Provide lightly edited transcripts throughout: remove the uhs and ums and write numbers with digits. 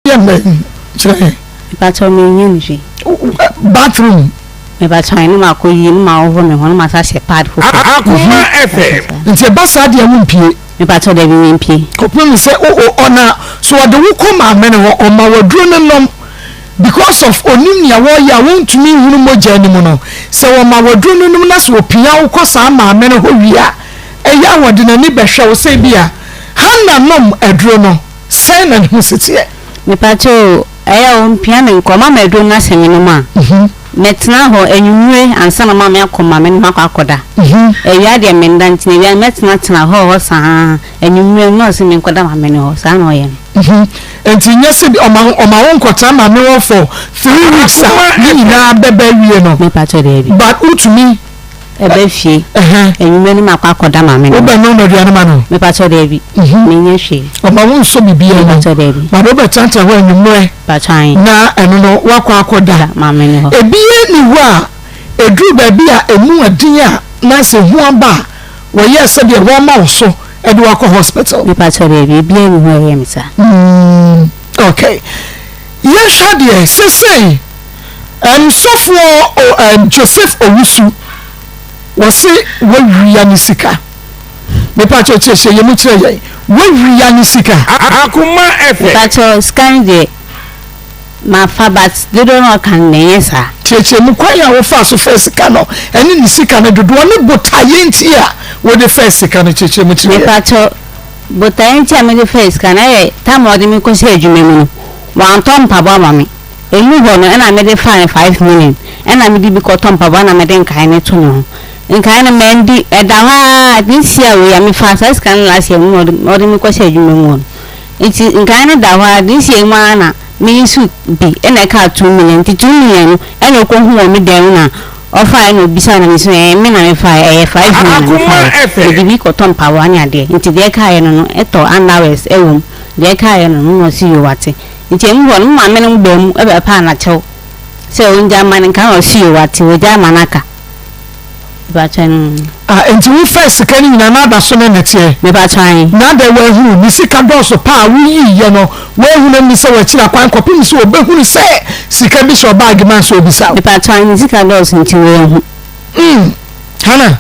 Woyɛ mbɛn kyerɛ yɛn. Mepakyɛw mennyɛ no hwee. Bathroom. Mepakyɛw ne ma kɔ yi ne ma hohoro me ho ne ma sa hyɛ pad foforɔ. Akoma FM. Nti ɛba saa deɛ wo mpie. Mepakyɛw dabi me mpie. Kɔpem sɛ o o ɔna so ɔde wo kɔ maame no hɔ ɔma waduro no nom because of onim nea wɔyɛ a wontumi nhunu mogya anim no sɛ wɔma waduro no nom na sɛ opia wo kɔ saa maame no hɔ wie a ɛyɛ a wɔde n'ani bɛhwɛ wo sɛ bi a Hannah nom aduro no sɛn na ne ho si teɛ. Mepakyɛw o, ɛyɛ a ompia me nkɔ, ɔma me aduro no na sɛ menom a, mɛtena hɔ anwummere ansa na ɔma me akɔ maame no hɔ akɔ akɔda. Awia deɛ menda nti na awia no mɛtenatena hɔ hɔ saa, anwummere no na ɔse menkɔda maame no hɔ, saa na ɔyɛ no. Nti nyɛ sɛ bi ɔma ɔma wo nkɔtena maame hɔ for 3 weeks a ne nyinaa bɛba awie no. Mepakyɛw daabi. But wotumi. Ɛba fie, anwummerɛ no makɔ akɔda maame no hɔ. Wobɛnoa aduane ma no? Mepakyɛw daabi, menyɛ hwee. Ɔma wo nsɔ biribiara mu? Mepakyɛw daabi. But wobɛtenatena hɔ anwummerɛ Mepakyɛw ae. na ɛno no woakɔ akɔda. Maame no hɔ. Ebiara nni hɔ a ɛduru baabi a ɛmu ɛden a na sɛ hu aba a wɔyɛɛ sɛdeɛ wɔma wo so de wo akɔ hospital? Mepakyɛw daabi, ebiara nni hɔ a ɛyɛɛ me saa. Okay. Yɛnhwɛ adeɛ, sesei sɔfoɔ o Joseph Owusu wɔse wawia ne sika. Mepakyɛw kyerɛkyerɛ yɛn mu kyerɛ yɛn, wawia ne sika? Akoma FM. Mepakyɛw sika no deɛ mafa but dodoɔ no a ɔka no deɛ ɛnyɛ saa. Kyerɛkyerɛ mu kwan a wofaa so faa sika no ɛne ne sika no dodoɔ ne botaeɛ nti a wode faa sika no kyerɛkyerɛ mu kyerɛ yɛn. Mepakyɛw botaeɛ nti a mede faa sika no ɛyɛ time a ɔde me kɔhyɛɛ adwuma mu no wantɔ mpaboa ama me. Emu hɔ no ɛna mede faa no 5 million ɛna mede bi kɔtɔ mpaboa na mede nkae no to ne ho. Nkae no mandi, ɛda hɔ ara this year wei a mefaa saa sika no last year mu na ɔde me kɔhyɛɛ adwuma mu hɔ no. Nti nkae no da hɔ ara this year mu ara na me use bi ɛna ɛkaa 2 million nti 2 million no ɛna ɔkɔhu wɔ me dan mu na ɔfaeɛ na ɔbisaa na me so ɛɛ me na mefaeɛ, ɛyɛ 5 million na mefaeɛ. Mede bi kɔtɔ mpaboa ne adeɛ nti deɛ ɛkaeɛ no no ɛtɔ underwears ɛwɔ mu, deɛ ɛkaeɛ no no na ɔse yoo wate. Nti emu hɔ no, mo maame no baa mu bɛpaa no akyɛw sɛ ongyaa mma no nka na ɔse yoo wate, wagyaa ma no aka. Mepakyɛ no. Ah, enti wo faa sika no nyinaa na ada so ne no teɛ? Mepakyɛ ae. Na adɛn wanhunu? Ne sika dɔɔso paa a woyii yɛ no, wanhunu anni sɛ wakyiri akwan kɔpem sɛ ɔbɛhunu sɛ sika bi hyɛ ɔbaage mu ansa ɔbisa wo? Mepakyɛ ae, ne sika dɔɔso nti wanhu. Hmm, Hannah.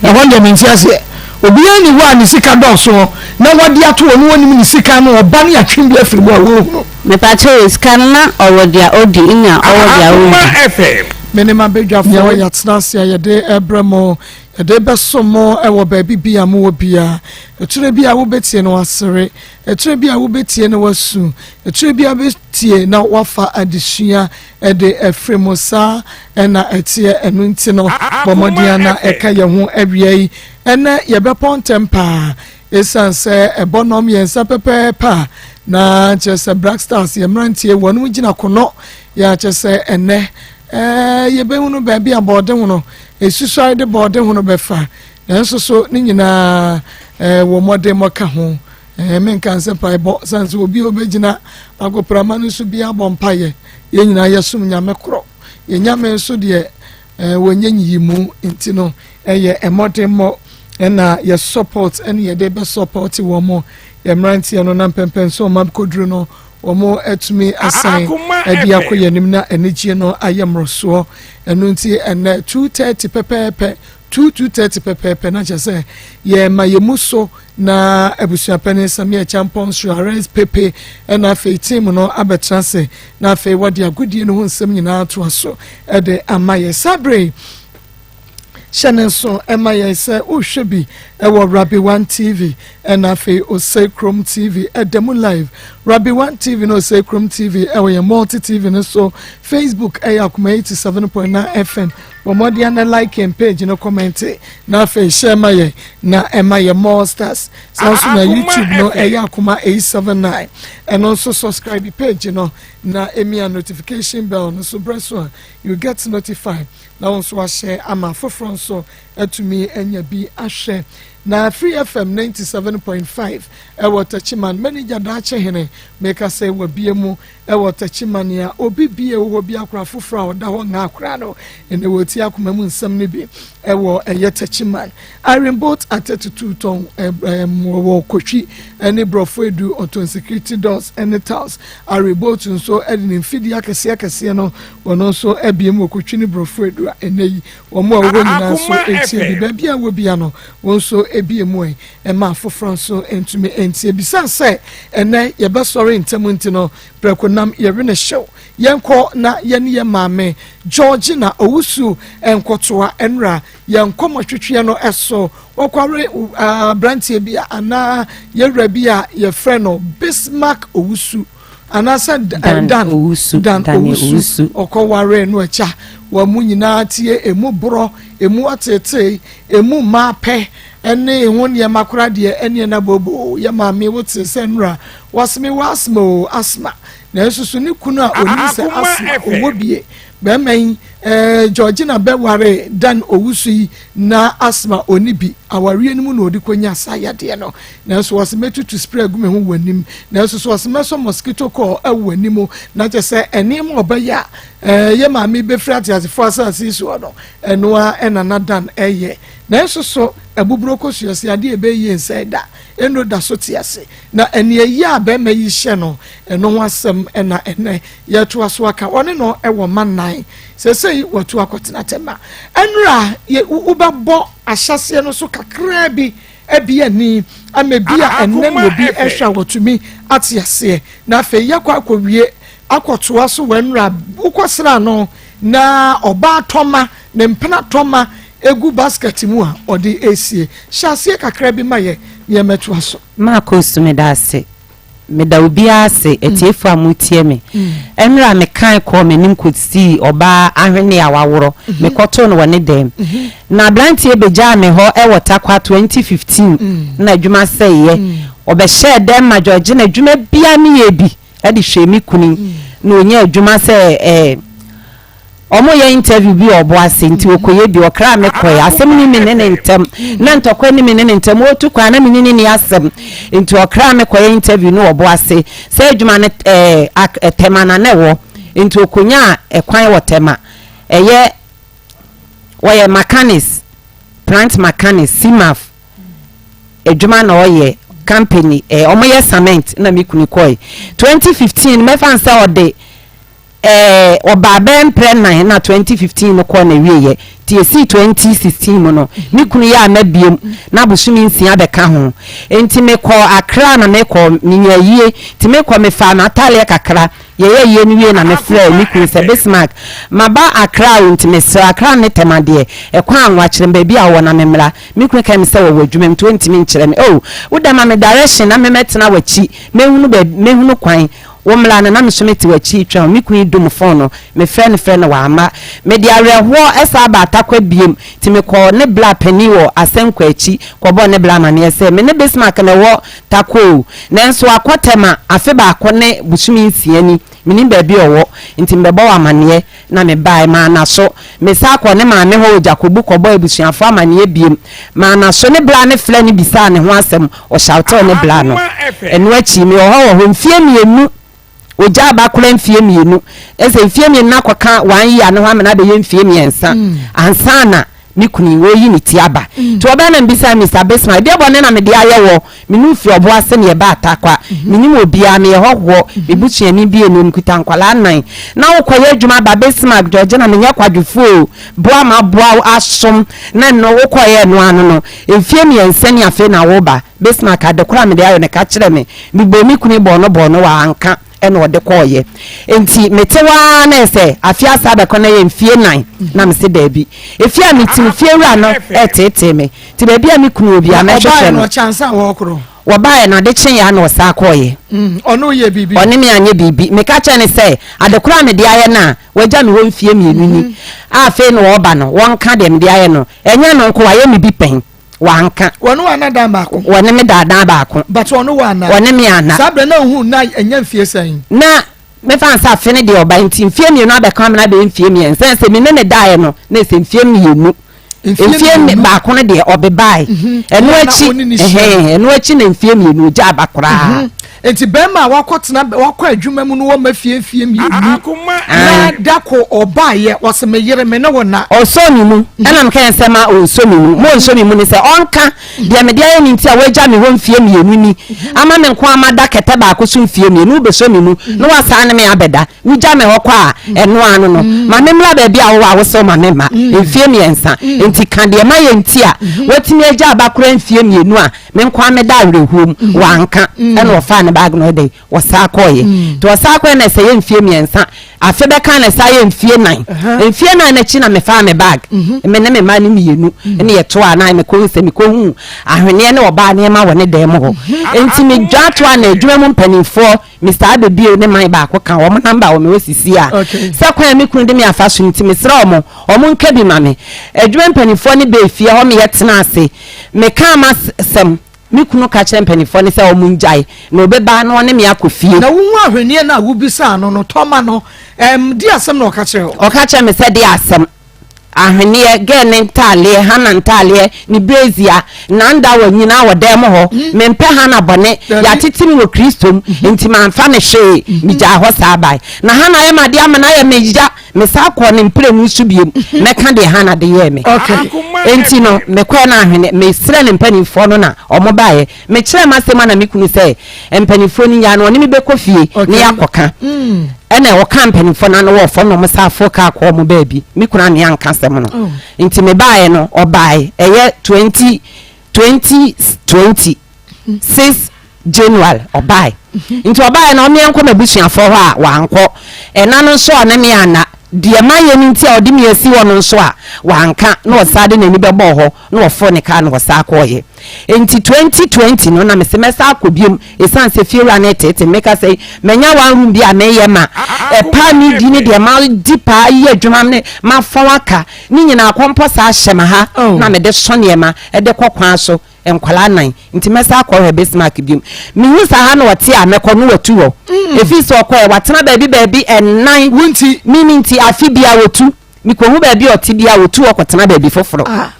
Ɛhɔ deɛ mente aseɛ. Obiara nni hɔ a ne sika dɔɔso na wade ato hɔ na ɔnim ne sika ano ɔba ne atwe bi afiri mu a wɔnhunu. Mepakyɛw o, sika no na ɔwɔ deɛ ɔdi nna ɔwɔ deɛ Akoma ɔndi. FM. Me ne m'abadwafoɔ yɛatena ase a yɛde rebrɛ mo, yɛde rebɛsom mo wɔ baabi bi a mowɔ biara. Ɛtwerɛ bi a wobɛtie na wasere, ɛtwerɛ bi a wobɛtie na wasu, ɛtwerɛ bi a wobɛtie na wafa adesua de afiri mu. Saa na ɛteɛ, ɛno nti no bɔ mmɔden ara na ɛka yɛn ho awia yi. Ɛnnɛ yɛbɛpɔn ntɛm paa, ɛsiane sɛ ɛbɔ nnɔn mmiɛnsa pɛpɛɛpɛ a, na kyerɛ sɛ Black Stars yɛn mmeranteɛ wɔn gyina konɔ yɛ a kyerɛ sɛ ɛnnɛ ɛɛ yɛbɛhunu baabi a bɔɔde hono ɛsusuare de bɔɔde hono bɛfa, nanso so ne nyinaa ɛɛ wɔ mmɔden ka ho. Ɛɛ menka nsɛ mpaebɔ sane sɛ obi a ɔbɛgyina agoprama no so biara bɔ mpaeɛ. Yɛn nyinaa yɛsom Nyame korɔ. Yɛn Nyame nso deɛ ɛɛ wɔnyɛ nyiyimu nti no ɛyɛ mmɔdemmɔ ɛna yɛ support ɛne yɛde bɛ support wɔn mo yɛ mmeranteɛ no na mpɛmpɛn so wɔn akɔduru no wɔn atumi asan ɛde akɔ yɛn anim na anigyeɛ no ayɛ mmorosoɔ. Ɛno nti ɛnɛ 2:30 pɛpɛɛpɛ, 2 2:30 pɛpɛɛpɛ na kyerɛ sɛ yɛma yɛn mu so na abusuapanin Samia Champon Suarez Pepe ɛna afei team no abɛtena ase na afei wɔde agodie no ho nsɛm nyinaa atoa so ɛde ama yɛ. Saa bere hyɛ ne nso ɛma yɛn sɛ wohwɛ bi ɛwɔ Rabi One TV ɛna afei Osei Krom TV ɛda mu live. Rabi One TV na Osei Krom TV ɛwɔ yɛn Multi TV no so. Facebook ɛyɛ Akoma 87.9 FM. Bɔ mmɔden na like yɛn page no, comment na afei share ma yɛn na ɛma yɛ more stars. Saa nso na YouTube no ɛyɛ Akoma 879. Ɛno nso subscribe page no na emia notification bell no so brɛ so a you get notified na wɔn nso ahyɛ ama afoforɔ nso atumi anya bi ahwɛ. Na Free FM 97.5 ɛwɔ Techiman, manager Daakye Hene, meka sɛ wabie mu ɛwɔ Techiman a obi bie wɔ hɔ bi akora foforɔ a ɔda hɔ ngaa koraa no, ɛnɛ wɔtie akoma mu nsɛm no bi ɛwɔ ɛyɛ Techiman. Irene Boat atɛtutu tɔn wɔ Kotwi ɛne Borɔfo Edu, ɔtɔn security doors ɛne tiles. Irene Boat nso ɛde ne mfidie akɛseɛ akɛseɛ no, wɔn nso abie mu wɔ Kotwi ne Borɔfo Edu a ɛnɛ yi wɔn a wɔwɔ nyinaa nso etie bi. Baabi a wɔ bia no, wɔn nso ebie mu ɛ ɛma afoforɔ nso ntumi ntie. Bisa sɛ ɛnɛ yɛbɛsɔre ntɛm nti no, prɛko nam yɛwe ne hyew. Yɛnkɔ na yɛne yɛ maame Georgina Owusu nkɔtoa ɛnora yɛn nkɔmmɔtwetweɛ no ɛso. Wɔkware aberanteɛ bi a anaa yɛwura bi a yɛfrɛ no Bismarck Owusu anaasɛ Dan, Dan Owusu, Dan Daniel Owusu. Owusu. Ɔkɔware no akya wɔn mu nyinaa tie emu borɔ, emu atetee, emu mmaa pɛ ɛne ho nneɛma koraa deɛ ɛneɛ na bobo. Yɛ maame, wote sɛ nnura wɔseme wɔ asma o asma, nanso so ne kunu a onim sɛ Akoma asma FM. ɔwɔ bie. Bɛrima yi Georgina bɛware Dan Owusu yi na asma oni bi. Awareɛ no mu na ɔde kɔnya saa yadeɛ no, nanso wɔsɛ mɛtutu spray agu me ho wɔ anim, nanso so wɔsɛ mɛsɔ mosquito coil ɛwɔ anim, na kyɛ sɛ ɛnneɛma a ɔbɛyɛ a yɛ maame bɛfiri ateasefoɔ asase yi soɔ no, ɛno a ɛna na Dan ɛyɛ. Nanso so abuburo kosua sɛ adeɛ ɛbɛyie nsɛe da ɛno da so te ase na ɛnea yi a bɛrima yi hyɛ no, ɛno ho asɛm ɛna ɛnɛ yɛtoa so aka. Ɔne no ɛwɔ ma nan sɛsɛyi wɔto akɔtena Tɛma. Ɛnura yɛ wobɛbɔ ahyɛseɛ no so kakraa bi ebi ani ama bi a ɛnɛ na obi ɛhwɛ a wɔtumi ate aseɛ, na afei yɛkɔ akɔwie akɔtoa so wɔ nnura wokɔsra no na ɔbaa tɔma ne mpena tɔma egu basket mu a ɔde esie. Hyɛ aseɛ kakra bi ma yɛ nneɛma so. Maakɔ su, meda ase, meda obiara ase, atiefo a motie me. Mmerɛ a mekan kɔɔ m'anim kɔsii ɔbaa ahwene a waworɔ, mekɔtoo no wɔ ne dɛm na aberanteɛ bɛgyaa me hɔ ɛwɔ Takwa 2015 na adwuma sɛeɛ. Ɔbɛhyɛɛ dɛm ma Georgina adwuma bia meyɛ bi ɛde hwɛ me kunu na ɔnya adwuma sɛ ɔmo yɛ interview bi wɔ ɔbo ase, nti ɔkɔyɛ bi. Ɔkra me kɔɛ, asɛm ni me ne ne ntɛm na ntɔkwa ni me ne ne ntɛm. Wɔtu kwan na me ne ne ni asɛm, nti ɔkra me kɔyɛ interview no wɔ ɔbo ase sɛ adwuma no Tɛma na na ɛwɔ, nti ɔkɔnya ɛkwan wɔ Tɛma. Ɛyɛ wɔyɛ mechanics, plant mechanics, Cimaf adwuma na ɔyɛ company ɔmo yɛ cement. Na me kunu kɔɛ 2015, mɛfa nsɛ ɔde ɔbaa bɛyɛ mprɛ nan na 2015 no kɔɔ na wieɛ. Nti esi 2016 mu no, me kunu yɛ ama biem na abosomi 6 bɛka ho. Nti mekɔ Akra na mekɔ menya yie, nti mekɔ mefa m'ataaleɛ kakra yɛyɛ yie no wie na mefrɛ me kunu sɛ, "Bismarck, maba Akra o, nti mesrɛ, Akra ne Tɛma deɛ ɛkwan anwa, kyerɛ me baabi a wɔwɔ na memmra." Me kunu ka mi sɛ wɔwɔ adwuma mu nti wɔntumi nkyerɛ me. "Oh, woda ma me direction na memɛtena w'akyi, mehunu baabi, mehunu kwan wo mmra no na me so mete w'akyi twɛn. Me kunu yi dum phone no, mefrɛ no frɛ no wamma. Mede awerɛhoɔ ɛsa aba Atakwa biem, nti mekɔɔ ne bla panin wɔ Asɛnkɔ akyi kɔbɔɔ ne bla amanneɛ sɛ me ne Bismarck na ɛwɔ Takwa o, nanso akɔ Tɛma afe 1 ne bosome 6 ni, menim baabi a ɔwɔ, nti mebɛbɔ wɔ amanneɛ. Na mebae maa so mesa kɔ ne maame hɔ wɔ Gyakobu kɔbɔ abusuafoɔ amanneɛ biem maa so. Ne bla ne frɛ no bisaa ne ho asɛm, ɔhyawtew ne bla no. Ɛno akyi mewɔ hɔ wɔ hɔ mfie 2, ogya aba kora mfie 2, ɛsɛ mfie 2 na akɔka one year ne ho amena bɛyɛ mfie 3 ansa na me kunu yi wɔyi ne ti aba. Nti ɔbɛn na mbisa Mr Bismarck, "Deɛ bɔne na mede ayɛ wɔ me ne fi ɔbo ase ne ɛba Atakwa? Menim obiara, meyɛ hɔhoɔ, mebusuani bi enu, mekuta nkwalaa nnan na wokɔyɛ adwuma ba. Bismarck, Georgina, menyɛ kwadwofoɔ o, boa ma boa wo asom na nnɔ wokɔyɛ no ano no mfie 3 ne afei na woba. Bismarck, ade koro a mede ayɛ no, ka kyerɛ me." Mebɔ me kunu bɔɔ no bɔɔ no wɔ anka ɛna ɔde kɔɔyɛ. Nti mete hɔ ara na ɛsɛ afe asa abɛkɔ na yɛ mfie 4 na mese daabi, efie a mete fie wura no ɛteetee me, nti baabi a me kunu wɔ bi a mɛhwehwɛ no. No. Ɔkyansa wɔkorɔ. Wɔbaeɛ no, ade kyeeɛ a na ɔsaa kɔɔyɛ. Ɔno yɛ biribi? Ɔne me anyɛ biribi. Meka kyerɛ ne sɛ ade koro a mede ayɛ no a wagya me hɔ mfie 2 ni a afei na ɔreba no, wɔnka deɛ mede ayɛ no. Ɛnyɛ no nko, wayɛ me bi pɛn, wanka. Wɔne wɔ ana dan baako? Wɔne me daadaa baako. But ɔno wɔ ana? Wɔne me ana. Saa berɛ na ohu na ɛnyɛ mfie sɛn? Na mefa nsa afe ne deɛ ɔba, nti mfie 2 abɛka amena bɛyɛ mfie 3 sɛ me ne ne daeɛ no na ɛsɛ mfie 2. Mfie baako no deɛ ɔbebae. Mhm. Ɛno akyi ɛno akyi na mfie mmienu ogya aba koraa. Mhm. Nti bɛrima a wakɔtena wakɔ adwuma mu no wɔma fie mfie mmienu na dako ɔbaeɛ wɔsɛ me yere me ne wo na. Ɔsɔ ne mu mhm. ɛna meka yɛn sɛ ma ɔnsɔ me mu mo ɔnsɔ me mu ne sɛ ɔnka deɛ mede ayɛ ne nti a wagya me hɔ mfie mmienu ni ama me nko ama da kɛtɛ baako so mfie mmienu wobɛsɔ me mu na wasan ne me abɛda Wogya me hɔ kɔ a, ɛno ara no no. Ma memmra baabi a wowɔ a wose woma memma mfeɛ mmiɛnsa. Enti ka deɛ mayɛ nti a woatumi agya abakora mfeɛ mmienu a me nko ara meda awerɛhoɔ mu. Wanka. Ɛna ɔfaa ne baage na ɔyɛ dɛn? Ɔsan kɔeɛ. Nti ɔsan kɔeɛ na ɛsɛ yɛ mfeɛ mmiɛnsa. Afe bɛka na ɛsan yɛ mfeɛ nan. Mfeɛ nan no akyi na mefaa me baage. Me ne me mma no mmienu ne yɛtoaa na mekɔhu sɛ mekɔhuu ahweneɛ ne ɔbaa nneɛma wɔ ne dan mu hɔ. Enti medwa toaa na adwuma mu mpanimfoɔ Mister Abebio ne man baako ka wɔn number wɔ me hɔ sisi a sɛ kwan a me kunu de me afa so nti mesrɛ wɔn wɔn nka bi ma me. Adwuma mpanimfoɔ no bɛɛ fie hɔ meyɛ tena ase mekaa m'asɛm me kunu ka kyerɛ mpanimfoɔ no sɛ wɔn ngyae na ɔbɛba na ɔne me akɔ fie. Na wohu ahweneɛ no a wobisaa no no tɔ ma no ɛm de asɛm na ɔka kyerɛ wo? Ɔka kyerɛ me sɛ de asɛm. Ahweneɛ, girl ne ntaaleɛ, Hannah ntaaleɛ, ne brazier, Nandawa nyinaa wɔ dan mu hɔ. Mm. Mempɛ Hannah bɔne. Yɛatete me wɔ Kristo mu, mm-hmm. nti mamfa ne hwee. Mm-hmm. Megyaa hɔ saa bae. Na Hannah ayɛ m'adeɛ ama no ayɛ me ya. Mesan kɔɔ ne mprenu so biom. Mm-hmm. Mɛka deɛ Hannah de yɛɛ me. Enti no, mekɔɛ no ahwene, mesrɛ ne mpanimfoɔ no na ɔmo baeɛ. Mekyerɛɛ m'asɛm a na me kunu sɛ mpanimfoɔ no nyaa no ɔne me bɛkɔ fie na yɛakɔka. Ɛna ɔkaa mpanimfoɔ no ano wɔ fam na wɔn san foro kaa kɔɔ wɔn baabi. Me kunu anne anka asɛm no. Oh. Nti mebaeɛ no ɔbaeɛ ɛyɛ 20 2020 6 January ɔbaeɛ. Nti ɔbaeɛ no ɔmeɛ nkɔ m'abusuafoɔ hɔ a wankɔ. Ɛna no nso a ɔne me anna. Deɛ mayɛ no nti a ɔde me asi hɔ no nso a wanka na ɔsan de n'ani bɛbɔɔ hɔ na ɔforo ne kaa na ɔsan kɔɔeɛ. Enti 2020 no na mese mɛsan akɔ biom ɛsiane sɛ fiewura no reteete me. Meka sɛ manya one room bi a meyɛ ma ɛpaa me di ne deɛ madi paa yi adwuma ne mafɔn aka ne nyinaa kɔmpɔ saa hyɛ me ha oh. na mede so nneɛma de kɔ kwan so nkwadaa nan nti mɛsan akɔhwɛ Bismarck biom. Mehu sɛ ha na ɔte a mɛkɔ no watu hɔ. Ɛfiri sɛ ɔkɔɛ watena baabi baabi ɛnan. Wonti. Mimi nti afe bia wɔtu. Mekɔhu baabi a ɔte biara, ɔtu hɔ kɔtena baabi foforɔ. Ah.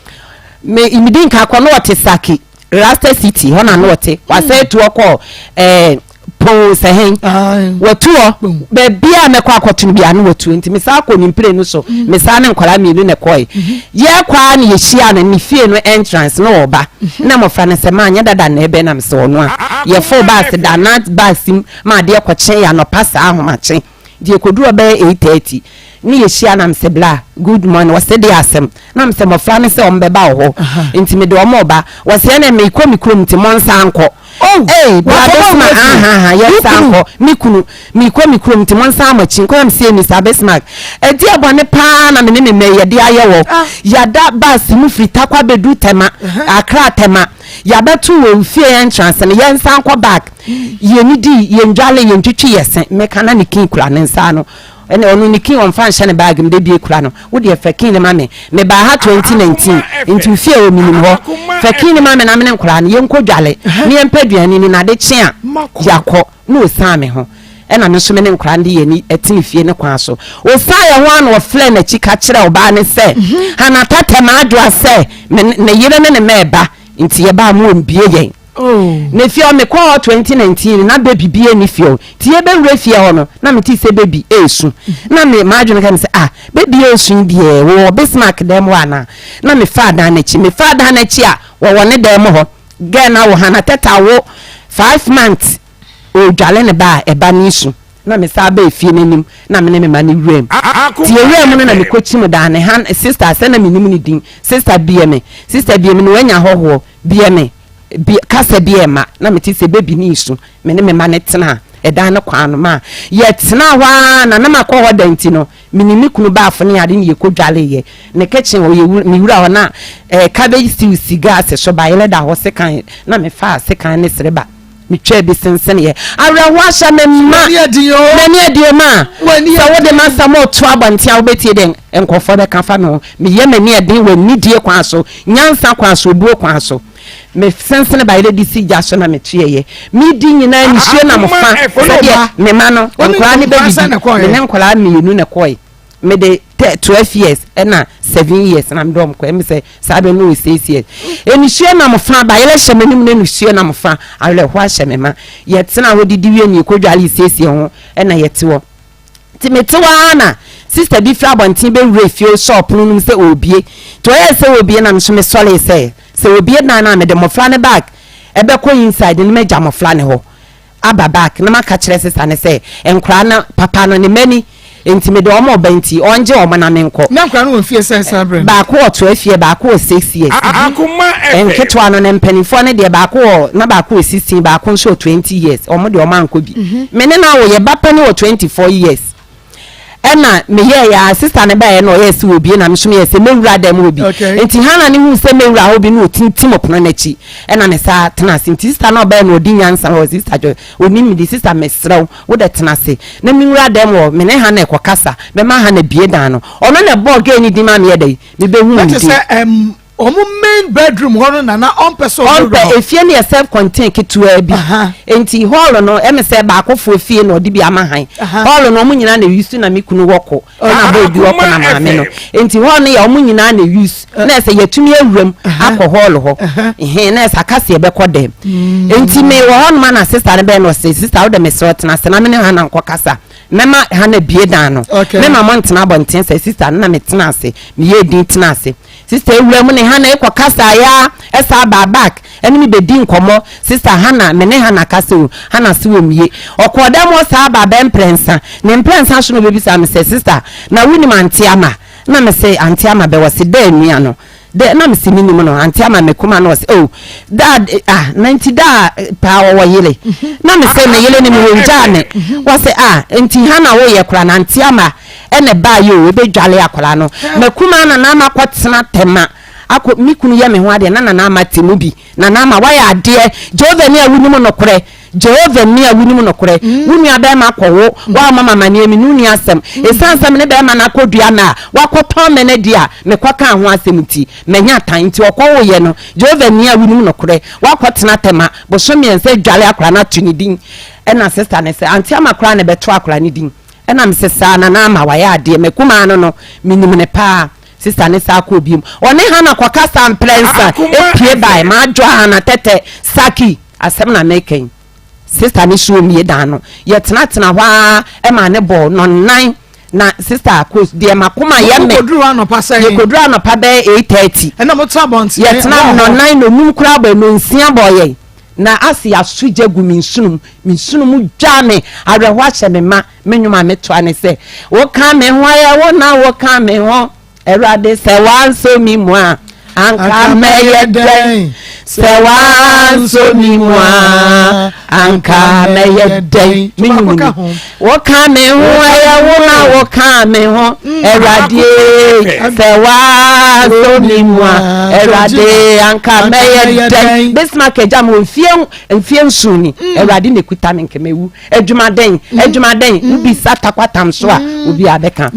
Me, medi nka kɔ na ɔte Saki, Rasta City, hɔ na na ɔte. Wasan atu hɔ kɔ ɛɛ Pɔn Sɛhɛn. Watu hɔ, baabi a mɛkɔ akɔto no biara na watu. Nti mesan kɔ ne mprenu so, mm. mesan ne nkwadaa mmienu na ɛkɔe. Mm-hmm. Yɛkɔ ara na yɛhyia no, ne fie no entrance na ɔba. Mm-hmm. Na mmɔfra no sɛ, maa nyɛ dada na ɛbɛn na mesɛ ɔno a. Yɛfo baase da na baase mu ma adeɛ kɔkye yɛ anɔpa saa ahomakye. Nti yɛkɔduru hɔ bɛyɛ 8:30 ne yɛhyia na mesɛ bla good morning wɔsɛ deɛ asɛm na mesɛ mmɔfra no sɛ wɔn bɛba wɔ hɔ nti mede wɔn reba wɔsɛ ɛna mekɔ me kurom nti monsan nkɔ Oh, ee bla wakɔma Bismarck wo afie. ahaha yɛsan Wo nkɔ me kunu mekɔ me kurom nti monsan mo akyi nkɔ na mesɛ ɛni saa Bismarck ɛdeɛ bɔne paa na me ne me mma yi yɛde ayɛ wɔ Ah. yɛada bus mu firi Tarkwa bɛduru Tema Accra Tema Yɛabɛto wɔ fie entrance no yɛnsan nkɔ back yɛnidi yɛndwale yɛntwitwi yɛse meka na ne key kura ne nsa ano ɛna ɔno ne key ɔmfa nhyɛ ne bag mu da bie kura no wo deɛ fa key no ma me mebaa ha 2019 nti wo fie wɔ menim hɔ fa key no ma me na mene nkoraa no yɛnkɔ dwale ne yɛmpɛ aduane ni na ade kye a yɛakɔ na ɔsan me ho ɛna me nso me ne nkoraa no de yɛni ɛtene fie ne kwan so ɔsan yɛ ho a na ɔfrɛ n'akyi ka kyerɛ ɔbaa ne sɛ mhm. Hana tata m'adwoa sɛ ne yere ne ne mɛɛba nti yɛbaa mu ɔmbie yɛn oh. na fie hɔ mekɔɔ hɔ 2019 na baby bi ɛni fie hɔ nti yɛbɛwura fie hɔ no na mete sɛ baby ɛɛsu na me m'adwene ka me sɛ ah baby ɛɛsu deɛ wɔwɔ Bismarck dan mu hɔ anaa na mefaa dan n'akyi mefaa dan n'akyi a wɔwɔ ne dan mu hɔ girl na wɔ Hana tata wo 5 months ɔredwale ne ba a ɛba no nsu na me san baa efie no anim na me ne me ma no wuram nti yɛwura mu no na mekɔkyim daa ne han sister sɛ na menim ne din sister bie me sister bie me na wanya hɔhoɔ bie me bi kasa bi ɛma na mete sɛ baby ne nsu me ne me ma no tena ɛdan no kwan no ma yɛtena hɔ ara na na makɔ hɔ da nti no me ne me kunu baafo ne ade ne yɛkɔ dwaleeɛ ne kitchen hɔ yɛwura mewura hɔ na eh, cabbage stew si gas so bayerɛ da hɔ sekan na mefaa sekan ne sereba Metwaa bi senseneeɛ. Awerɛhoɔ ahyɛ me ma. W'ani adi o. M'ani adi o ma. W'ani Sɛ wode m'asɛm reto abɔnten a wobɛtie deɛ nkurɔfoɔ bɛka fa me ho. Meyɛ m'ani ɛden wɔ anidie kwan so, nyansa kwan so, obuo kwan so. Mesensene bayerɛ de si gya so na metuaeɛ. Medi nyinaa nisuo nam fa sɛdeɛ me ma no nkwadaa no bɛdidi. Me ne nkwadaa mmienu na ɛkɔe. Mede 12 years ɛna 7 years na mede wɔn kɔ. Ɛmi sɛ saa bɛ no wɔ 6 years. Enisuo nam fa ba yɛlɛ hyɛ m'anim na enisuo nam fa awerɛhoɔ ahyɛ me ma. Yɛtena hɔ didi wie ne yɛkɔdwale siesie ho ɛna yɛte hɔ. Nti mete hɔ ara na sista bi firi abɔnten bɛwura fie sɔɔ pono no mu sɛ ɔrebie. Nti ɔyɛɛ sɛ ɔrebie na me nso mesɔree sɛ sɛ ɔbie dan no a mede mmɔfra no bag ɛbɛkɔ inside no magya mmɔfra no hɔ aba back na maka kyerɛ sista no sɛ nkwadaa no papa no ne mma ni nti mede wɔn reba nti ɔngye wɔn na menkɔ. Na nkwadaa no wɔ mfie sɛn saa berɛ no? Baako wɔ 12 year, baako wɔ 6 years. Akoma FM. Nketewa no ne mpanimfoɔ no deɛ baako wɔ na baako wɔ 16 baako nso wɔ 20 years wɔn deɛ wɔn ankɔ bi. Me ne no awo yɛ ba panin wɔ 24 years. Ɛna meyɛɛ yɛ a sista no baeɛ na ɔyɛɛ sɛ wɔbie na me nso meyɛɛ sɛ mɛwura dan mu hɔ bi. Nti Hannah no huu sɛ mɛwura hɔ bi na ɔtintim ɔpono no akyi ɛna me saa tena ase. Nti sista no a ɔbaeɛ no ɔdi nyansa hɔ sista Joy ɔnim me de sista mesrɛ wo wo dɛ tena ase na menwura dan mu hɔ me ne Hannah ɛkɔkasa mɛma Hannah bie dan no. Ɔno na ɛbɔɔ girl no din maa meyɛɛ dɛn mebɛhuu ne din. Wɔn main bedroom hɔ no na na ɔmpɛ sɛ ɔbɛwura Ɔmpɛ, hɔ. efie no yɛ self contained ketewaa bi. Nti hall no, ɛme sɛ baakofoɔ fie na ɔde bi ama han. Hall no wɔn nyinaa na use na me kunu wɔ kɔ, ɛna boy bi wɔ kɔ na maame no. Nti hall no yɛ wɔn nyinaa na use. Na ɛsɛ yɛtumi awura mu akɔ hall hɔ. Ɛhɛn, na ɛsɛ aka sɛ yɛbɛkɔ dɛm. Nti me wɔ hɔ nom a na sister no bɛn na ɔse, sister wo de mesrɛ wo tena ase na me ne Hannah nkɔ kasa. Mɛma Hannah bie dan no. Mɛma mo ntena abɔnten sɛ sister no na metena ase. Meyɛɛ din tena ase. Sister ewura mu ne Hannah ekɔ kasa ya ɛsaa baa back ɛne me bedi nkɔmɔ sister Hannah me ne Hannah kasa o Hannah se omie ɔkɔɔ dɛm hɔ saa baa bɛɛ mprɛnsa ne mprɛnsa so na obebisa me sɛ sister na wonim Auntie Ama na me se Auntie Ama bɛ ɔse dɛ nua no dɛ na me se menim no Auntie Ama me kuma na ɔse oh daa ah na nti daa paa ɔwɔ yere na me se ne yere ne me wɔngyaa me ɔse ah nti Hannah woyɛ kora na Auntie Ama ɛna ɛbaeɛ o, ɛbɛdwale akwadaa no. Makumaa Nana Ama kɔtena Tema akɔ, me kunu yɛ me ho adeɛ na Nana Ama te mu bi. Nana Ama, woayɛ adeɛ. Jehovah ni a wonim nokorɛ. Jehovah ni a wonim nokorɛ. Wo nua bɛrima akɔwo, woamma me amaneɛ, me ne wo nni asɛm. Ɛsiane sɛ me ne bɛrima no akɔdua me a wakɔtɔn me no deɛ a mekɔkaa ho asɛm nti, manya tan. Nti ɔkɔwoeɛ no, Jehovah ni a wonim nokorɛ, woakɔtena Tema bosome mmiɛnsa adwale akwadaa no ato ne din. Ɛna sista no sɛ, Auntie Ama koraa na ɛbɛto akwadaa no din. Ɛna mese saa Nana Ama wayɛ adeɛ m'akumaa no no menim no paa sister ne saa kɔɔ biom ɔne Hannah kɔkasa mprɛnsa epie bae m'adwoa Hannah tɛtɛ Saki asɛm na meka yi sister ne so omie dan no yɛtenatena hɔ ara ɛma ne bɔɔ nɔnnan na sister kɔ deɛ makoma yɛ me yɛkɔduru anɔpa bɛyɛ 8:30 yɛtena nɔnnan nonum koraa bɔ nonsia bɔɔ yɛn Na ase aso gya gu me nsono mu, me nsono mu dwa me, awerɛhoɔ ahyɛ me ma, me nnwom a meto ara ne sɛ, Woka me ho ayɛ wo na woka me ho, Awurade sɛ woansɔ me mu a, anka mɛyɛ dɛn? Sɛ woansɔ me mu a, anka mɛyɛ dɛn? Me nnwom ni. Woka me ho ɛyɛ wo na woka me ho Awurade sɛ woasɔ me mu a Awurade anka mɛyɛ dɛn. Bismarck agya me wɔ mfie mfie nson ni mm. Awurade na ekuta me nkɛmɛwu adwumaden mm. adwumaden mm. wobisa takwatam so a obi abɛka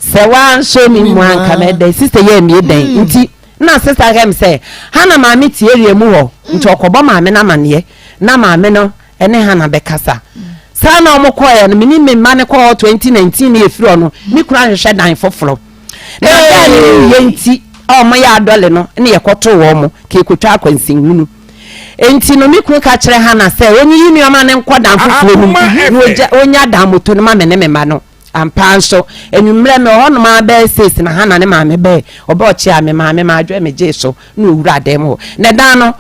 sɛ woansɔ me mu anka mɛyɛ dɛn sista yɛ mmie dɛn nti na sista kɛm sɛ hana maame tie area mu hɔ nti ɔkɔbɔ maame no amaneɛ na maame no ɛne Hannah bɛkasa. Saa na wɔn kɔɛ no, me ne me mma no kɔɔ hɔ 2019 ne yɛfiri hɔ no, me kunu ahwehwɛ dan foforɔ. Na dan no mu yɛ nti a wɔn yɛ adɔle no ne yɛkɔtoo wɔn mo ka yɛkɔtwa akwansinhunu. Nti no me kunu ka kyerɛ Hannah sɛ ɔnyiyi nneɛma no nkɔ dan foforɔ no mu na ɔnya dan moto no ma me ne me mma no. Ampa ara nso, anwummerɛ mewɔ hɔnom ara bɛyɛ seis na Hannah ne maame bɛɛ, ɔbɛ ɔkyeaa me maame, m'adwene megyee so na ɔwura dan mu hɔ. Na dan no,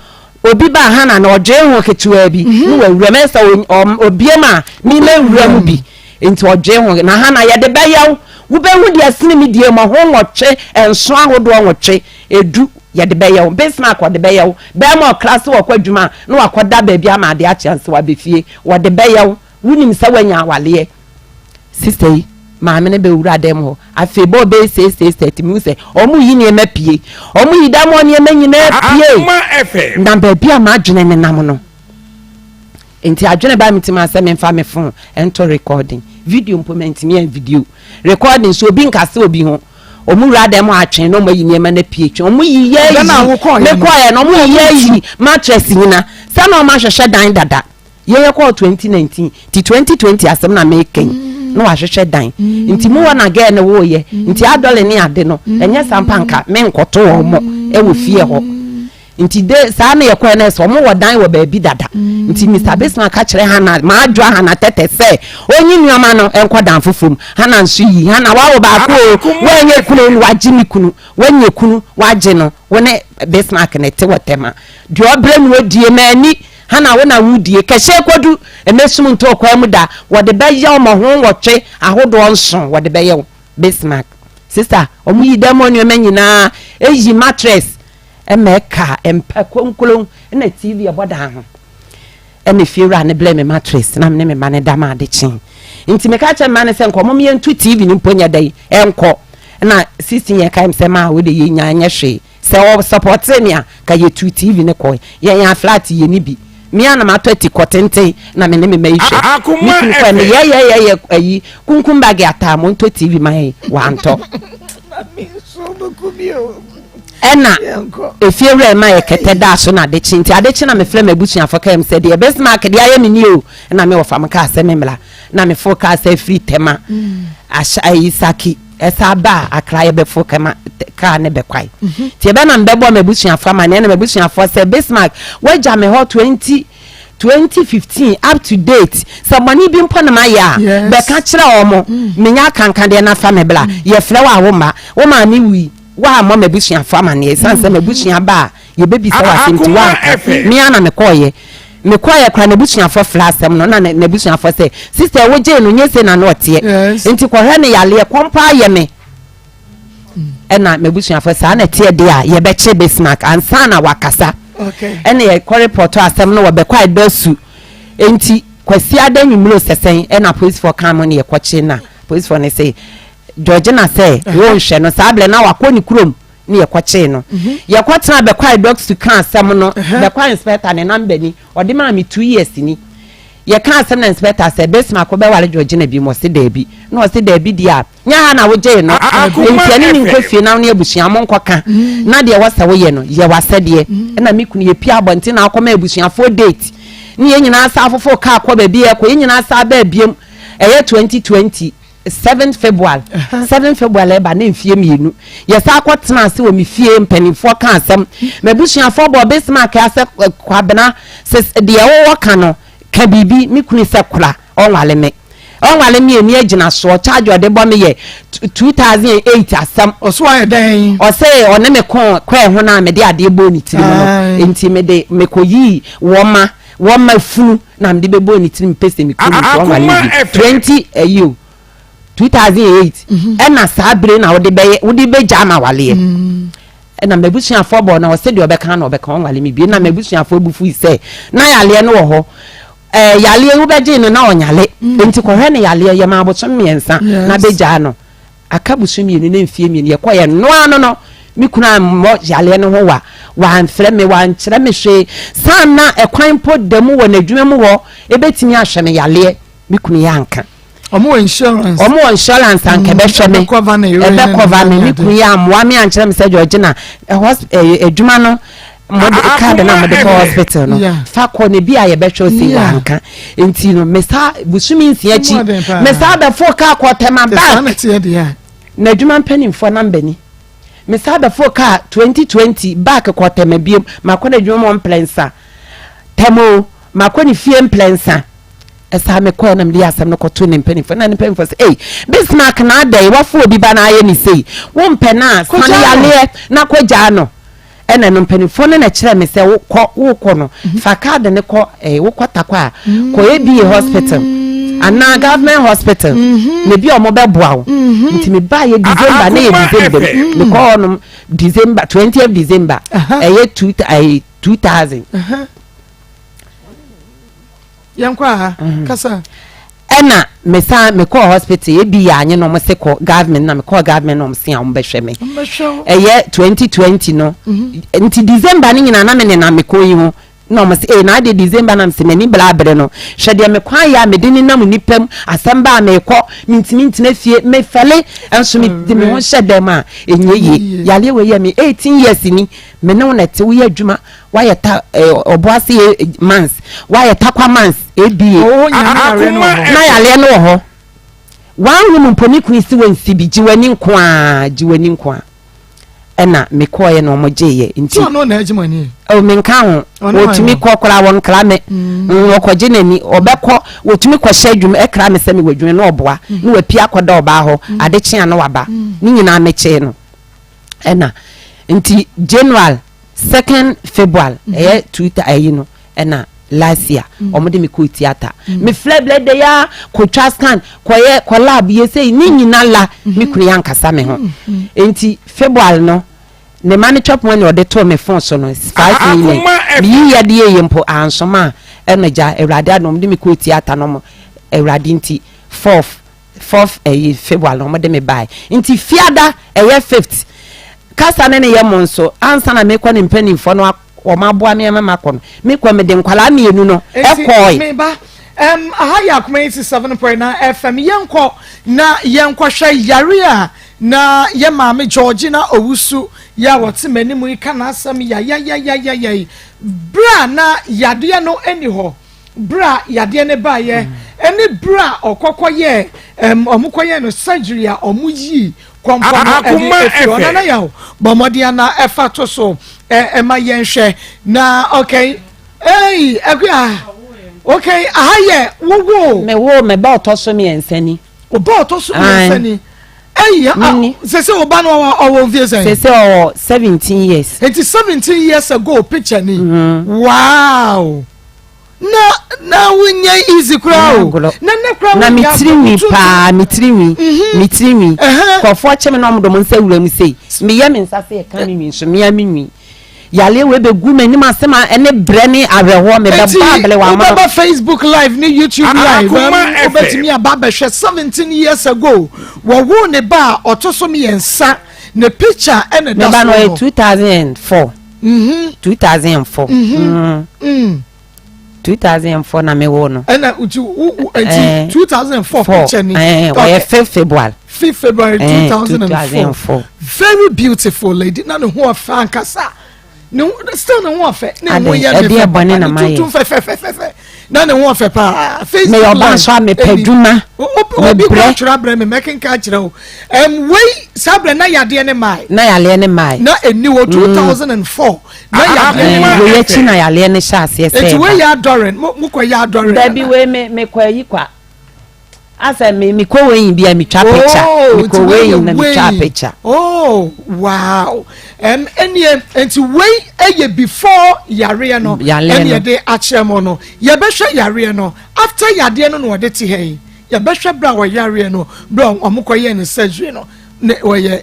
Obi ba ha na na ɔdwen ho ketewaa bi na wawura mu. Ɛyɛ sɛ obue mu a, me mɛwura mu bi. Nti ɔdwen ho. Na ha na yɛde bɛyɛ wo. Wobɛhu deɛ ɛsene me die mmɔho nwɔtwe, nson ahodoɔ nwɔtwe, edu, yɛde bɛyɛ wo. Bismarck ɔde bɛyɛ wo. Bɛrima ɔkra sɛ ɔkɔ adwuma a, na wakɔda baabi ama adeɛ akye ansa waba fie. Wɔde bɛyɛ wo. Wonim sɛ woanya awaleɛ. Sister yi maame no bɛwura dɛm hɔ afei bɔɔ bɛyɛ 6:30 mehu sɛ ɔmo yi nneɛma pie ɔmo yi dɛm hɔ nneɛma nyinaa pie na baabi a m'adwene nenam no nti adwene baa me ti ma sɛ memfa me phone ɛnto recording video mpo mantumi an video recording so obi nkasa obi ho ɔmo wura dɛm hɔ atwɛn na ɔmo ayi nneɛma no pie twɛn ɔmo yi yɛ ayi mekɔɛ na ɔmo yi yɛ ayi mattress nyina sɛ na ɔmo ahwehwɛ dan dada. Yɛyɛ kɔɔ 2019 ti 2020 asɛm na meka yi. na wahwehwɛ dan. Nti mu hɔ na girl no woeɛ. Nti adɔle ne ade no, ɛnyɛ saa mpo a nka menkɔto wɔn wɔ fie hɔ. Nti de saa na yɛkɔɛ no sɛ wɔn wɔ dan wɔ baabi dada. Nti Mister Bismarck ka kyerɛ Hannah, Maadwoa Hannah tɛtɛ sɛ ɔnyi nneɛma no nkɔ dan foforɔ mu. Hannah nso yi. Hannah wawo baako o, woanyɛ kunu o, wagye ne kunu. Woanya kunu, wagye no, wo ne Bismarck na ɛte wɔ Tema. Deɛ ɔbrɛ no ɔdie, m'ani, Hannah wo na wodie. Kɛhyɛ kɔdu mmɛsum ntɔɔ kwan mu da, wɔde bɛyɛ wo mmɔho nwɔtwe ahodoɔ nson, wɔde bɛyɛ wo. Bismarck, sister, wɔn yi dan mu nneɛma nyinaa, eyi mattress, ɛma ɛka mpa konkolon ɛna TV ɛbɔ dan ho. Ɛna fiewura no brɛɛ me mattress na me ne me mma no da ma ade kyee. Nti meka kyerɛ mma no sɛ nka ɔmo yɛnto TV no mpo nyɛ dɛn ɛnkɔ. Ɛna sisi yɛn kae me sɛ maa wo de yɛnya nyɛ hwee. Sɛ ɔ supportee me a ka yɛtu TV no kɔe. Yɛn a flat yɛni bi. Me a na matɔ ati kɔ tenten na me ne me mma yi hwɛ. Me kunu kɔe me yɛyɛyɛyɛ ayi kunkum bag ataa mo ntɔ TV ma yɛn wantɔ. Ɛna efiewura yi ma yɛ kɛtɛ daa so na ade kye nti ade kye na mefrɛ m'abusuafo kae m sɛ deɛ Bismarck deɛ ayɛ me nie o ɛna me wɔfa mo kaa sɛ me mmra na mefo kaa sɛ firi Tema ahyɛ ayi Saki ɛsa ba Accra yɛbɛfo kɛma kaa ne bɛkwae nti ɛbɛ na mebɛbɔ m'abusuafo amaneɛ na m'abusuafoɔ sɛ Bismarck wagya me hɔ 20 2015 up to date sɛ bɔne bi mpo na mayɛ a bɛka kyerɛ wɔn mm. menya akanka deɛ na fa me bla mm. yɛfrɛ wo a wo mma wo maame wui woammɔ m'abusuafo amanneɛ ɛsiane sɛ m'abusua ba a yɛbɛbisa wɔ asɛm nti woanka me a na mekɔɔyɛ mekɔɔyɛ koraa n'abusuafo frɛ asɛm no na n'abusuafo sɛ sista wogyee no nyɛ sei na na ɔteɛ nti kɔhwɛ ne yaleɛ kɔmpa ayɛ me ɛna m'abusuafoɔ saa na ɛteɛ deɛ a yɛbɛkye Bismarck ansa na wakasa ɛna yɛkɔ repɔtɔ asɛm no wɔ bɛkɔ a ɛdɔ su nti Kwasi ada nwumuro sɛsɛn ɛna polisifoɔ kan mo ne yɛkɔkye na polisifoɔ no sɛ Georgina sɛ wɔnhwɛ no saa berɛ na wakɔ ne kurom ne yɛkɔkyee no mhm. yɛkɔtena bɛkɔ a dɔ su ka asɛm no bɛkɔ inspector ne namba ni ɔde maa me two years ni yɛka asɛm na inspector sɛ Bismarck wobɛware Georgina bi mu ɔse daabi na ɔse daabi deɛ a Nyɛ ha na wogyee no, enti ɛne no nkɔ fie na wo ne abusua monkɔka, na deɛ ɛwɔ sɛ woyɛ no, yɛ w'asɛdeɛ. Ɛna me kunu yɛpue abɔnten na akɔma abusuafoɔ date, ne yɛn nyinaa san foforo kaa kɔ baabi a yɛkɔ, yɛn nyinaa san baa biom, ɛyɛ 2020, 7 February, 7 February ɛba ne mfeɛ mmienu, yɛsan kɔ tena ase wɔ me fie, mpanimfoɔ ka asɛm, m'abusuafoɔ bɔɔ Bismarck asɛ Kwabena, sɛ deɛ wowɔ ka no, ka biribi, me kunu sɛ kora, ɔnwale me. Ɔnwale me ɛni agyinasoɔ charge ɔde bɔ me yɛ 2008 asɛm. Ɔso ayɛ dɛn? Ɔse ɔne me ko kɔɛ ho na mede adeɛ bɔɔ ne tirim no nti mede mekɔ yii wɔma wɔma funu na mede bɛbɔɔ ne tirim pɛ sɛ me kunu nti ɔnwale me bi 20 ɛyi o 2008 ɛna saa bere na wode bɛyɛ wode bɛgya ama waleɛ. Ɛna m'abusuafoɔ bɔɔ na ɔsɛ deɛ ɔbɛka na ɔbɛka ɔnwale me bio na m'abusuafoɔ bu fui sɛ na yareɛ no wɔ hɔ ɛɛ yareɛ yi wobɛgye no na ɔnyale mm. nti kɔhwɛ ne yareɛ yɛ ma abosom mmiɛnsa na bɛgyaa no aka bosom mmienu ne mfie mmienu yɛkɔ yɛ noa no no me kunu ammɔ yareɛ no ho wa wamfrɛ me wankyerɛ me hwee saa na ɛkwan mpo da mu wɔ n'adwuma mu hɔ ɛbɛtumi ahwɛ me yareɛ me kunu yɛ anka Ɔmo wɔ insurance. Ɔmo wɔ insurance anka mm, ɛbɛhwɛ me. Ɛbɛkɔva ne yere. Ɛbɛkɔva me. Me kunu yɛ amoa me ankyerɛ me sɛ Georgina ɛhɔ adwuma no mo de card na mo de kɔ hospital no fa kɔ ne bi a yɛbɛhwɛ ose wanka nti no mesa busumi nsia akyi mesa bɛfo kaa kɔ tɛma back na adwuma mpanimfoɔ namba ni mesa bɛfo kaa 2020 back kɔ tɛma biem makɔ na adwuma mu mplɛnsa tɛmo makɔ ne fie mplɛnsa. Ɛsaa mekɔɛ na mede asɛm no kɔtoo ne mpanimfoɔ na ne mpanimfoɔ sɛ ei Bismarck na adɛn wafo obi ba na ayɛ ne sei wompɛ no a sane yaleɛ na kɔgyaa no ɛna no mpanimfoɔ no na kyerɛ me sɛ wokɔ wokɔ no mhm. fa kaade no kɔ eh, wokɔ takɔ a kɔ ABA hospital anaa government hospital mhm. na ebi a wɔn bɛboa wo mhm. nti mebaa yɛ December ne yɛ December mekɔ hɔ nom December 20th December ɛyɛ 2000. Yɛnkɔ aha, kasa. Ɛna me san me kɔɔ hospital ebi yɛ anye na ɔmo se kɔ government na me kɔɔ government na ɔmo se a ɔmo bɛhwɛ me. Ɛyɛ 2020 no mhm. nti December no nyinaa na me nenam me kɔn yi ho na ɔmo se ee na adeɛ December na me se m'ani bla abere no hwɛ deɛ me kwan yɛ a mede nenam nipa mu asɛm ba a mekɔ mentumi ntena fie mefɛle nso me de me ho hyɛ dɛm a ɛnyɛ yie yareɛ wei yɛ me 18 years ni me ne wo na ɛte woyɛ adwuma Wayɛ ta eh, ɔboase eh, mans. Wayɛ takwa mans, ABA. Ɔwɔ nyina na yareɛ no wɔ hɔ. Na yareɛ no wɔ hɔ. One room mpo me kunu si wɔnsi bi, gye w'ani nko ara, gye w'ani nko ara. Ɛna mekɔɔeɛ na wɔn gyeeɛ nti. Ɔno na ɛgye mo ani? Oh, menka ho. Wɔtumi kɔ koraa wɔnkra me. Ɔkɔgye n'ani, ɔbɛkɔ, wɔtumi kɔhyɛ adwuma, ɛkra me sɛ mewɔ adwuma na ɔboa, na wapie akɔda ɔbaa hɔ, ade kye a na waba. Ne nyinaa mekyee no. Ɛna nti January second February ɛyɛ two ta ɛyi no ɛna last year wɔn de me kɔɔ theatre. Me flɛ blɛ de ya kɔtwa scan kɔyɛ kɔ lab yɛ sɛ ne nyina la me kunu yɛ ankasa me ho. Nti February no ne ma ne chop money ɔde too me phone so no 5 million. Me yi yɛ de yɛ mpo ansoma a ɛna gya awurade adom de me kɔɔ theatre no mo awurade nti fourth Fourth ɛyi February na wɔde me bae. Nti Fiada ɛyɛ fifth kasa ne ne yɛ mo nso ansa na mekɔ ne mpanimfoɔ no wɔn aboa me ama makɔ no mekɔ mede nkwadaa mmienu no ɛkɔe. Nti meba um, aha yɛ akoma 87.9 FM yɛnkɔ na yɛnkɔhwɛ yare a na yɛ maame Georgina Owusu yɛ a wɔte m'anim yi ka n'asɛm yayayayayayai berɛ a na yadeɛ no ɛni hɔ. Berɛ a yadeɛ no baeɛ ɛne berɛ a ɔkɔ kɔyɛɛ ɛm ɔmo kɔyɛɛ no surgery a ɔmo yii kɔmpɔ no ɛde efi hɔ. Nana Yaw bɔ mmɔden ana ɛfa to so ɛ ɛma yɛn hwɛ na okay ei Akua okay aha yɛ wowo. Me wo me ba ɔtɔ so mmiɛnsa ni. Ɔba ɔtɔ so mmiɛnsa ni. Ɛyi a sese ɔba no ɔwɔ ɔwɔ mfie sɛn. Sese ɔwɔ 17 years. Eti 17 years ago picture ni. Wow. Na na wonyɛ easy koraa o. Na ne koraa Na me tiri nwi paa me tiri nwi mhm. me tiri nwi. Nkurɔfoɔ kye me na wɔn de wɔn nsa wura mu sei. Meyɛ me nsa sɛ ɛka me nwi nso mea me nwi. Yareɛ wei bɛgu m'anim ase ma ɛne brɛ ne awerɛhoɔ mebɛbɔ abele wɔ ama. Wobɛba Facebook live ne YouTube live wobɛtumi aba abɛhwɛ 17 years ago wɔwoo ne ba a ɔto so mmiɛnsa ne picture ɛna da so no. Meba no ɔyɛ 2004. 2004. 2004 na mewoo no. Ɛna nti wo nti 2004 picture ni. Ɔyɛ 5 February. 5 February 2004. Very beautiful lady na ne ho ɔfɛ ankasa. Ne ho still ne ho ɔfɛ. Ne ho yɛ ne fɛ papa ne tuntum fɛfɛfɛfɛ. Na ne ho ɔfɛ paa. Facebook live. Meyɛ ɔba nso a mepɛ adwuma. Obi kɔ atwerɛ abrɛ me mɛkenka akyerɛ wo. Ɛm wei saa berɛ na yadeɛ ne mae. Na yadeɛ ne mae. Na ɛni hɔ 2004. Na yadeɛ ne mae. Wei akyi na yadeɛ ne hyɛ aseɛ sɛ. Eti wei yɛ adɔren mo mo kɔ yɛ adɔren. Dabi wei me me kɔ ayi kwa. Asɛ me me kɔ wei bi a me twa picture. Oh, me kɔ wei na me twa picture. Oh wow. Ɛm ɛnie nti wei ɛyɛ before yareɛ no. Ɛne yɛde akyerɛ mo no. Yɛbɛhwɛ yareɛ no after yadeɛ no na wɔde te ha yi. Yɛbɛhwɛ berɛ a ɔyareɛ no, berɛ a wɔkɔyɛɛ no surgery no, ne ɔyɛ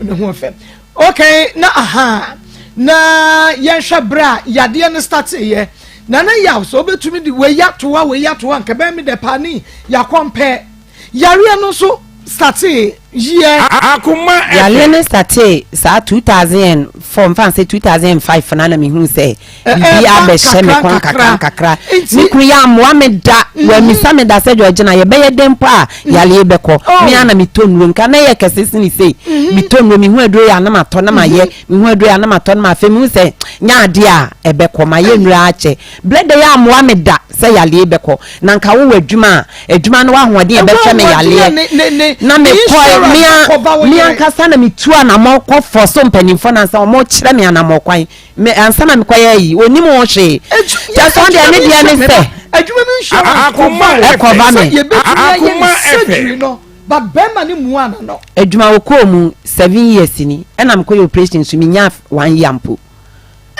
ne ho fɛ. Okay, na aha, na yɛnhwɛ berɛ a yadeɛ no starteeɛ. Na na yaw sɛ wobɛtumi de wei atoa wei atoa nka bɛyɛ me dɛ paa ne yɛakɔmpɛ. Yareɛ no nso startee yeɛ. Akoma Yareɛ no startee saa 2004 mfa sɛ 2005 na na mehuu sɛ biribi abɛhyɛ me kɔn nkakra nkakra. Me kunu yɛ ammoa me da, wammisa me da sɛ Georgina yɛbɛyɛ dɛn mpo a yareɛ yi bɛkɔ. Me ara na metɔ nnuro, nka na ɛyɛ kɛse sene sei. Metɔ nnuro, mehu aduro yɛ a na matɔ na mayɛ, mehu aduro yɛ a na matɔ na afei mehu sɛ nyɛ adeɛ a ɛbɛkɔ. Mayɛ nnuro ara akyɛ. Berɛ da yi ammoa me da sɛ yareɛ yi bɛkɔ. Na nka wowɔ adwuma a, adwuma no w'ahoɔden a ɛbɛhwɛ me yareɛ. Na mekɔe, me me ankasa na metu anammɔn kɔ fɔ so mpanimfoɔ no ansa wɔkyerɛ me anammɔn kwan. Me ansa na mekɔyɛ ayi, ɔnim ho hwee. Kyɛ sɛ ɔno deɛ ne deɛ ne sɛ. Adwuma no insurance ɛkɔva me. Sɛ yɛbɛtumi ayɛ ne surgery no, but bɛrima no mua n'ano. Adwuma wɔkɔɔ mu 7 years ni, ɛna mekɔyɛ operation nso menyaa one year mpo.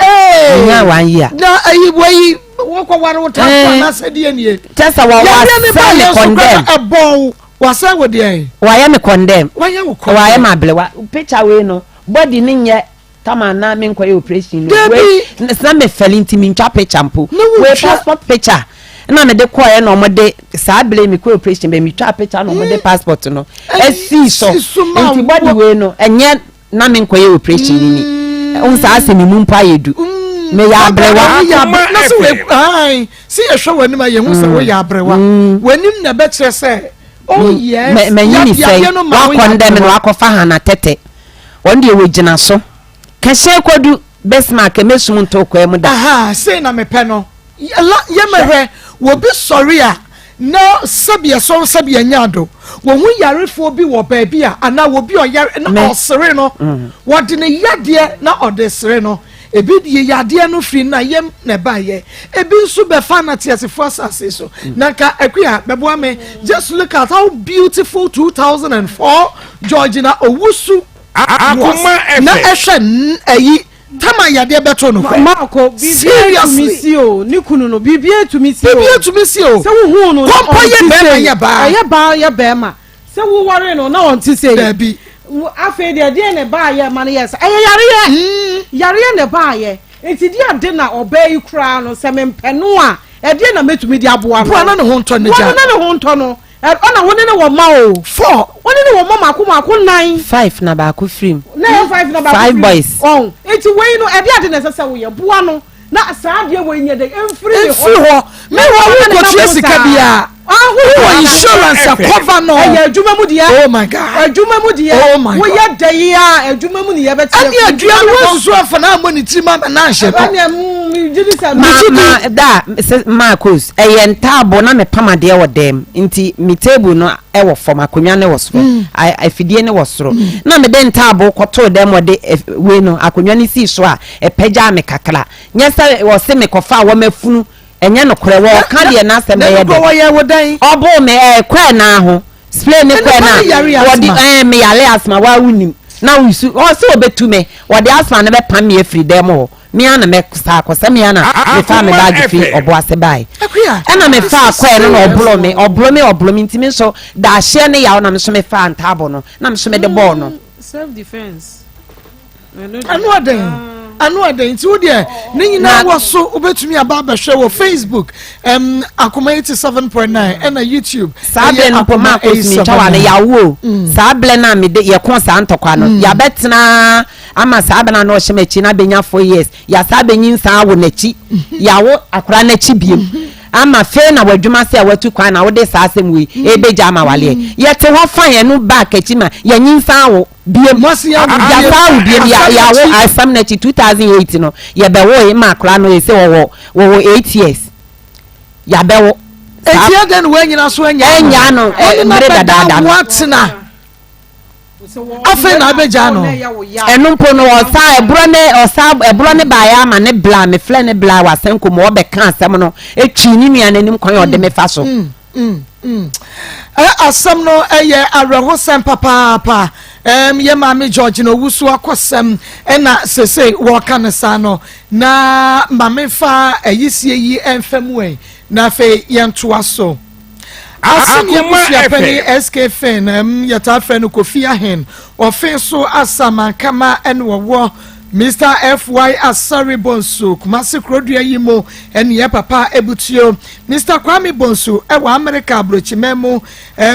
Menyaa one year. Na ayi wɔyi wɔkɔ ware wo tamfo anaasɛ deɛ nie. Kyɛ sɛ wɔ Yareɛ ne wasɛ ba me yɛn so kora condemn. ɛbɔn wo wasɛ wo deɛ. Wayɛ me condemn. Wayɛ wo condemn. Wayɛ me abelewa. Picture wei no, body ne nyɛ tama na menkɔyɛ operation no. Dabi. Wei na mefɛle nti mentwa picture mpo. Na wontwa. Wei passport picture na mede kɔɛ na wɔde saa bere mekɔ operation bɛ metwa picture na wɔde passport no esii so. Nti body wei no ɛnyɛ na menkɔyɛ operation ni ni. N saa asɛ me mu mpo ayɛ du. Meyɛ aberewa. Na sɛ wei ae sɛ yɛhwɛ w'anim a yɛhu sɛ woyɛ aberewa. W'anim na ɛbɛkyerɛ sɛ oh yes. Manyi ne sɛn wakɔndɛm no wakɔfa Hannah Tɛtɛ. Wɔn deɛ wɔgyina so. Kɛhyɛ kɔdu Bismarck mɛsum nto kwaa mu da. Aha sei na mepɛ no. Yɛmɛhwɛ wɔbi sɔre a. Na sɛbi ɛsɔn sɛbi ɛnyɛ ado, wɔhu yarefoɔ bi wɔ baabi a anaa obi ɔyare na ɔsere no, wɔde ne yadeɛ na ɔde sere no. Ebi deɛ yadeɛ no firi na yam na ɛbaeɛ, ebi nso bɛfa na teasefoɔ asase so. Na nka Akua bɛboa me, just look at how beautiful 2004 Georgina Owusu was. Na ɛhwɛ ɛyi tama yadeɛ bɛto no hwɛ. Marco, biribiara tumi si o, ne kunu no, biribiara tumi si o. Biribiara tumi si o. Sɛ wohuu no na Kɔmpɔ yɛ ɔnte bɛrima sei. yɛ baa. Ɛyɛ baa yɛ bɛrima. Sɛ wowaree no na ɔnte sei. Dabi. Afei deɛ deɛ na ɛbaayɛ ma no yɛ sɛ ɛyɛ yareɛ. Yareɛ na ɛbaayɛ. Nti deɛ ade na ɔbaa yi koraa no sɛ mempɛ no a ɛdeɛ na mɛtumi de aboa no. Boa no ne ho ntɔ no Boa gya. no na ne ho ntɔ no. Ɔna wo ne no wɔ mma o. Four. Wo ne no wɔ mma mako mako nnan. Five na baako firi mu. Na ɛyɛ five na baako Five firi mu. boys. Ɔn. Nti wei no ɛde ade na ɛsɛ sɛ woyɛ. Boa no na saa adeɛ wei nyɛ dɛ mfiri ne hɔ. Mfiri hɔ. Me wɔ wo kɔtua sika biara. Wowɔ insurance a cover no. Ɛyɛ adwuma mu deɛ. Oh my God. Adwuma mu deɛ. Oh my God. Woyɛ dɛ yi a adwuma mu ne yɛbɛte. Ɛne adua no wɔnsusu afa na ammɔ ne tirim ama na anhyɛ no. Ɛne megye di sɛ. Ma ma da sɛ Marcos ɛyɛ ntaabo na mepam adeɛ wɔ dɛm nti me table no ɛwɔ fam akonnwa no wɔ soro mm. afidie no wɔ soro mm. na mede ntaabo kɔtoo dɛm wɔde wei no akonnwa no sii so a ɛpɛgyaa me kakra nyɛ sɛ wɔse mekɔfa a wɔmafunu Ɛnyɛ nokorɛ, wɔɔka deɛ n'asɛm bɛyɛ dɛ. Wɔyɛ wo dɛn? Ɔboo me ɛɛ kɔɛ naa ho, spray ne kɔɛ naa, wɔde ɛɛ me yare asthma waa wo nim, na wo su, ɔse ɔbɛtu me, wɔde asthma no bɛpam me afiri dɛm hɔ, me ara na mɛ saa akɔ, sɛ me ara na me faa me bag firi ɔbo ase baae, ɛna me faa kɔɛ no na ɔboro me, ɔboro me, ɔboro me, nti me nso daahyeɛ ne yaw na me nso me faa ntaabo no, na me nso me de bɔɔ no. Self defense. Ano ɔden, ano ɔden. Nti wo deɛ ne nyinaa wɔ so, wobɛtumi aba abɛhwɛ wɔ Facebook Akoma 87.9 ɛna YouTube. Saa berɛ no mpo maa kɔsumi ntwa wa no yawo o. Mm. Saa berɛ no a mede yɛko saa ntɔkwa no mm. yɛabɛtena ama saa bɛn na ɔhyɛ m'akyi na abɛnya 4 years yɛasa abɛnyi nsa awo n'akyi mm-hmm. yɛawo akora n'akyi biem mm-hmm. ama fei na w'adwuma sɛ watu kwan na wode saa asɛm wei ɛbɛgya ama waleɛ yɛte hɔ fa yɛn no back akyi ma yɛnyi nsa awo Biem, yɛasan awo biem, yɛawo asɛm no akyi 2008 no yɛbɛwoe ma akora no ɛsɛ wɔwɔ wɔwɔ 8 years yɛabɛwo. Eti ɛdɛn na wɔanyina so anya no? Anya no mmere dadaada no. Wɔatena afei na abɛgya no. Ɛno mpo no ɔsa ɛborɔ ne ɔsa ɛborɔ ne baeɛ ama ne bla mefrɛ ne bla wɔ asɛnko mu ɔbɛka asɛm no etwi ne nua n'anim kwan a ɔde me fa so. Mm. Mm, mm. Asɛm no yɛ awerɛhosɛm papaapa. Yɛ maame George na owusu akɔsɛm ɛna sese wɔka no saa no. Na maame fa ayisie yi ɛmfa mu ɛ. Na afei yɛntoa so. Asɛm yɛ busuapɛni SK Finn, yɛtaa frɛ no Kofi Ahen. Ɔfe so Asamankama ɛna ɔwɔ. Mister FY Asare Bonsu, Kumasi kurodua yi mu ɛne yɛ papa ebutuo. Mister Kwame Bonsu ɛwɔ Amerika aburokyiman mu.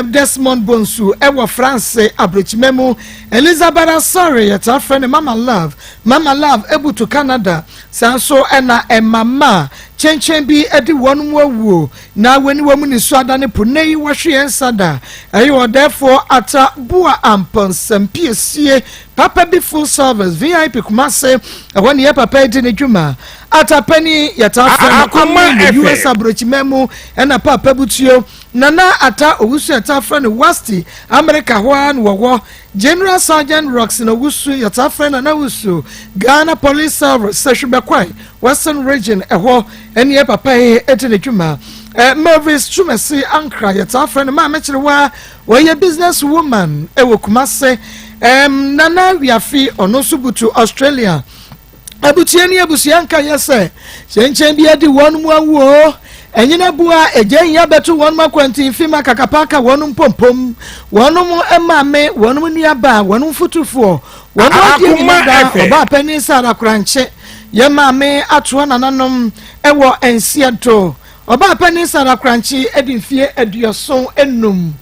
Desmond Bonsu ɛwɔ France aburokyiman mu. Elizabeth Asare, yɛtaa frɛ no Mama Love. Mama Love ebutu Canada. Saa nso ɛna ɛmama kyenkyen bi ɛde wɔn mu awuo na wɔni wɔn mu nisuo adane po. Nnɛ yi wɔhwe yɛn nsa da. Ɛyɛ ɔdɛɛfoɔ Atta Boa Amponsah Mpiesie Papa bi full service vip Kumase ɛhɔ ne yɛ papa yi di ne dwuma Ata panin yɛtaa frɛ no Akoma Amen wɔ US FM. aburokyiman mu ɛna Paapa Butuo Nana Ata Owusu yɛtaa frɛ no Wasti America hɔ ara na wɔwɔ General Sergeant Roxin Owusu yɛtaa frɛ Nana Owusu Ghana Police Service Sɛhwibɛkwae Western Region ɛhɔ ɛne yɛ papa yi di ne dwuma eh, Mervis Twumasi Ankra yɛtaa frɛ no Maame Kyerewa Ɔyɛ business woman wɔ Kumase. Um, Nana Wiafe, ɔno nso butu Australia. Abutua ne abusua nka yɛ sɛ kyɛnkyɛn bi adi wɔn mu awuo. Ɛnyina bua egya hia bɛto wɔn mu akwantinfi ma kakapaka wɔn mpompom. Wɔn maame, wɔn nuabaa, wɔn mfutufoɔ, wɔn adeɛ nyina da ɔbaa panin Sara Korankye. Yɛ maame atoa nananom wɔ nseɛ do. Ɔbaa panin Sarah Korankye adi mfeɛ 75.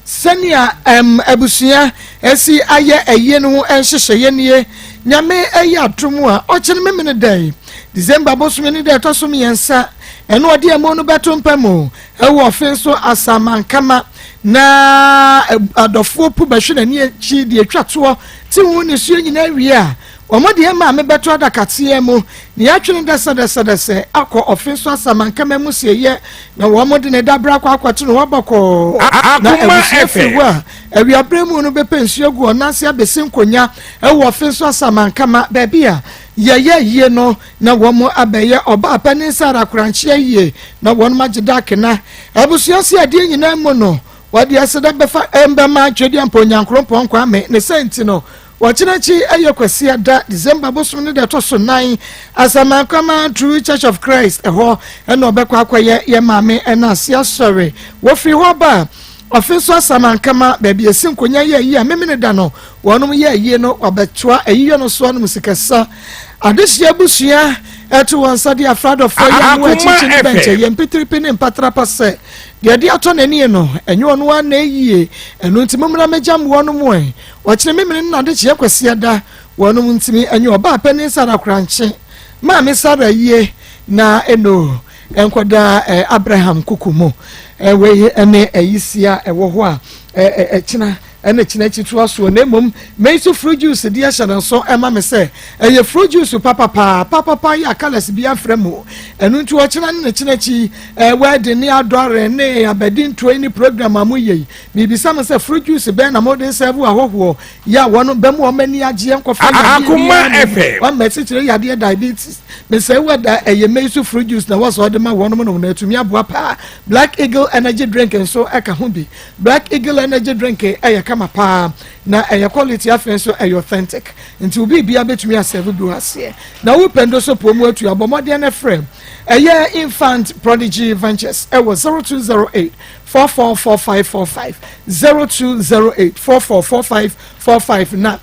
Sɛnea ɛm abusua asi ayɛ ayie no ho nhyehyɛeɛ nie, Nyame yɛ adom a, ɔkyene Memene da yi, December bosome ne da ɛtɔ so mmiɛnsa, ɛna ɔde amu no bɛto mpa mu wɔ ɔfe so Asamankama, na adɔfoɔ pu bɛhwe n'ani akyi deɛ ɛtwa toɔ te ho nisuo nyinaa wie a, Wɔn de yɛn maame bɛto adakateɛ mu, na yɛatwe no dɛsɛdɛsɛdɛsɛ akɔ ɔfe so asamankama amusieyɛ, na wɔn de ne dabere akɔ akɔto no hɔ bɔkɔɔ. Na abusua firi hɔ a, awiaberɛ mu no bɛpɛ nsuo agu wɔn nan ase abɛsi nkonya wɔ ɔfe so asamankama, baabi a yɛyɛ ayie no, na wɔn abɛyɛ ɔbaa panin Sara korankye ayie, na wɔn agye dakena. Abusua se adeɛ nyinaa mu no, wɔde aseda bɛfa bɛma Twedeɛmpa Onyankrompɔn Kwame, ne sɛ nti no, Ɔkyena akyi yɛ Kwasiada, December bosom no da ɛtɔ so nan, Asamankwama True Church of Christ, ɛhɔ na ɔbɛkɔ akɔyɛ yɛn maame ɛna ase asɔre. Wɔfiri hɔ ba a, ɔfe nso Asamankama, baabi esi nkonya yɛ ayie a Memeneda no wɔnom yɛ ayie no, wɔabɛtoa ayiyɔ no so anom sikasa. Adehyeɛ abusua ɛto wɔn nsa de afra adɔfoɔ yɛ amoa akyikyi ne bɛnkyɛ yɛ mpitiripi ne mpatrapa sɛ deɛ ɛde atɔ n'anie no, ɛnyɛ ɔno ara na ɛyie, ɛno nti mommra mmɛgya mmoa no mu ɛ. Ɔkyene Memene no n'adekyeɛ Kwasiada, wɔnom ntumi ɛnyɛ ɔbaa panin Sara Korankye, maame Sara yie na eno nkɔda Abraham kuku mu. Wei ne ayisia ɛwɔ hɔ a ɛkyena ɛne kyena akyi toa soɔ, na mmom mei so fruit juice deɛ hyɛ no nso ɛma me sɛ ɛyɛ fruit juice papapaa papapa yɛ a colours bi afra mu. Ɛno nti ɔkyena ne ne kyena akyi wedding ne adɔre ne abadintoɔ ne program a moyɛ yi, Mebisa mo sɛ fruit juice bɛn na mode sɛɛvo ahɔhoɔ yi a wɔn bɛma wɔn ani agyeɛ nkɔfa yadeɛ Akoma biara nom FM. wɔn asikyire yadeɛ diabetes mesɛe wɔ da ɛyɛ mei so fruit juice na wɔsɛ ɔde ma wɔn nom na atumi aboa paa. Black Eagle energy drink nso ɛka ho bi. Black Eagle energy drink ɛyɛ kama paa na ɛyɛ quality afei nso ɛyɛ authentic nti obi bia bɛtumi asɛvo bi wɔ aseɛ na wopɛ ndo so poɔ mu atu abɔ mmɔden no frɛ ɛyɛ Infant Prodigy Ventures ɛwɔ 0208 444545 0208 444545 na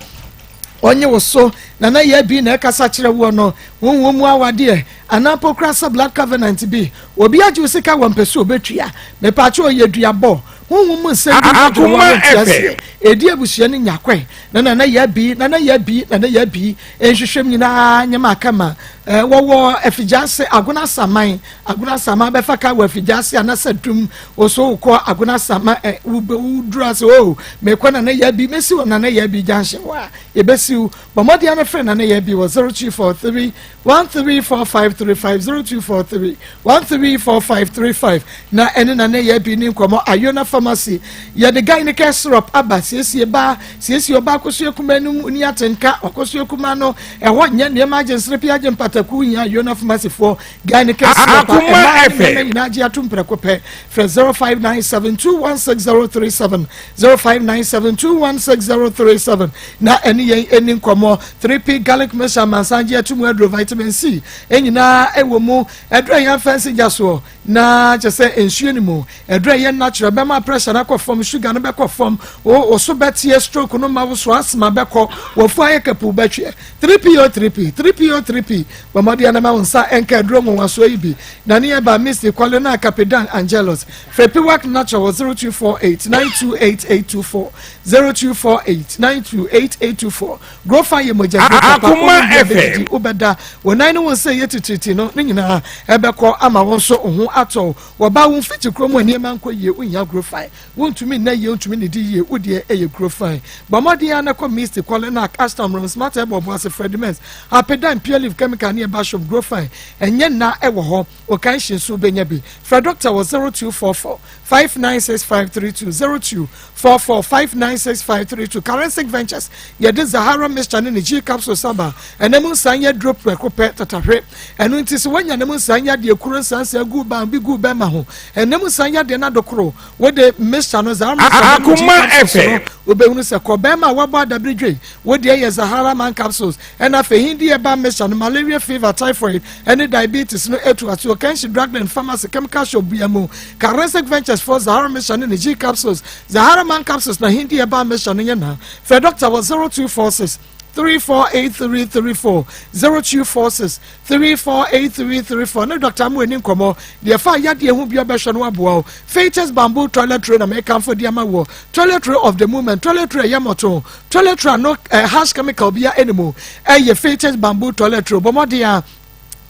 ɔnye wo so na na yɛ bi na ɛkasa kyerɛ woɔ no honhom mu awadeɛ anaa mpo koraa sɛ blood covenant bi obi agye wo sika wɔ mpɛ sɛ ɔbɛtua mepaakyɛ ɔyɛ duabɔ honhom mu nsɛm bi na adwene wɔ nte aseɛ ɛdi abusua no nya kwan na nana yɛ bi nana yɛ bi nana yɛ bi nhwehwɛm nyinaa nyɛ ma aka ma wɔwɔ afigya ase Agona Saman. Agona Saman bɛfa ka wɔ afigya ase anasɛ dum wɔso wokɔ Agona Saman ɛ woduru ase o mekɔ nana yɛ bi mesi wɔ nana yɛ bi junction hɔ a yɛbɛsiw bɔ mmɔden ano frɛ nana yɛ bi wɔ 0243 134535 0243 134535 na ɛne nana yɛ bi ne nkɔmmɔ. Ayona Pharmacy yɛde Gynecare syrup aba, siesie baa, siesie ɔbaa akosua kuma no mu ni atenka akosua kuma no ɛhɔ nyɛ nneɛma agye nserepe agye mpataku hia Ayona Pharmacy foɔ Gynecare syrup a ɛmaa ne mmarima nyinaa gye ato mprɛko pɛ. Frɛ 0597216037 0597216037 na ɛne yɛn ɛni nkɔmmɔ. 3P garlic mixture amansan gye ato mu aduro, vitamin C ɛnyinaa ɛwɔ mu, aduro a yɛn afɛnse gya soɔ na kyɛ sɛ nsuo no mu aduro a ɛyɛ natural bɛma pressure no akɔ fam, sugar no bɛkɔ fam, wo so bɛteɛ, stroke no ma wo so, asthma bɛkɔ, wɔfu ayɛ kapu bɛtweɛ. 3P o 3P 3P o 3P bɔmmɔden anama wo nsa ɛnka aduro nwonwasoɔ yi bi na ne yɛba Misty Kwale no a Capidan Angelos. Frɛ Piwak Natural wɔ 0248 928824 0248 928824. Grofa yɛ mogya duro papa. Akoma wone bia FM. bɛdidi wobɛda wo nan ne wo nsa ɛyɛ titiriti no ne nyinaa ɛbɛkɔ ama wo nso wo ho atɔ wo. Wɔba wo mfiti kuro mu a nneɛma nkɔ yie, wohia Grofan, wontumi nna yie, wontumi nnidi yie, wo deɛ ɛyɛ Grofan. Bɔ mmɔden ara na kɔ Misty Kwale Ashtown Mrom Smart Herbal Boase Fredimens Apedan Pure Leaf Chemical ne ɛba shop. Grofan ɛnyɛ nna ɛwɔ hɔ. Okanhyi nso wobɛnya bi. Frɛ doctor wɔ 0244 596532 0244 596532. Karensic Ventures yɛde Zahara mixture ne ne G capsule saba ɛnam nsan yɛ duro prɛko pɛ tatahwe. Ɛno nti sɛ woanya nam nsan yadeɛ kuro nsansan gu ban bi gu bɛma ho ɛnam nsan yadeɛ no adokoro wode mixture no, Zahara mixture ne ne G Akoma capsules no FM. wobɛhunu sɛ kɔ bɛrima a wabɔ adabere dwe wodeɛ yɛ Zahara man capsules. Ɛna afei hindi ɛba mixture no, malaria, fever, typhoid ɛne diabetes no etu ase. Okanshi Drugland Pharmacy chemical shop bia mu. Karensic Ventures for Zahara mixture ne ne G capsules, Zahara man capsules na hindi ɛba mixture no nyɛ na frɛ doctor wɔ 0246 348334 0246 348334 ne Dr. Amu ani nkɔmmɔ deɛ fa yadeɛ ho bi ɔbɛhwɛ no aboa wo. Fatus bamboo toilet roll na mekamfo de ama wɔ toilet roll of the moment, toilet roll ɛyɛ mɔto, toilet roll no harsh chemical bia ɛne mu ɛyɛ Fatus bamboo toilet roll. Bɔ mmɔden a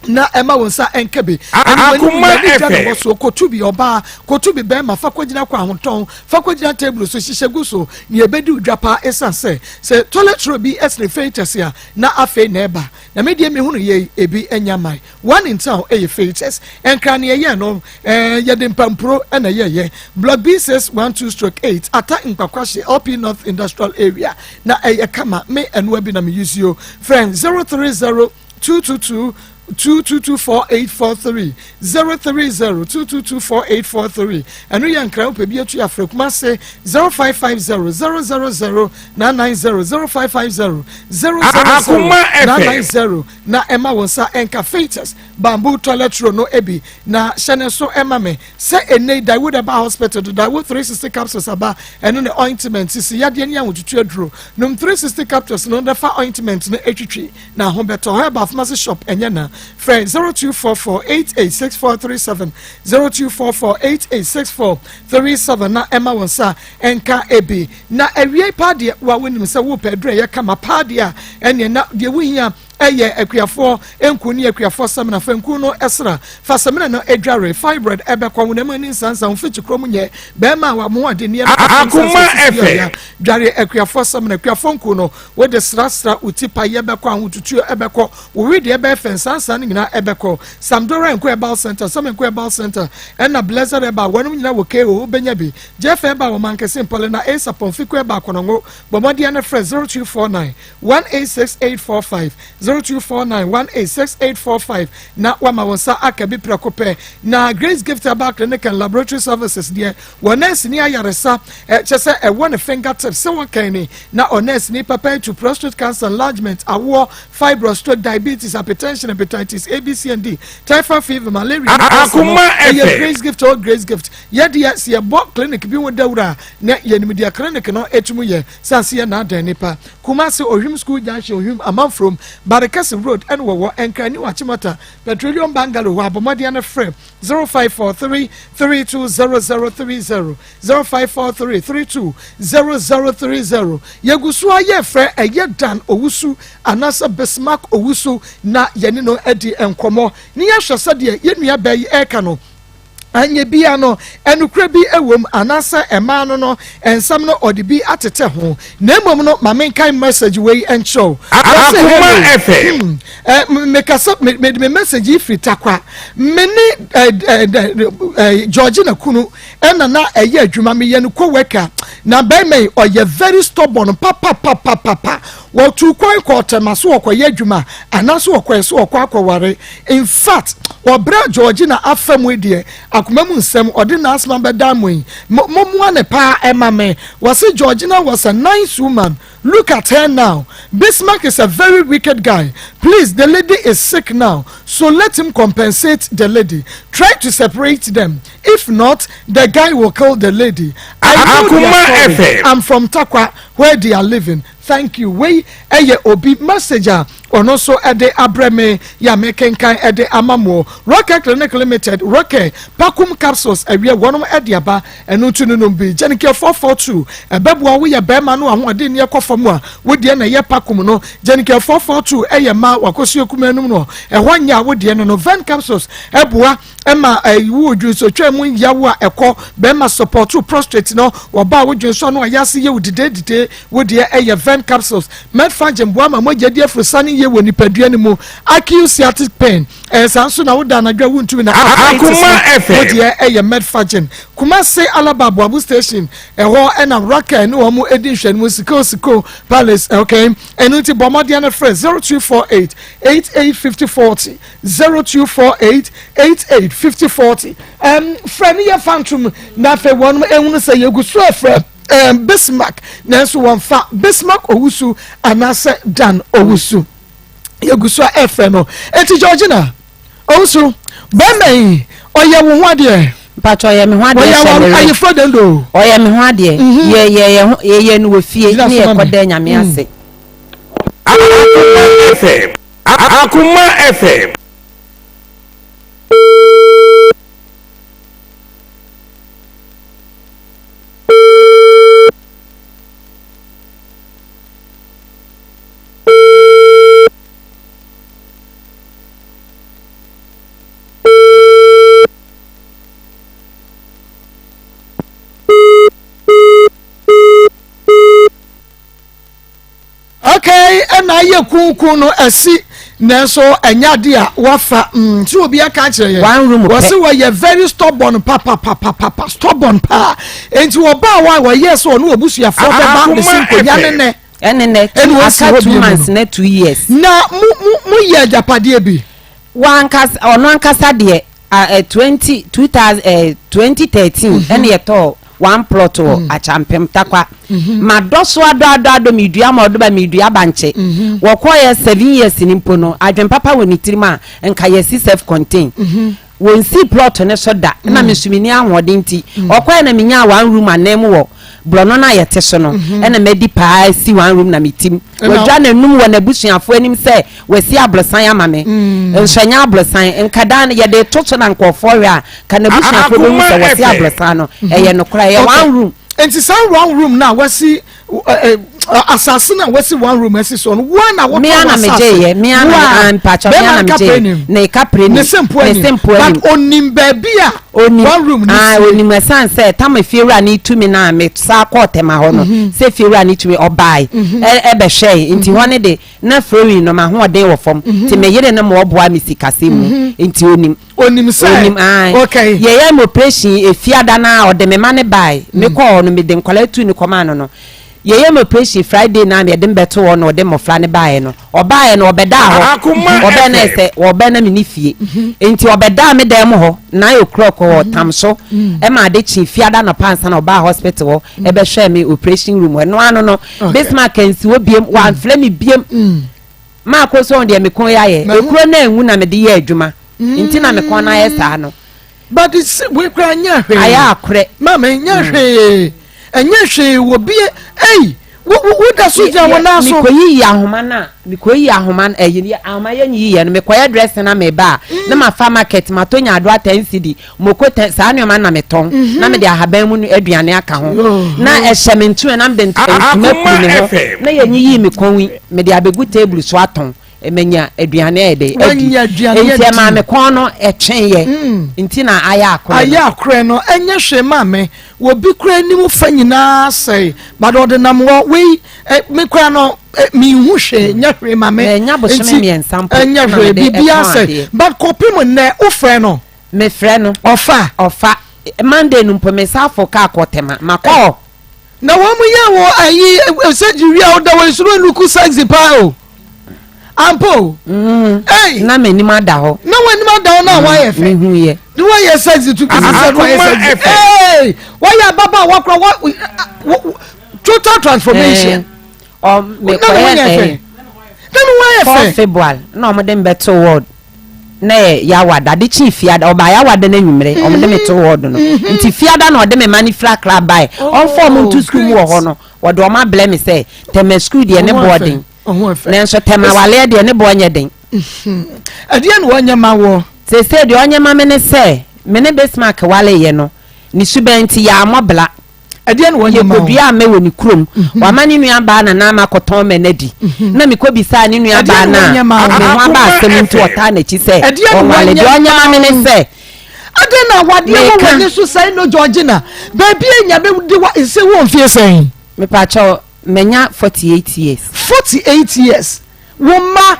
Na ɛma wo nsa nka bi. Akoma FM. So kotu bi ɔbaa, kotu bi bɛrima, fa kɔgyina kɔ ahotɔn, fa kɔgyina table so, hyehyɛ gu so, nea ɛbɛdi dwa paa ɛsiane sɛ sɛ toilet roll bi ɛsene features a na afei na ɛba. Na me deɛ mehunu yei ebi nya mae. One in town ɛyɛ features. Nkra ne ɛyɛ no ɛɛ yɛde mpampuro ɛna ɛyɛyɛ. Block B 612 stroke 8 Ata Nkwakwahye LP North Industrial Area na ɛyɛ kama me ɛnoa bi na me use yo. Frɛ 030 222 2224843 030 2224843 ɛno yɛ nkran wopɛ bi atu afrɛ Kumase 0550 000 990 0550 000 990 na ɛma wo nsa ɛnka Fatus bamboo toilet roll no ebi na hyɛ ne nso ɛma me sɛ ɛnɛ Dawood ɛba hospital do Dawood 360 capsules aba ɛno ne ointment sisi yadeɛ ne ahotutu aduro nom 360 capsules no bɛfa ointment no etwitwi na ho bɛtɔ herbal pharmacy shop ɛnyɛ na frɛ 0244886437 0244886437 na ɛma wɔn nsa ɛnka ebi. Na awie paa deɛ wa wonim sɛ wopɛ aduro ɛyɛ kama paa deɛ a ɛneɛ na deɛ wohia ɛyɛ akuafoɔ nku ne akuafoɔ samina. Fa nku no ɛsra, fa samina no adware fibroid ɛbɛkɔ wo nam ani nsansa wo mfikyi kurom nyɛ bɛrima a wamoɔden nneɛma. Akoma FM. Dware akuafoɔ samina, akuafoɔ nku no wode srasra wo ti pa yɛ bɛkɔ, ahotutuo ɛbɛkɔ, wo wedeɛ ɛbɛyɛ fɛ, nsansa no nyinaa ɛbɛkɔ. Samdora Nko Herbal Center, Sam Nko Herbal Center ɛna Blessed Herbal wɔnom nyinaa wɔ ko wobɛnya bi. Jeff Herbal wɔ Mankese Mpɔle na Asa Pɔnfiko Herbal Kɔnɔngo. Bɔ mmɔdeɛ no frɛ 0249 186845 0249 186845 na wama wɔn nsa aka bi prɛko pɛ. Na Grace Gift Herbal Clinic and Laboratory Services deɛ wɔ nurse ni ayaresa kyɛ sɛ ɛwɔ ne fingertips sɛ wɔkɛn ni na ɔnurse ni papa etu prostate cancer, enlargement, awoɔ, fibroid, stroke, diabetes, hypertension, hepatitis A, B, C and D, typhoid fever, malaria. Akoma ɛyɛ Grace Gift o. Grace Gift yɛdeɛ sɛ yɛbɔ clinic bi ho dawura na yɛnim deɛ clinic no etum yɛ sɛ ase yɛ naadan nipa. Kumasi, Ohwim School Junction, Ohwim Amanfrom, Barekɛse Road ɛna wɔwɔ. Nkrani Wakyemata Petroleum Bungalow hɔ. Abɔmmɔdeɛ no frɛ 0543 320030 0543 320030. Yɛgu so a yɛfrɛ ɛyɛ Dan Owusu anaasɛ Bismarck Owusu na yɛne no adi nkɔmmɔ ne yɛhwɛ sɛdeɛ yɛn nua bɛɛ yi ɛreka no anyɛ bia no ɛnokora bi ɛwom anaasɛ ɛmaa no nsɛm no ɔde bi atete ho. Na mmom no ma menkan message wei nkyerɛw. Akoma FM. Mekasa mede me message yi firi Takwa. Me ne Georgina kunu ɛna na ɛyɛ adwuma, meyɛ no co-worker na bɛrima yi ɔyɛ very stubborn papapapapa. Wɔtu kwan kɔ ɔtɛma so wɔkɔyɛ adwuma anaasɛ wɔkɔɛ so wɔkɔ akɔware. In fact, ɔbrɛ Georgina afa mu deɛ akoma mu nsɛm ɔde n'asoma bɛda mu yi mommoa ne paa ɛma me. Wɔse Georgina was a nice woman. Look at her now. Bismarck is a very wicked guy. Please, the lady is sick now, so let him compensate the lady. Try to separate them. If not, the guy will kill the lady. I know their story. I'm from Takwa where they are living. Thank you. Wei ɛyɛ obi message a ɔno nso ɛde abrɛ me yɛ a mekenkan ɛde ama mo. Rocket Clinic Limited, Rocket Pakum capsules ɛwiɛ wɔnom ɛde aba ɛno nso no nom bi. Gyenikɛ 442 ɛbɛboa woyɛ bɛrima no ahoɔden ne ɛkɔ fam a wodeɛ na ɛyɛ Pakum no. Gyenikɛ 442 ɛyɛ ma wakɔsi okuma anum no ɛhɔ nyɛ a wodeɛ no Ven capsules ɛboa ɛma ɛyi dwonsotwa mu yawo a ɛkɔ bɛrima, support prostate no. Wɔba a wodwonsɔ no a yɛase yɛ wo didedide wodeɛ ɛyɛ Ven capsules. Medfangye mboa ma mogya di afurusane yie wɔ nipadua no mu. Acute sciatic pain ɛyɛ saa nso na woda anadwo a wontumi na Akoma FM. Wodeɛ ɛyɛ Medfagin. Kumase Alaba Aboabo Station ɛhɔ ɛna Raka ne wɔn edi nhwɛnimu Siko Siko Palace. Okay, ɛno nti bɔ mmɔden no frɛ 0248 88 50 40, 0248 88 50 40. Frɛ ne yɛ fa ntom na afei wɔn ehunu sɛ yɛgu so afrɛ Bismarck nanso wɔn fa Bismarck Owusu anaasɛ Dan Owusu. Yɛgu so a ɛfrɛ no. Eti Georgina Owusu, bɛrima yi ɔyɛ wo ho adeɛ? Mpatwa ɔyɛ me ho adeɛ. Wɔyɛ hyɛ me wɔn werɛ. Ayefo dendo. Ɔyɛ me ho adeɛ. Yɛ yɛ yɛ ho yɛyɛ no wɔ fie Gyina ne so ma yɛkɔ me. da Nyame ase. Akoma FM. Akoma FM. Ɛyɛ kunkun no asi nanso ɛnyɛ ade a wafa mm sɛ obi aka akyerɛ yɛn. One room pɛ. Wɔse wɔyɛ very stubborn papapapapa stubborn paa. Enti ɔbaa hɔ a wɔyɛɛ sɛ ɔne obusuafoɔ bɛba abɛsi nkonnwa ne nɛ. Ɛne nɛ Ɛna two wɔsi aka hɔ two bio mu months no. na 2 years. Na mo mo moyɛ agyapadeɛ bi. Wankasa ɔno ankasa deɛ a ɛ 20 2000 ɛ 2013 ɛna yɛtɔɔ one plot wɔ Akyampem Takwa. Madɔ so adɔ adɔ adɔ medua ma ɔdo ba medua bankye. Wɔkɔɔyɛ 7 years ni mpo no, adwen papa wɔ ne tirim a nka yɛsi self contain. Wɔnsi plot ne so da na me nso menni ahoɔden nti ɔkɔɛ na menyaa one room anan mu wɔ borɔno no a yɛte so no, ɛna madi paa si one room na metim. Wadwa n'anum wɔ n'abusuafoɔ anim sɛ wasi aborosan ama me, nso ɛnyɛ aborosan. Nka dan no yɛde to so na nkurɔfoɔ hwɛ a, ka n'abusuafoɔ bɛhu sɛ wɔsi aborosan no. Ɛyɛ nokorɛ, ɛyɛ one room. Nti saa one room na wasi asase na wasi one room asi so no, wo na wotɔ Mea na asase? megyeeɛ, mea na Wo a, mpakyɛ, mea bɛrima na no kapre megyeeɛ. nim. Ne kapre nim. Ne se mpo Ne anim. se mpo anim. But onim baabi a Onim. one room ne Ah, sie. onim ɛsan sɛ tam efiewura ne tumi na me saa kɔɔ Tɛma hɔ no, sɛ efiewura ne tumi ɔbae ɛbɛhwɛe nti hɔ ne de na flowing no ma ahoɔden wɔ fam nti me yere no ma ɔboa me sikasɛm mu nti onim. Onim sɛ Onim ae. Okay. Yɛyɛ me operation efiada na ɔde me ma ne bae. Me kɔɔ hɔ no, mede nkwadaa tu ne kɔmaa no no. Yɛyɛ me operation Friday na yɛde me bɛto hɔ na ɔde mmɔfra ne baeɛ no. Ɔbaeɛ no ɔbɛdaa hɔ. Akoma Ɔbɛɛ na FM. ɛsɛ ɔbɛɛ na me ne fie. Nti ɔbɛdaa me dan mu hɔ 9 o'clock wɔ tam so ɛma ade kye fiada anɔpa ansa na ɔbaa hospital hɔ ɛbɛhwɛɛ me operation room hɔ. Ɛno ano no Bismarck nsi hɔ biem, wamfrɛ me biem. Maakɔ so deɛ me kɔn yɛ ayɛ. Ekuro no anwu na mede yɛ adwuma. Nti na me kɔn no ayɛ saa no. But we kura nyɛ hwee. Ayɛ akorɛ. Maame, nyɛ hwee. Ɛnyɛ hwee wɔ bie. Ei, wo wo wo da so gyina wɔn nan so. Mekɔyiyi ahoma no a, mekɔyiyi ahoma no, ɛyi ahoma yɛ nyiyiɛ no, mekɔyɛ dressing na meba a, na mafa market, matɔ nyaadoa 10 cedi, moko 10, saa nneɛma na metɔn, na mede ahaban mu aduane aka ho. Na ɛhyɛ me ntoma na mede ntoma Akoma kuru me ho. FM. Na yɛnyiyi me kɔn yi, mede abɛgu table so atɔn. Manya aduane ayɛ dɛ adi. Wanya aduane Nti ɛmaa adi. me kɔn no ɛtweeɛ. Nti na ayɛ akorɛ Ayɛ no. akorɛ no, ɛnyɛ hwee maame. Obi kura anim fa nyinaa sɛe, but ɔde nam hɔ wei me kura no menhu hwee, nyɛ hwee ma me. Manya bosome Nti, 3 mpo ɛnyɛ na hwee, mede biribiara ɛtɔn sɛe. adeɛ. But kɔpem nnɛ wofrɛ no? Mefrɛ no. Ɔfa? Ɔfa. Monday no mpo me sa afo kaa kɔ Tɛma. Makɔ hɔ. Na wɔn yɛ wɔ ayi sɛgye wi a woda wɔ nsoro nuku sexy paa o. Ampa o. Ei. Na m'anim ada hɔ. Na w'anim ada hɔ na wayɛ fɛ. Mehu yɛ. Ne wayɛ sexy tu kisi sɛ no wayɛ Akoma sexy. FM. Ei, wayɛ ababaawa kora wa total transformation. Ɔ Na ne ho mekɔyɛ nyɛ fɛ. Na ne ho ayɛ 4 fɛ. February na ɔmo de me bɛto ward na yɛ Yawada ade kye fiada ɔbaa Yawada no anwummerɛ ɔmo de me to ward no nti fiada na ɔde me ma ne firi Akra bae ɔmfa ɔmo nto sukuu mu wɔ hɔ no, wɔde ɔmo ablɛ me sɛ Tɛmɛ sukuu deɛ ne boɔ den nanso Tɛmɛ awaleɛ deɛ ne boɔ nyɛ den. Ɛdeɛ na wɔnyɛ ma wɔ? Seesei deɛ ɔnyɛ ma me ne sɛ me ne Bismarck waleeɛ no ne suban nti yɛammɔ bla. Ɛdeɛ na wɔnyɛ ma wo? Yɛkɔduaa mmɛ wɔ ne kurom. Wama ne nua baa Nana Ama akɔtɔn mmɛ no adi. Na mekɔbisaa ne nua baa Ɛdeɛ no na a, wɔnyɛ ma wo? me ho aba asɛm nti ɔtaa n'akyi sɛ Ɛdeɛ na ɔnwale. wɔnyɛ Deɛ ɔnyɛ ma me ne ma wo? sɛ. Adɛn na awadeɛ wɔ Meka. w'ani so sɛe no Georgina? Baabi a Nyame de wa sɛ wɔ mfie sɛn? Mepakyɛw, manya 48 years. 48 years. Wo mma,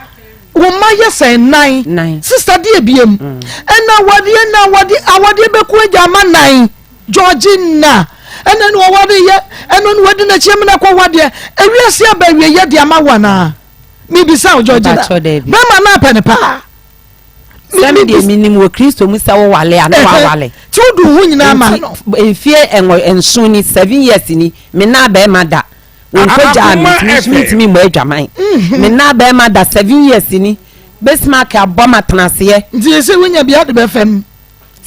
wo mma yɛ sɛn? Nnan. Nnan. Sister deɛ biem. Ɛna awadeɛ na awadeɛ awadeɛ bɛku agya ama nnan. Georgina, ɛna ne ɔware yɛ, ɛno ne wadi n'akyi amena kɔ wadeɛ. Ewiase aba awie yɛ de ama wo anaa? Mibisa wo Georgina. Mepakyɛw, daabi. Bɛrima no apɛ ne paa. Sɛ me deɛ menim wɔ Kristo mu sɛ wowale a na wawale. Nti wodu ho nyinaa ma no. Nti mfie 7 ni, 7 years ni, me naa bɛrima da. Wɔnkɔgyaa me nti me nso mentumi mmɔ adwaman. Me naa bɛrima da 7 years ni. Bismarck abɔ ma tenaseɛ. Nti sɛ wonya bi ade bɛfam.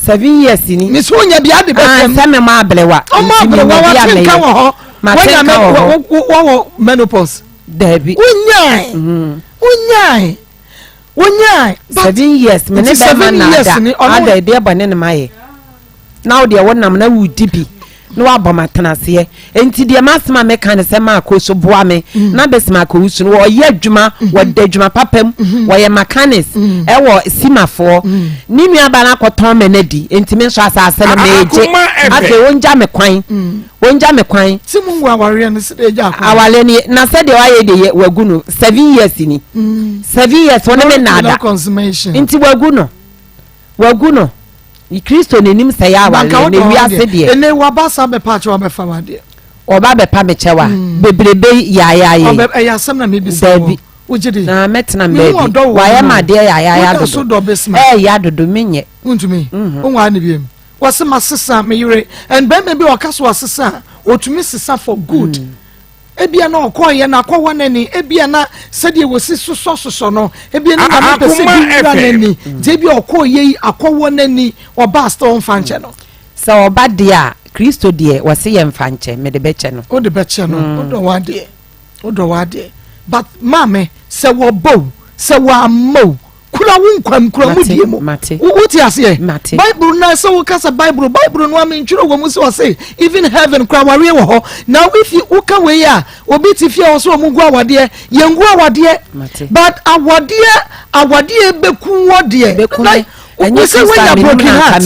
7 years ni. Mesi wonya bi ade bɛfam. Sɛ me ma abelewa. Ɔmo abelewa wate nka wɔ hɔ. Mate nka wɔ hɔ. Wɔwɔ menopause. Daabi. Wonyae. Wonyae. Wonyae. 7 years me ne Nti bɛrima 7 na years ada ni, ɔno- ada ɛdeɛ bɔ ne ne ma yɛ na wo deɛ wonam na wodi bi. Na wabɔ me atenaseɛ. Enti deɛ m'asɛm a meka ne sɛ Marko so boa me na Bismarck owusu no ɔyɛ adwuma wɔda adwuma papa mu wɔyɛ mechanics ɛwɔ simafoɔ ne nuabaa no akɔtɔn mɛ no adi enti me nso asase no megye afei ɔngya me kwan ɔngya me kwan sɛ mu ngu awareɛ no sɛdeɛ agya akɔ awareɛ no na sɛdeɛ wayɛ de wagu no 7 years ni 7 years wɔne me nnaada nti wagu no. Wagu no. Kristo na nim sɛ yɛ awareɛ na wiase deɛ. Ɛnɛ waba sa bɛpa akyɛw abɛfa wadeɛ. Ɔba bɛpa me kyɛw a mm. bebrebe yaayaayɛ. Ɛyɛ asɛm na mebisa wɔ. Wogye di. Na mɛtena mbaabi. Wayɛ ma adeɛ yaayaaya dodo. Ɛyɛ adodo menyɛ. Wontumi. Mhm. Wonwaa ne biem. Wɔse ma sesa me yere. And bɛrima bi a ɔka so asesa a otumi sesa for good. Mm. Ebia na ɔkɔeɛ no akɔwɔ n'ani, ebia na sɛdeɛ wɔsi sosɔsosɔ no, ebia na Nyame pɛ sɛ bi wura n'ani, nti ebia ɔkɔeɛ yi akɔwɔ n'ani, ɔba still ɔmfa nkyɛ no. Sɛ ɔba deɛ a, Kristo deɛ wɔse yɛmfa nkyɛ, mede bɛkyɛ no. Wode bɛkyɛ no, wodɔ w'adeɛ, wodɔ w'adeɛ. But maame, sɛ wɔba o, sɛ wɔamma o, Kura wo nkwa mu, kura mu die mu. Wote aseɛ? Bible na sɛ woka sɛ Bible, Bible no amentwerɛ wɔ mu sɛ ɔse even heaven kora awareɛ wɔ hɔ. Now if you woka wei a, obi te fie a ɔsɛ ɔmo gu awadeɛ, yɛngu awadeɛ. But awadeɛ, awadeɛ bɛku wɔ deɛ. Like, wo sɛ woanya broken heart.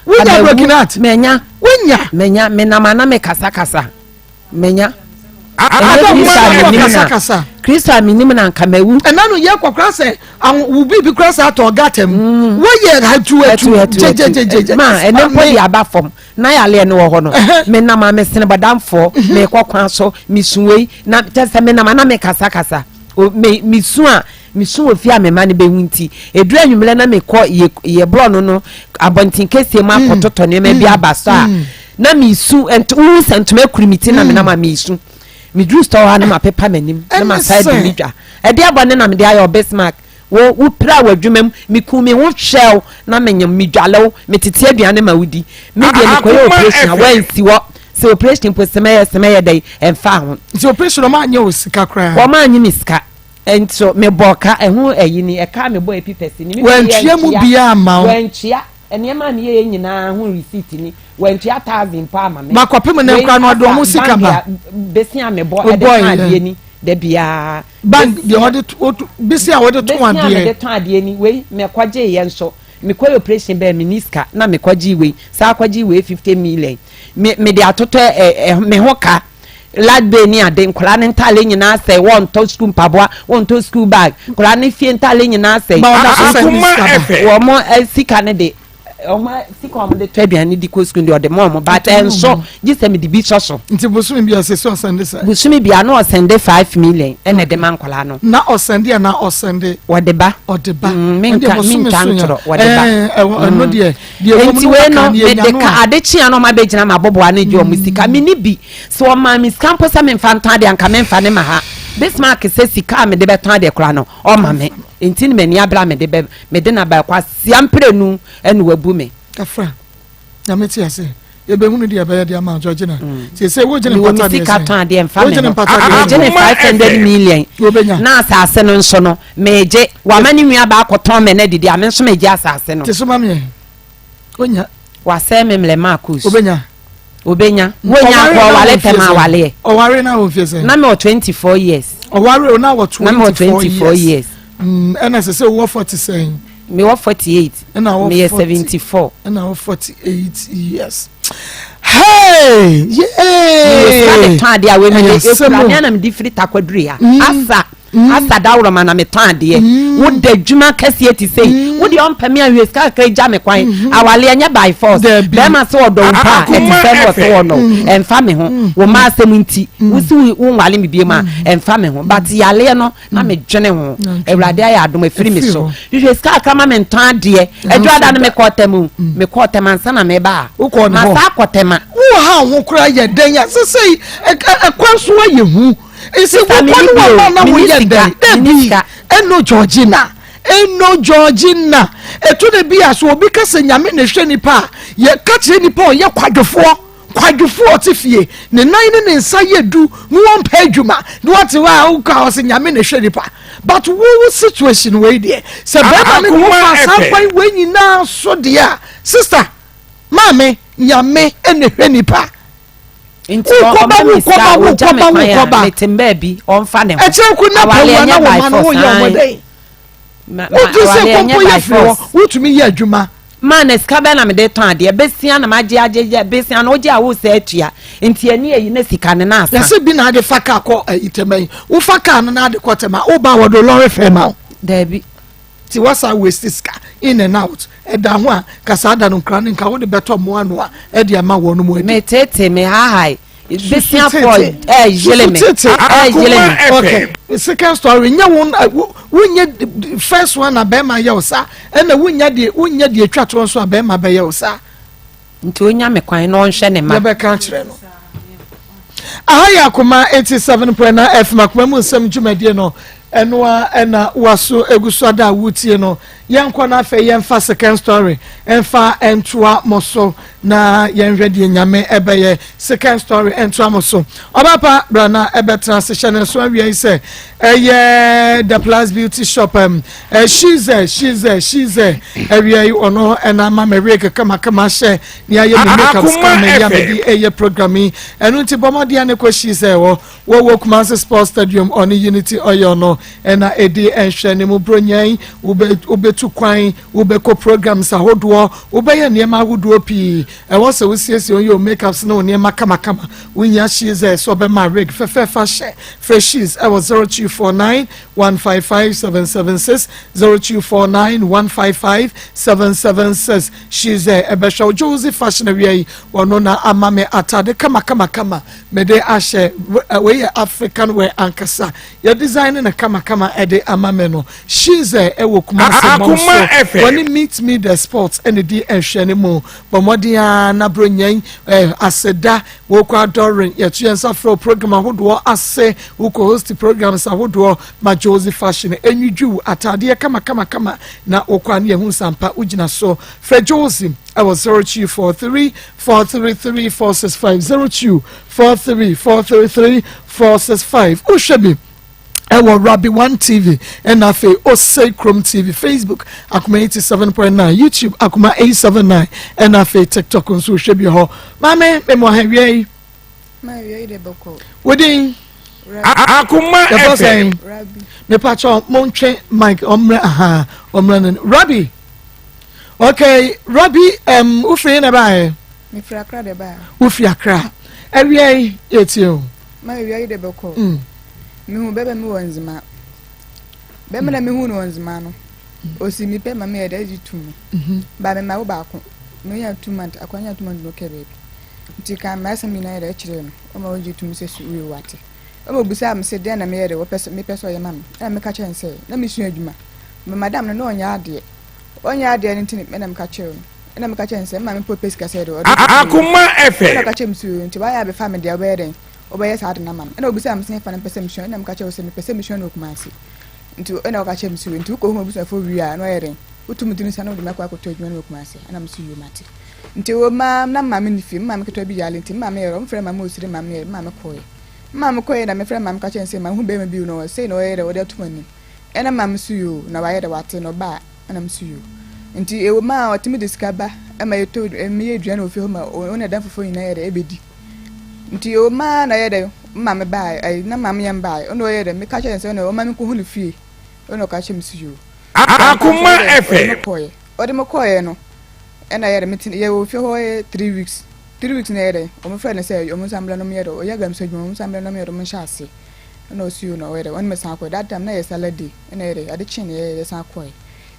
Wonya broken heart. Menya. Wonya. Menya, menam ana mekasakasa. Menya. Ɛnyɛ Kristo a menim na Kristo a menim na nka mawu. Ɛna no yɛ kɔkora sɛ wo biribi kora sɛ atɔ gata mu. Mm. Woyɛ atu atu gyegyegyegye. Ma ɛne mpo de aba fam na yaleɛ no wɔ hɔ no. Menam a mesene bɔdamfoɔ mhm. mekɔ kwan so mesu wei na kyɛ sɛ menam a na mekasakasa. Mesu a mesu wɔ fie a me mma no bɛhu nti ɛduru anwummerɛ na mekɔ yɛ borɔno no abɔnten kɛseɛ mu mm. akɔtotɔ nneɛma bi mm. aba so a Na mesu, nto, wohu sɛ ntoma akuri me ti na menam a mesu. Meduru store hɔ a na mapepa m'anim na masan adi me dwa. Ɛdeɛ bɔne na mede ayɛ wo Bismarck? Wo, wopiraa w'adwuma mu, mekuu me ho hwɛɛ wo na menyem, medwale wo, metete aduane ma wodi. Me deɛ mekɔyɛ operation a woansi hɔ. Sɛ operation mpo sɛ mɛyɛ, sɛ mɛyɛ dɛn, ɛmfa ho. Nti operation wɔn anyɛ wo sika koraa? Wɔn annye me sika. Nso mebɔɔ ka, ɛho ayi ni, ɛka a mebɔɔ epi pɛsi ni. Wɔantua mu biara amma wo? Wɔantua. Nneɛma a meyɛeɛ nyinaa ho receipt ni. Wantua thousand mpo ama me. Ba kɔpem nnɛ koraa no ɔde wɔn sika ba. Bank besia a mebɔ de tɔn adeɛ ni da biara. Bank deɛ ɔde to besia a wɔde tɔn adeɛ. Besia a mede tɔn adeɛ ni wei mekɔgyeeɛ nso mekɔyɛ operation bɛɛ menni sika na mekɔgyee wei saa kɔgyee wei 50 million me mede atotɔ ɛ ɛ me ho ka light bill ne ade nkwadaa ne ntaale nyinaa sɛe wɔntɔ sukuu mpaboa wɔntɔ sukuu bag nkwadaa ne fie ntaale nyinaa sɛe. Ba ɔda so sɛ ne sika ba. Wɔn sika ne de wɔn sika wɔn de tɔ aduane di kɔ sukuu de ɔde ma wɔn but ɛnso gye sɛ mede bi sɔ so. Nti bosomi bi ɔsɛ sɛ ɔsɛnde sɛ. Bosomi bi ano ɔsɛnde 5 million ɛna ɛde ma nkwadaa no. Na ɔsɛnde ana ɔsɛnde. Wɔde ba. Ɔde ba. Menka menka ntorɔ wɔde ba. Ɛɛ ɛno deɛ deɛ wɔn Nti wei no mede ka ade kyea na ɔma bɛgyina ma aboboa no gye ɔmo sika mm. meni bi sɛ ɔmaa me sika mpo sɛ memfa ntɔn adeɛ anka memfa ne ma ha Bismarck sɛ sika a mede bɛtɔn adeɛ koraa no ɔma me nti ne m'ani abere a mede bɛ mede na ba kwasia mprenu ɛna wabu me. Kafra nyame te ase yɛbɛhunu deɛ ɛbɛyɛ de ama Georgina mm. sɛ wogyene mpata deɛ sika tɔn adeɛ mfa me ho megyene 500 million na asase no nso no megye wama ne nua baakɔ tɔn mɛ no adidi a me nso megye asase no te so ma meɛ onya wasɛe me mmerɛ Marcus obenya obenya wonya akɔ ɔwale tɛm awaleɛ ɔware na wɔ mfie sɛ na me wɔ 24 years ɔware o na wɔ 24 years ɛna sɛ sɛ wowɔ 40 sɛn mewɔ 48 ɛna wɔ meyɛ 74 ɛna wɔ 48 years hey yay sika de tɔn adeɛ a wei mi de ekura mi anam de firi takwaduri ha asa asa dawuro ma na mi tɔn adeɛ wo da adwuma kɛseɛ ti sɛ wo deɛ ɔmpɛ mi ahwɛ sika kakra gya mi kwan awale ɛnyɛ by force bɛrima sɛ ɔdɔ wo pa a ɛte sɛ no ɔsɛ wɔnɔ ɛnfa mi ho wo mma asɛm nti wosi wo nwale mi bie mu a ɛnfa mi ho but yaleɛ no na me dwene ho awurade ayɛ adom afiri me so hwehwɛ sika kakra ma me ntɔn adeɛ adwada no mekɔ ɔtɛm o mekɔ ɔtɛm ansa na meba a masa akɔ tɛm a wowɔ ha ho koraa yɛ dɛn a sesei ɛkwan so ayɛ hu nsi wokɔ no wama na woyɛ dɛn dabi ɛno Georgina ɛno Georgina ɛto da bi a so obi ka sɛ nyame na ɛhwɛ nipa a yɛka kyerɛ nipa a ɔyɛ kwadwofoɔ kwadwofoɔ ɔte fie ne nan ne ne nsa yɛ du na wɔmpɛ adwuma na wɔte hɔ a wokɔ a ɔsɛ nyame na ɛhwɛ nipa but wo wo situation wei deɛ sɛ bɛrima ne ne wo fa saa kwan wei nyinaa so deɛ a sister maame nyame na ɛhwɛ nipa. Nti Wokɔba ɔma me sika wokɔba a ɔgya me wokɔba kwan a wokɔba. mete baabi ɔmfa ne ho. Ɛkyerɛ ko na Awale pɛwua na ɛnyɛ wo by ma no force woyɛ ɔmo ae. dɛn? Ma ma Wogye sɛ awale ɛnyɛ kɔmpo yɛ by firi hɔ force. wotumi yɛ adwuma. Ma na sika bɛn na mede tɔn adeɛ besia na magye agye gye besia no wogye a wosɛ atua nti ɛne ayi na sika no na asa. Yɛsɛ bi na ade fa kaa kɔ ayi tɛma yi wofa kaa no na ade kɔ tɛma woba wɔde lɔre fɛ ma wo. Daabi. Ti wasa waste sika in and out ɛda ho a ka saa da no nkra no nka wode bɛtɔ mmoa noa ɛde ama wɔn mu adi. Me tete me hahae besiafoɔ ɛyele me ɛyele me. Okay, second story nyɛ wo wonyɛ first one na bɛrima yɛ wo saa ɛna wonya deɛ wonya deɛ etwa toɔ nso a bɛrima bɛyɛ wo saa. Nti onya me kwan na ɔnhwɛ ne ma. Yɛbɛka akyerɛ no. Aha yɛ Akoma 87.9 FM Akoma mu nsɛm dwumadie no ɛno a ɛna waso egu so ada a wotie no. Yɛnkɔ na afei yɛmfa second story ɛmfa ɛntoa mo so na yɛnhwɛ deɛ Nyame ɛbɛyɛ. Second story ɛntoa mo so. Ɔbapa bra na ɛbɛtena ase hyɛ ne nso awia yi sɛ ɛyɛ The Plus Beauty Shop um, eh, she's there, she's there, she's there. Awia yi ɔno ɛna ama me wig kamakama hyɛ ne ayɛ me makeup sika me yɛ mede ɛyɛ program yi. Ɛno nti bɔ mmɔden ne kɔ she's there wɔ wɔwɔ Kumasi Sports Stadium ɔne Unity Oil no ɛna ɛdi nhwɛ ne mu bronyan wobɛtu kwan wobɛkɔ programs ahodoɔ wobɛyɛ nneɛma ahodoɔ pii ɛwɔ sɛ wosiesie wo yɛ wo makeups ne wo nneɛma kamakama wonya she's there sɛ ɔbɛma wig fɛfɛɛfa hyɛ frɛ she's ɛwɔ 0249 155 776 0249 155 776 she's there ɛbɛhwɛ wo Josie fashion awia yi wɔno na ama me atade kamakamakama mede ahyɛ wei yɛ African wear ankasa yɛ design no kamakama ɛde ama me no she's there ɛwɔ Kumasi mɔ so wɔne meet me the sports ɛne di nhwɛ ne mu bɔ mmɔden a na bro nyɛn aseda wokɔ adɔren yɛto yɛn nsa frɛ program ahodoɔ ase wokɔ host programs ahodoɔ ma Josie fashion enwidwiw atadeɛ kamakamakama na wokɔ a ne yɛhu nsampa wogyina so frɛ Josie ɛwɔ 0243 433 465 0243 433 465 wohwɛ bi ɛwɔ Rabbi One TV ɛna afei Osei Krom TV, Facebook Akoma 87.9, YouTube Akoma 879 ɛna afei TikTok nso wohwɛ bi hɔ. Maame memu ahawia yi. Ma awia yi de bɔkɔ. Wodin? Akoma yɛfɔ FM. sɛn? Rabi. Mepakyɛ montwe mic ɔmmerɛ aha ɔmmerɛ no Rabbi. Okay, Rabbi wofiri na ɛbaeɛ? Mefiri Accra de baa. Wofiri Accra. Awia yi yɛtie o. Ma awia yi de bɔkɔ. Mehu bɛbɛ mi wɔ Nzema. Bɛmɛ na mehu no wɔ Nzema no. Osi mi pɛ ma me yɛ dɛ gye tu mu. Ba me ma wo baako. Menya 2 months, akwanya 2 months no kɛ baabi. Nti ka ma asɛm nyinaa yɛ dɛ kyerɛ no. Ɔma ɔgye tu mu sɛ su wie wate. Ɔma obisaa me sɛ dɛn na meyɛ dɛ wɔpɛ sɛ mepɛ sɛ ɔyɛ ma me. Ɛna meka kyerɛ no sɛ na mesua adwuma. Ma madam no na ɔnyɛ adeɛ. Ɔnyɛ adeɛ no nti na meka kyerɛ no. Ɛna meka kyerɛ no sɛ mma mepɛ pɛ sika sɛ dɛ ɔde. Akoma Ɛna FM. ɔka kyerɛ me sɛ nti wayɛ abɛfa me deɛ wobɛyɛ dɛn wobɛyɛ saa de no ama me. Ɛna obisaa me sɛ hefa na mepɛ sɛ mesua. Ɛna meka kyerɛ wo sɛ mepɛ sɛ mesua no wɔ Kumasi. Nti ɛna ɔka kyerɛ me sɛ nti wokɔhu abusuafoɔ wie a na ɔyɛ dɛn wotu me tiri nsa na wode me akɔ akɔtɔ adwuma no wɔ Kumasi. Ɛna me so yio mate. Nti wɔ maa na maame ne fie, me maame ketewa bi yare nti me maame yɛrɛ ɔmfrɛ maame osiri maame yɛrɛ me maame kɔɛ. Me maame kɔɛ na mefrɛ maame ka kyerɛ no sɛ mahu bɛrima bi no sei na ɔyɛ dɛ ɔde ato m'anim. Ɛna maame so yio na wayɛ dɛ wate na ɔbaa ɛna me so yio. Nti ɛwɔ mu a ɔtumi de sika ba ɛma yɛtɔ meyɛ aduane wɔ fie hɔ ma ɔne ɛdan foforɔ nyinaa yɛ dɛ ɛbɛdi. Nti ɛwɔ mu a na ɔyɛ dɛ maame baa ɛyi na maame yɛn baa ɔna ɔyɛ dɛ meka kyerɛ no sɛ ɔna ɔma me nkɔhu ne fie ɔna ɔka kyerɛ me so yio. Akoma Ɔde me FM. kɔɛ ɔde me kɔɛ no ɛna yɛ dɛ mete yɛwɔ fie hɔ yɛ 3 weeks 3 weeks na yɛ dɛ ɔmo frɛ no sɛ ɔmo nsa mbra no ɔmo yɛ dɛ ɔyɛ galamsey adwuma ɔmo nsa mbra no ɔmo yɛ dɛ ɔmo nhyɛ ase ɛna ɔsi o na ɔyɛ dɛ ɔne me san kɔɛ that time na yɛ Saturday ɛna yɛ dɛ ade kye na yɛ yɛsan kɔɛ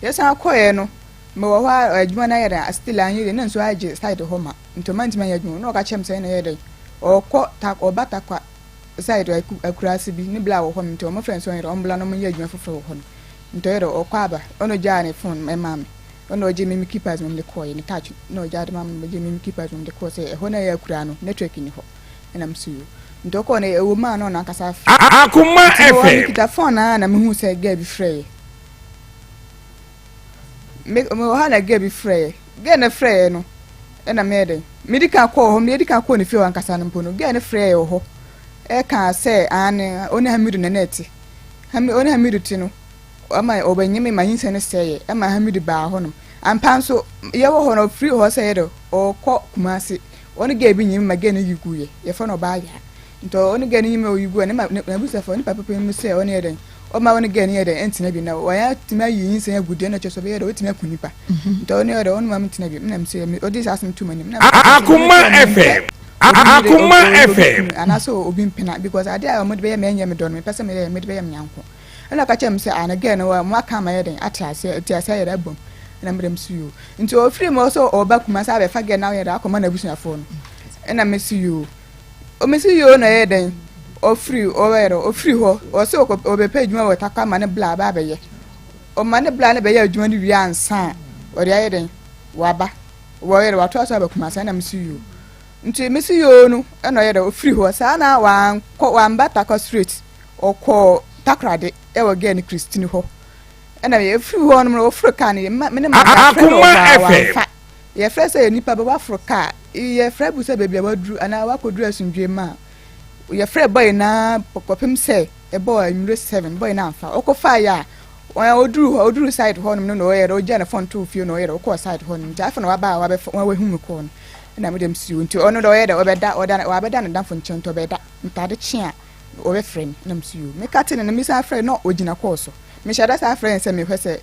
yɛsan kɔɛ no mewɔ hɔ a adwuma no ayɛ dɛ still anyɛ dɛ na nsuo agye side hɔ ma nti ɔma ntumi anyɛ adwuma na ɔka kyerɛ me sɛ ɛna yɛ dɛ ɔkɔ ta ɔba Takwa side akuraase bi ne bla wɔ hɔ no nti ɔmo frɛ no sɛ ɔyɛ dɛ ɔmbla na ɔmo nyɛ adwuma foforɔ wɔ hɔ no nti ɔyɛ dɛ ɔkɔ aba ɔna ogyaa ne phone ɛmaa me ɔna ɔgye me me keypad na ɔmo de kɔɔɛ ne touch na ɔgyaa de ma me ɔgye me me keypad na ɔmo de kɔɔ sɛ ɛhɔ na ɛyɛ akuraa no network ni hɔ ɛna me so yo nti ɔkɔɔ no ɛwɔ mu a na ɔno ankasa afrɛ Akoma nti mewɔ FM. mekita phone a na mehu sɛ girl bi frɛɛ me mewɔ ha na girl bi frɛɛ girl no frɛɛ no ɛna meyɛ dɛ medi kan kɔɔ hɔ medi kan kɔɔ ne fie hɔ ankasa no mpo no girl no frɛɛ wɔ hɔ ɛka sɛ ane ɔne Hamidu na na ɛte Hami ɔne Hamidu te no ɔma ɔbɛnyɛ me ma nyinsɛn no sɛeɛ ɛma Hamidu baa hɔnom ampa nso yɛwɔ hɔ no ɔfiri hɔ sɛ yɛ dɛ ɔkɔ Kumase. Ɔne girl bi nyim ma girl no yi guiɛ, yɛfrɛ no ɔbaa yaa. Nti ɔne girl no nyim ma oyi guiɛ, ne ma n'abusuafoɔ, ne papa panyin mu sɛ ɔne yɛ dɛn, ɔmma ɔne girl no yɛ dɛn ɛntena bi na wɔayɛ atumi ayi nyinsɛn agu deɛ na kyerɛ sɛ ɔbɛyɛ dɛn, ɔbɛtumi aku nipa. Nti ɔne yɛ dɛn, ɔne ma mentena bi. Ɛna mese ɔde saa asɛm too m'anim. Ɛna mese Akoma FM, Akoma FM. Anaasɛ obi mpena because adeɛ a wɔde bɛyɛ me ɛnyɛ me dɔ no, mepɛ sɛ meyɛ mede bɛyɛ me nyanko. Ɛna ɔka kyerɛɛ me sɛ, ah na girl no wɔn aka ama yɛ dɛn ate aseɛ, ate aseɛ ayɛ dɛn abom. Ɛna me dɛm so yoo. Nti ɔfiri mu ɔsɛ ɔba Kumasi abɛfa girl no ayɛ dɛn akɔma n'abusuafoɔ no. Ɛna me so yoo. Me so yoo na ɔyɛ dɛn ɔfiri ɔyɛ dɛn ɔfiri hɔ ɔsɛ ɔbɛpɛ adwuma wɔ Tarkwa ama ne bla aba abɛyɛ. Ɔma ne bla no bɛyɛ adwuma no wie ansa a ɔde ayɛ dɛn waba. Wɔyɛ dɛn watoa so aba Kumasi ɛna me so yoo. Nti me so yoo no ɛna ɔyɛ dɛn ɔfiri hɔ saa na wankɔ wamba Tarkwa straight. Ɔkɔɔ Takoradi wɔ girl no Christine hɔ. Ɛna yɛfiri hɔ nom no wɔforo kaa no me ne maame afrɛ no ɔbaa wamfa. Yɛfrɛ sɛ nipa bɛ waforo kaa yɛfrɛ bu sɛ baabi a waduru anaa wakɔduru asomdwoe mu a yɛfrɛ bɔe na kɔpem sɛ ɛbɔɔ anwummerɛ 7 bɔe no amfa. Ɔkɔfaa yɛ a ɔduru hɔ ɔduru side hɔ nom no na ɔyɛ dɛ ɔgyaa ne phone too fie na ɔyɛ dɛ ɔkɔɔ side hɔ nom nti afei na waba a wabɛfa wahu me kɔɔ no ɛna me dɛm si o nti ɔno dɛ ɔyɛ dɛ ɔbɛda ɔda wabɛda ne damfo nkyɛn nti ɔbɛda ntade kye a Ɔbɛfrɛ me na mese yoo. Meka te no no mesan frɛ no na ɔgyina kɔɔ so. Mehyɛ da san frɛ no sɛ mehwɛ sɛ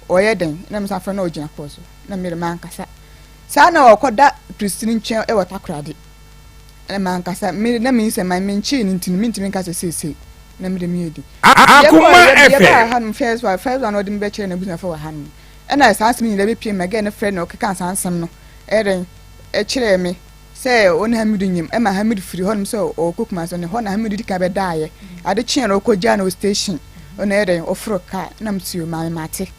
ɔyɛ dɛn na mesan frɛ no na ɔgyina kɔɔ so na mede mankasa. Saa na ɔkɔda Christine nkyɛn wɔ Takoradi na mankasa me na meyi sɛ man menkyee no nti no mentumi nka sɛ seesei na mede meyɛ di. Akoma FM. Yɛbaa hanom first one first one ɔde me bɛkyerɛ n'abusuafo wɔ hanom ɛna saa asɛm nyinaa bɛpie ma gɛɛ no frɛ no ɔkeka saa nsɛm no ɛdɛn ɛkyerɛɛ me. Sɛ ɔne Hamidu nyem ma Hamidu firi hɔnom sɛ ɔrekɔ Kumasi no, hɔ na Hamidu di kan bɛdaeɛ. Ade kyeeɛ no ɔkɔgyaa no wɔ station, ɔna ɛyɛ dɛn, ɔforo kaa, na mete o, maame mate.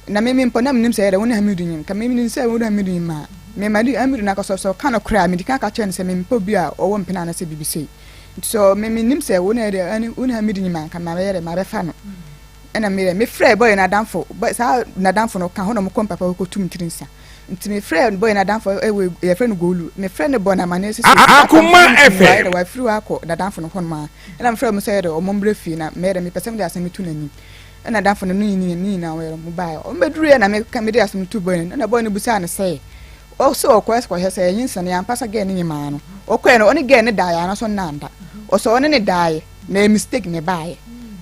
Na me mpo na menim sɛ ɛyɛ dɛn, wo ne Hamidu nyem. Nka menim sɛ wo ne Hamidu nyem a, me ma Hamidu no ankasa sɛ ɔka nokorɛ a, medi kan ka kyerɛ no sɛ mempɛ obi a ɔwɔ mpena anaasɛ biribi sei. Nti sɛ me menim sɛ wo ne ɛyɛ dɛn, wo ne Hamidu nyem a, nka mabɛyɛ dɛn, mabɛfa no. Ɛna meyɛ, mefrɛɛ bɔyɛ no adamfo, saa n'adamfo no ka ho na wɔkɔ mpapa hɔ kɔtum tiri nsa. Nti me frɛ boy no adamfo ɛwɔ yɛfrɛ no Golu. Me frɛ no bɔ no amaneɛ sɛ sɛ Akoma FM. Wayɛ dɛ wafiri hɔ akɔ n'adamfo no hɔ nom a. Ɛna me frɛ ɔmo sɛ yɛ dɛ ɔmo mbrɛ fie na meyɛ dɛ mepɛ sɛ mede asɛm no to n'anim. Ɛna adamfo no no nyini ne nyinaa wɔyɛ dɛ ɔmo baeɛ. Ɔmo bɛduruiɛ na meka mede asɛm no too boy no anim. Ɛna boy no bisaa no sɛ ɔsɛ ɔkɔɛ kɔhwɛ sɛ ɛnyinsɛn ampa sɛ girl no nyimaa no. Ɔkɔɛ no ɔne girl no daeɛ anaasɛ ɔne no anda. Ɔsɛ ɔne no daeɛ na ɛyɛ mistake na ɛbaeɛ.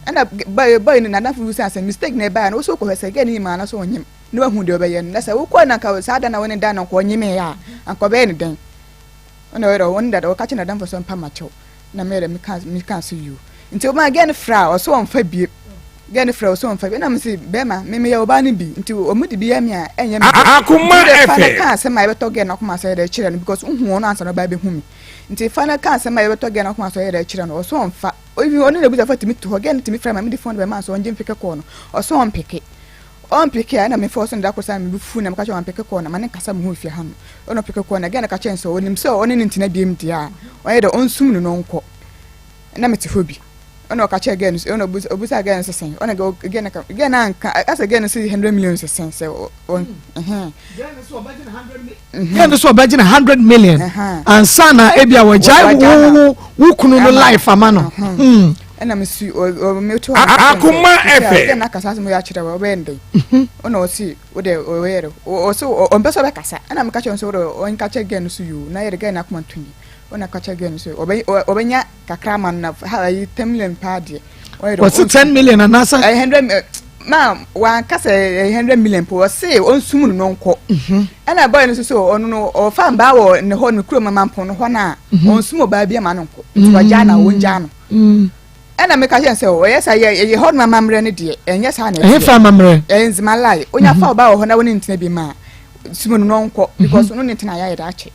Ɛna boy boy no n'adamfo no bisaa sɛ mistake na ɛbaeɛ no ɔsɛ ɔkɔhwɛ sɛ girl no nyimaa anaasɛ ɔnyim. na wahu deɛ ɔbɛyɛ no na sɛ wokɔɛ na anka saa da na wo ne da no anka ɔnyemeeɛ a anka ɔbɛyɛ no dɛn ɔna ɔyɛ dɛ ɔne dada ɔka kyerɛ n'adamfo sɛ ɔmpa makyɛw na meyɛ dɛ meka meka so yio nti ɔma gɛ no frɛ a ɔsɛ ɔmfa bie gɛ no frɛ ɔsɛ ɔmfa bie na mese bɛrima me meyɛ ɔbaa no bi nti ɔmo de bi yɛ me a ɛnyɛ me Akoma dɛ fa no FM. ka asɛm a ɛbɛtɔ gɛ no akoma sɛ yɛ dɛ kyerɛ no because wohu ɔno ansa na ɔbaa bɛhu me nti fa no ka asɛm a ɛbɛtɔ gɛ no akoma sɛ yɛ dɛ kyerɛ no ɔsɛ ɔmfa even ɔne n'abusuafo tumi to hɔ gɛ no tumi frɛ ma mede phone bɛma sɛ ɔngye mfeke kɔɔ no ɔsɛ ɔmpeke Ɔmmpeke a, nna me force no da kor saa na mo bo fuuw na meka kyerɛɛ no ɔammpeke kɔɔ na ma ne nkasa mo ho mfi ha no. Nna ɔpeke kɔɔ na girl no ka kyerɛɛ no sɛ onyim sɛ ɔne no nntsena biom dze a, ɔnyɛ dɛ ɔnsum no na ɔnkɔ. Nna metse hɔ bi. Nna ɔka kyerɛɛ girl no sɛ, nna obisaa girl no sɛ sɛn, ɔna girl no ka, girl no annka, asɛ girl no se hundred million sɛ sɛn, sɛ ɔ, ɛhɛn. Girl no sɛ ɔbɛgye no hundred million ansa na ebi a wɔgyae wo wo wo kunu no life ama no. Hmm. Ɛna me si ɔ me to Akoma FM. Girl no akasa asɛm yɛ akyerɛ wɔ ɔbɛyɛ no dɛn. Ɔna ɔsi wo dɛ ɔyɛ dɛ ɔsi ɔmpɛ sɛ ɔbɛkasa ɛna meka kyerɛ no sɛ wo dɛ ɔnka kyerɛ girl no so yoo na yɛ dɛ girl no akoma nto yi ɔna ka kyerɛ girl no sɛ ɔbɛ ɔbɛnya kakra ama no na ha ayi ten million paa deɛ. Wɔsi ten million anaasɛ. Ɛyɛ hundred ma wanka sɛ ɛyɛ hundred million po ɔse ɔnsum no no nkɔ mhm. ɛna bɔyɛ no nso so ɔno no ɔfa mbaa wɔ ne hɔ ne kurom mampɔn no hɔ no a mhm. ɔnsum ɔbaa bi ama no nkɔ nti mhm. wagyaa na ɔngyaa no ɛna meka kyerɛ sɛ ɔyɛ sa yɛ ɛyɛ hɔ nom amammerɛ no deɛ ɛnyɛ saa na ɛyɛ fa amammerɛ ɛyɛ nzema lai onya fa ɔbaa wɔ hɔ na wɔne ntena bi ma sum no no nkɔ because ɔno ne ntena ayɛ daakye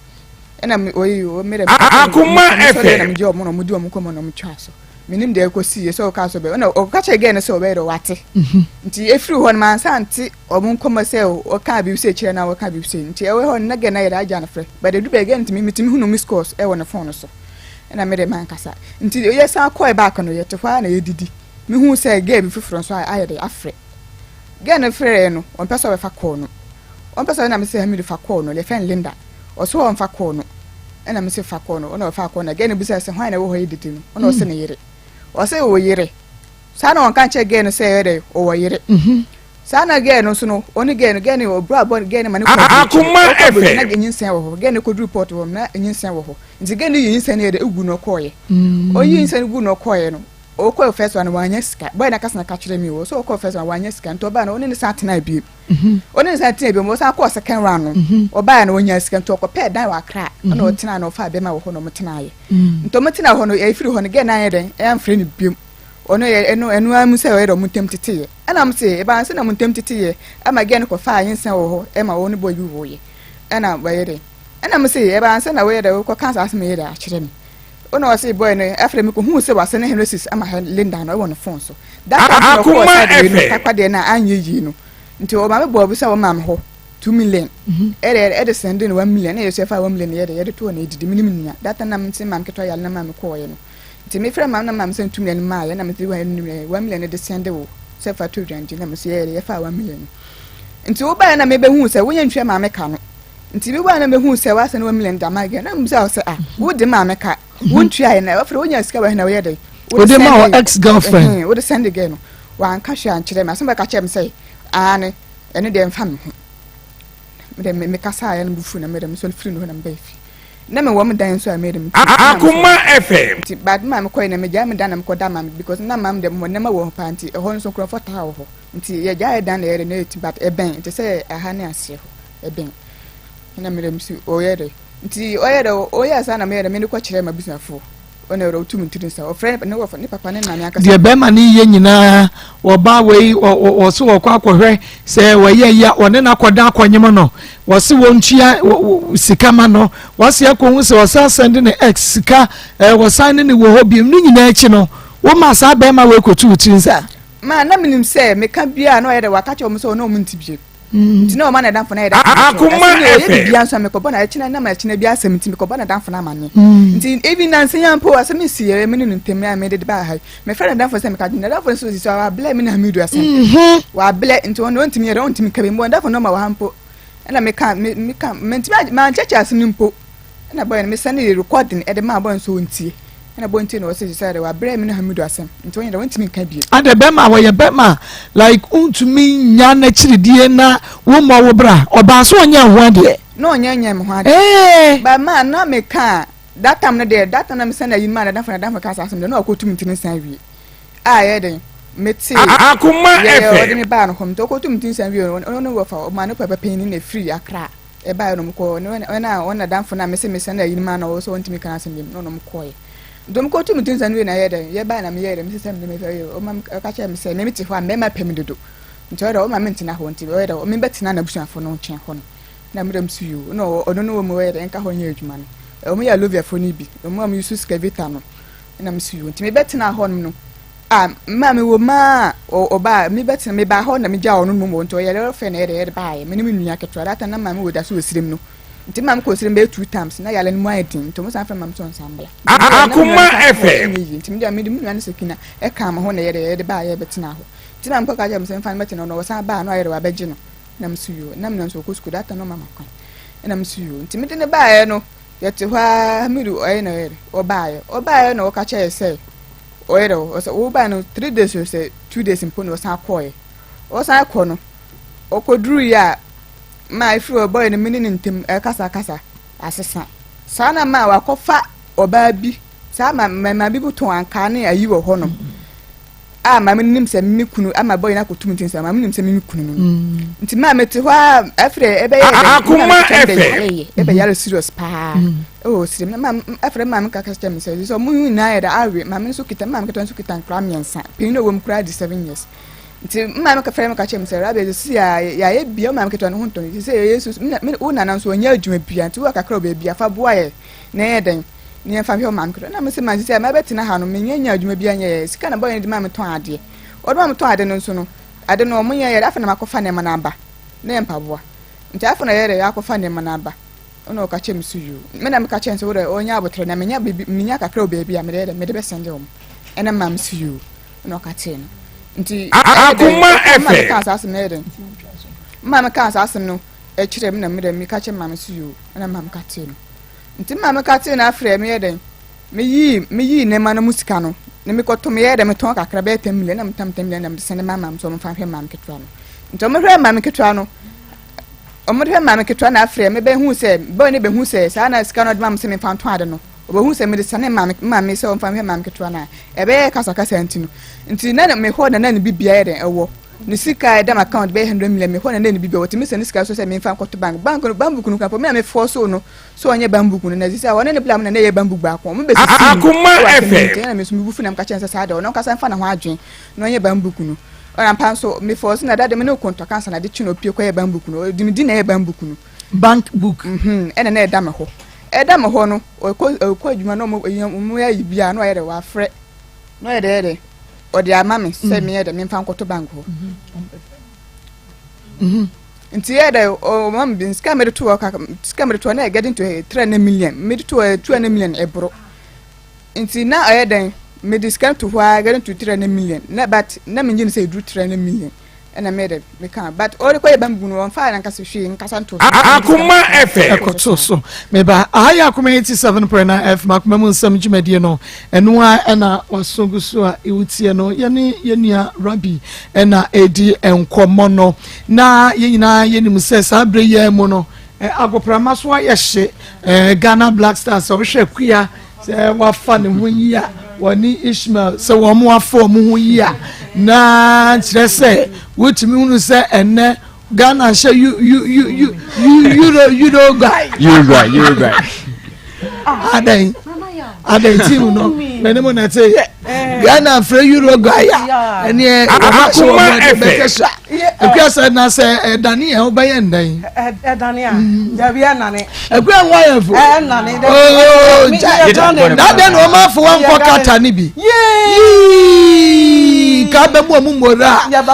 ɛna oyi o mmerɛ Akoma FM na megye ɔmo na ɔmo di ɔmo kɔmɔ na ɔmo twa so menim deɛ ɛkɔsi yɛ sɛ ɔka sɛ ɔbɛ ɛna ɔka kyerɛ gɛɛ no sɛ ɔbɛyɛ dɛ wate mhm. nti efiri hɔ no mansa nte ɔmo nkɔmɔ sɛ ɔka biribi sɛ kyerɛ na ɔka biribi sɛ nti ɛwɔ hɔ no na gɛɛ no ayɛ dɛ agya no frɛ but edu bɛyɛ gɛɛ no ntumi metumi hunu miss calls ɛwɔ ne phone no so ɛna me de mankasa nti yɛ san kɔɛ back no yɛte hɔ a na yɛdidi mehu sɛ gɛɛ bi foforɔ nso ayɛ dɛ afrɛ gɛɛ no frɛɛ no ɔmpɛ sɛ ɔbɛfa kɔɔ no ɔmpɛ sɛ ɛna me sɛ Hamidu fa kɔɔ no yɛfrɛ no Linda Ɔse ɔnfa kɔɔ no ɛna mese fa kɔɔ no ɔna ɔfaa kɔɔ no girl no bisaa sɛ hwan na ɛwɔ hɔ yi didi no ɔna ɔse ne yere ɔse ɔwɔ yere saa na ɔnka nkyerɛ girl no sɛ ɛyɛ dɛ ɔwɔ yere mhm. Saa na girl no nso no, ɔne girl no, girl no ɔbra bɔ girl no ma ne kɔ aburokyire. Akoma Ɔkɔ aburokyire na FM. nyinsɛn wɔ hɔ. Girl no kɔduru port hɔ na nyinsɛn wɔ hɔ. Nti girl no yi nyinsɛn no yɛ dɛ egu na ɔkɔɔyɛ. Ɔyi nyinsɛn no gu na ɔkɔɔyɛ no, ɔkɔɔ first one no wanya sika. Boy no akasa na ka kyerɛ me o, ɔsɛ ɔkɔɔ first one wanya sika nti ɔbaa no ɔne ne san tenaa bio. Ɔne ne san tenaa bio, ɔsan kɔɔ second round no, ɔbaa no ɔnya sika nti ɔkɔpɛɛ dan wɔ Accra ɛna ɔtenaa na ɔfaa bɛrima wɔ hɔ na ɔmo tenaeɛ. Nti ɔmo tenaa hɔ no, ɛfiri hɔ no girl no anyɛ dɛn amfrɛ no biom. Ɔno yɛ ɛno ɛno ara mu sɛ ɔyɛ dɛ ɔmo ntam teteeɛ. Ɛna ɔmo se ɛbaa sɛ na ɔmo ntam teteeɛ ɛma girl no kɔfaa nyinsɛn wɔ hɔ ɛma ɔne boy bi woeɛ. Ɛna wɔyɛ dɛ ɛna ɔmo se ɛbaa sɛ na woyɛ dɛ wokɔka saa asɛm yi yɛ dɛ akyerɛ me. Ɔna ɔse boy no afei mekɔhuu sɛ wasɛne Henrisis ama Linda no ɛwɔ ne phone so. That time na ɔkɔɔ Akoma side wei no FM. takwa deɛ no a anyɛ yie no nti ɔma me bɔɔ bi sɛ ɔma me hɔ 2 million ɛde ɛde sɛnde no 1 million na yɛ so ɛfa 1 million yɛ de yɛde too na edidi me ne me nua. That time na me se maame ketewa yare na maame kɔɔɛ no. Nti me frɛ maame na maame sɛ 2 million maa yɛ na me de 1 million de sɛnde wo sɛ fa to aduane di na me so yɛ yɛ fa 1 million no. Nti wo baeɛ na me bɛ hu sɛ woyɛ ntua maame ka no. Nti me baeɛ na me hu sɛ wasɛn 1 million da maa yɛ na me bisa wo sɛ, ah, wo de maame ka wo ntua yɛ na wɔfrɛ wonya sika wɔ he na woyɛ dɛ Wode ma wo ex girlfriend. Wode sɛnde gɛ no, wanka hwee ankyerɛ me. Asɛm bɛka kyerɛ me sɛ aane, ɛno deɛ mfa me ho. Mede me kasaeɛ no bufu na mede mesɔre firi no hɔ na mebɛɛ fie na mewɔ me dan nso a mede me Akoma FM. Nti but ma mekɔɛ na megyae me dan na mekɔda ma me because na maame deɛ mewɔ nneɛma wɔ hɔ paa, nti ɛhɔ nso nkurɔfoɔ taa wɔ hɔ, nti yɛgyae dan na yɛde na yɛti, but ɛbɛn nti sɛ ɛha ne aseɛ hɔ ɛbɛn na mede me si ɔyɛ dɛ nti ɔyɛ dɛ ɔyɛ saa na meyɛ dɛ mede kɔkyerɛ m'abusuafoɔ. Ɔna ɛwɔ ɔtu me tiri nsa ɔfrɛ ne wɔfa ne papa ne maame ankasa. Deɛ bɛrima no yɛ nyinaa, wɔba wei wɔso wɔkɔ akɔhwɛ sɛ wɔyɛ yi a wɔne no akɔda akɔnyem no, wɔse wɔntua sika ma no, wɔse akɔhu sɛ wɔsan sɛnde ne ex sika, wɔsan ne ne wɔ hɔ biom. Ne nyinaa akyi no, woma saa bɛrima wei kɔtu wo tiri nsa. Ma na menim sɛ meka biara na ɔyɛ dɛ waka kyerɛ wɔn sɛ ɔne wɔn nte bio. Nti na ɔma n'adamfo no ayɛ dɛ Akoma ɛsɛ ɔyɛ FM. biribiara nso a mekɔbɔ na ɛkyena nam ɛkyena bi asɛm nti mekɔbɔ n'adamfo no amanneɛ. Nti even nansa yi ara mpo asɛm si yɛ me ne no ntam a mede de baa ha yi, mefrɛ n'adamfo sɛ meka n'adamfo no sɛ ɔsi so a wablɛ me ne Hamidu asɛm. Wablɛ nti ɔno ɔntumi yɛ dɛ ɔntumi nka bi mpo n'adamfo no ma wɔ ha mpo ɛna meka me meka mentumi mankyɛkyɛ asɛm no mpo. Ɛna bɔyɛ no mesɛne yɛ recording ɛde maa bɔyɛ no sɛ ɔntie. Ɛna bɔyɛ ntie na ɔsɛ sɛ dɛ wabrɛ me ne Hamidu asɛm nti ɔnyɛ dɛ ɔntumi nka bio. Adɛ bɛrima wɔyɛ bɛrima like wontumi nya n'akyiridie na wommɔ wo bra, ɔbaa so ɔnyɛ ho adeɛ. Na ɔnyɛ nyɛ me ho adeɛ. Ee. But ma na meka a that time no deɛ, that time na mesɛne ayi no maa n'adamfo, n'adamfo ka saa asɛm deɛ na ɔkɔtu me tiri nsa wie a ɛyɛ den mete Akoma yɛ ɔde FM. me baa no hɔ nti ɔkɔtu me tiri nsa wie no, ɔno ne wɔfa ɔmaa ne papa panyin na ɛfiri Accra ɛbaeɛ na ɔmo kɔ ne ɔne a ɔne n'adamfo no a mese mesɛne ayi no maa no a ɔwɔ sɛ ɔntumi ka n'asɛm biom na ɔne ɔmo kɔɔɛ. Nti ɔmo kɔtu me tiri nsa no wie na ɛyɛ dɛn yɛbaeɛ na meyɛɛ dɛn mese sɛ mede me ɔma me ɔka kyerɛɛ me sɛ me mete hɔ a mmarima pɛ me dodo nti ɔyɛ dɛ ɔma mentena hɔ nti ɔyɛ dɛ mebɛtena n'abusuafo no nkyɛn hɔ no na mede me so yoo na ɔno ne wɔn ɔyɛ dɛ nka hɔ nyɛ adwuma no ɔmo yɛ aloviafoɔ no bi ɔmo a ɔmo yusu skavita no na me so yoo nti mebɛtena hɔ no a mmaa me wɔ maa ɔbaa mebɛtena mebaa hɔ na megya ɔno nom wɔ nti ɔyɛ dɛ ɔfɛ na ɛyɛ dɛ yɛde baayɛ me ne me nua ketewa data na maame wɔ da so wɔ sirim no nti maame kɔ sirim bɛyɛ two times na yale no mu ayɛ den nti ɔmo san fɛ maame sɛ ɔnsan bla. Akoma FM. Nti mede mede me nua no sɛ kina ɛka me ho na yɛde yɛde baayɛ bɛtena hɔ nti maame kɔ ka kyerɛ me sɛ mfa no bɛtena hɔ na ɔsan baa na ɔyɛ dɛ wabɛgye no na me so yoo na me nua nso ɔkɔ sukuu data no ɔma ma kwan ɛna me so yoo nti mede ne baayɛ no yɛte hɔ ara Hamidu ɔyɛ na ɔyɛ dɛ ɔbaayɛ ɔbaayɛ na ɔka kyerɛ sɛ ɔyɛ dɛ ɔsɛ ɔbaayɛ no 3 days o sɛ 2 days mpo na ɔsan kɔɔyɛ ɔsan kɔ no ɔkɔduru yɛ a maa efiri ɔbɔyɛ no mene ne ntɛm ɛkasakasa asesa saa na maa wakɔfa ɔbaa bi saa ma mmarima bi tɔn ankaa ne ayi wɔ hɔnom a maame no nim sɛ me kunu ama bɔyɛ no akɔtum nti sɛ maame nim sɛ me kunu no nti maa mete hɔ a ɛfrɛ ɛbɛyɛ dɛ Akoma FM. ɛbɛyare serious paa ɛwɔ osirim na maame ɛfrɛ maame kaka kyerɛ me sɛ sɛ ɔmo nyinaa yɛ dɛ awe maame nso kita maame ketewa nso kita nkora mmiɛnsa panyin na ɔwɔ mu koraa di 7 years nti maame frɛ me ka kyerɛ me sɛ rabi sisi a yɛayɛ bia maame ketewa no ho ntɔn sisi yɛyɛ nso wo nana nso ɔnyɛ adwuma bia nti wo kakra wɔ baabi afa boa yɛ na ɛyɛ dɛn ne yɛmfa hwɛ maame ketewa na me sɛ ma sisi a mabɛtena ha no menyɛ nya adwuma bia nyɛ yɛ sika na bɔyɛ no de maame tɔn adeɛ ɔde maame tɔn ade no nso no ade no ɔmo yɛ yɛ afei na makɔfa nneɛma no aba na yɛ mpaboa nti afei na yɛ dɛ yɛakɔfa nneɛma no aba ɔna ɔka kyerɛ me so yoo me na meka kyerɛ no sɛ wodɛ ɔnyɛ abotire na menya biribi menya kakra wɔ baabi a mede yɛ dɛ mede bɛsɛnde wɔn ɛna maa me so yoo ɛna ɔka kyerɛ no nti ɛyɛ dɛ Akoma maa FM. meka saa asɛm no ɛyɛ dɛ maa meka saa asɛm no ɛkyerɛ me na me dɛ meka kyerɛ maame so yoo ɛna maa meka kyerɛ no nti maa meka kyerɛ no afrɛ me yɛ dɛ meyii nneɛma no mu sika no na mekɔtɔ meyɛ dɛ metɔn kakra bɛyɛ 10 million na metam 10 million na mede sɛnde maa maame sɛ ɔmfa nhwɛ maame ketewa no. Nti ɔmo hwɛ maame ketewa no, ɔmo hwɛ maame ketewa na afrɛ me bɛhu sɛ bɔɔ ne bɛhu sɛ saa na sika no ɔde ma me sɛ memfa ntɔn ade no. Ɔbɛhu sɛ mede sane maame maame sɛ ɔmfa nhwɛ maame ketewa no a, ɛbɛyɛ kasakasa nti no. Nti na mehɔ na na ne bibia yɛ dɛn ɛwɔ. Ne sika a ɛda m'account bɛyɛ 100 million mehɔ na na ne bibia wɔ. Tumi sɛ ne sika so sɛ memfa nkɔto bank. Bank no bank book no kura mpo me na me force no sɛ ɔnyɛ bank book no na sisi a ɔne ne bla mu na na ɛyɛ bank book baako. Ɔmo bɛsisi mu Akoma ɛwɔ asɛm no FM. nti ɛna me nso me bu fu na meka kyerɛ no sɛ saa deɛ ɔno ankasa mfa ne ho adwene na ɔnyɛ bank book no. Ɔna ampa nso me force na dade me ne ɔkɔ ntɔka ansa na ade kye na ɔpue kɔyɛ bank book no. Ɔde me di na ɛyɛ bank book no. Bank book. Mhm, ɛna na ɛda me hɔ. Ɛda me hɔ no, ɔkɔ ɔkɔ adwuma na ɔmo ɛyɛ ɔmo yɛ ayi bi a na ɔyɛ dɛ wafrɛ na ɔyɛ dɛ yɛ dɛ ɔde ama me sɛ meyɛ dɛ memfa nkɔto bank hɔ. Nti yɛ dɛ ɔma me bi sika mede to hɔ kaka sika mede to hɔ na yɛ getting to 300 million mede to hɔ 200 million ɛboro. Nti na ɔyɛ dɛn mede sika to hɔ a getting to 300 million na but na mengye ne sɛ ɛduru 300 million. ɛna me de me ka but ɔde kɔ yɛ bambu no wɔn fa nankasa hwee nkasa nto so. Akoma FM. Ɛkɔto so meba aha yɛ Akoma 87.9 FM akoma mu nsɛm dwumadie no ɛno a ɛna waso gu so a ɛwotie no yɛne yɛnua Rabi ɛna ɛdi nkɔmmɔ no na yɛn nyinaa yɛnim sɛ saa berɛ yi mu no agoprama so ayɛ hye. Ghana Black Stars ɔhwɛ kuya sɛ wafa ne ho yi a wɔne Ishmael sɛ wɔn afa wɔn ho yi a na kyerɛ sɛ wotumi hunu sɛ ɛnɛ Ghana hyɛ yu yu yu yu yu Euro Uruguay. Uruguay, Uruguay. Adan adan team no mɛne mu na ɛte yɛ Ghana frɛ Uruguay a ɛneɛ Akoma wɔn FM. bɛkɛ so a ekua sɛ na sɛ ɛdane yɛn wobɛyɛ ndɛn. Ɛdane a dabi ɛnane. Ekua nwa yɛn fo. Ɛnane. Ooo gya na adɛn na wɔn afɔ wɔn nkɔ kata ne bi. Yii ka bɛ mu ɔmu mora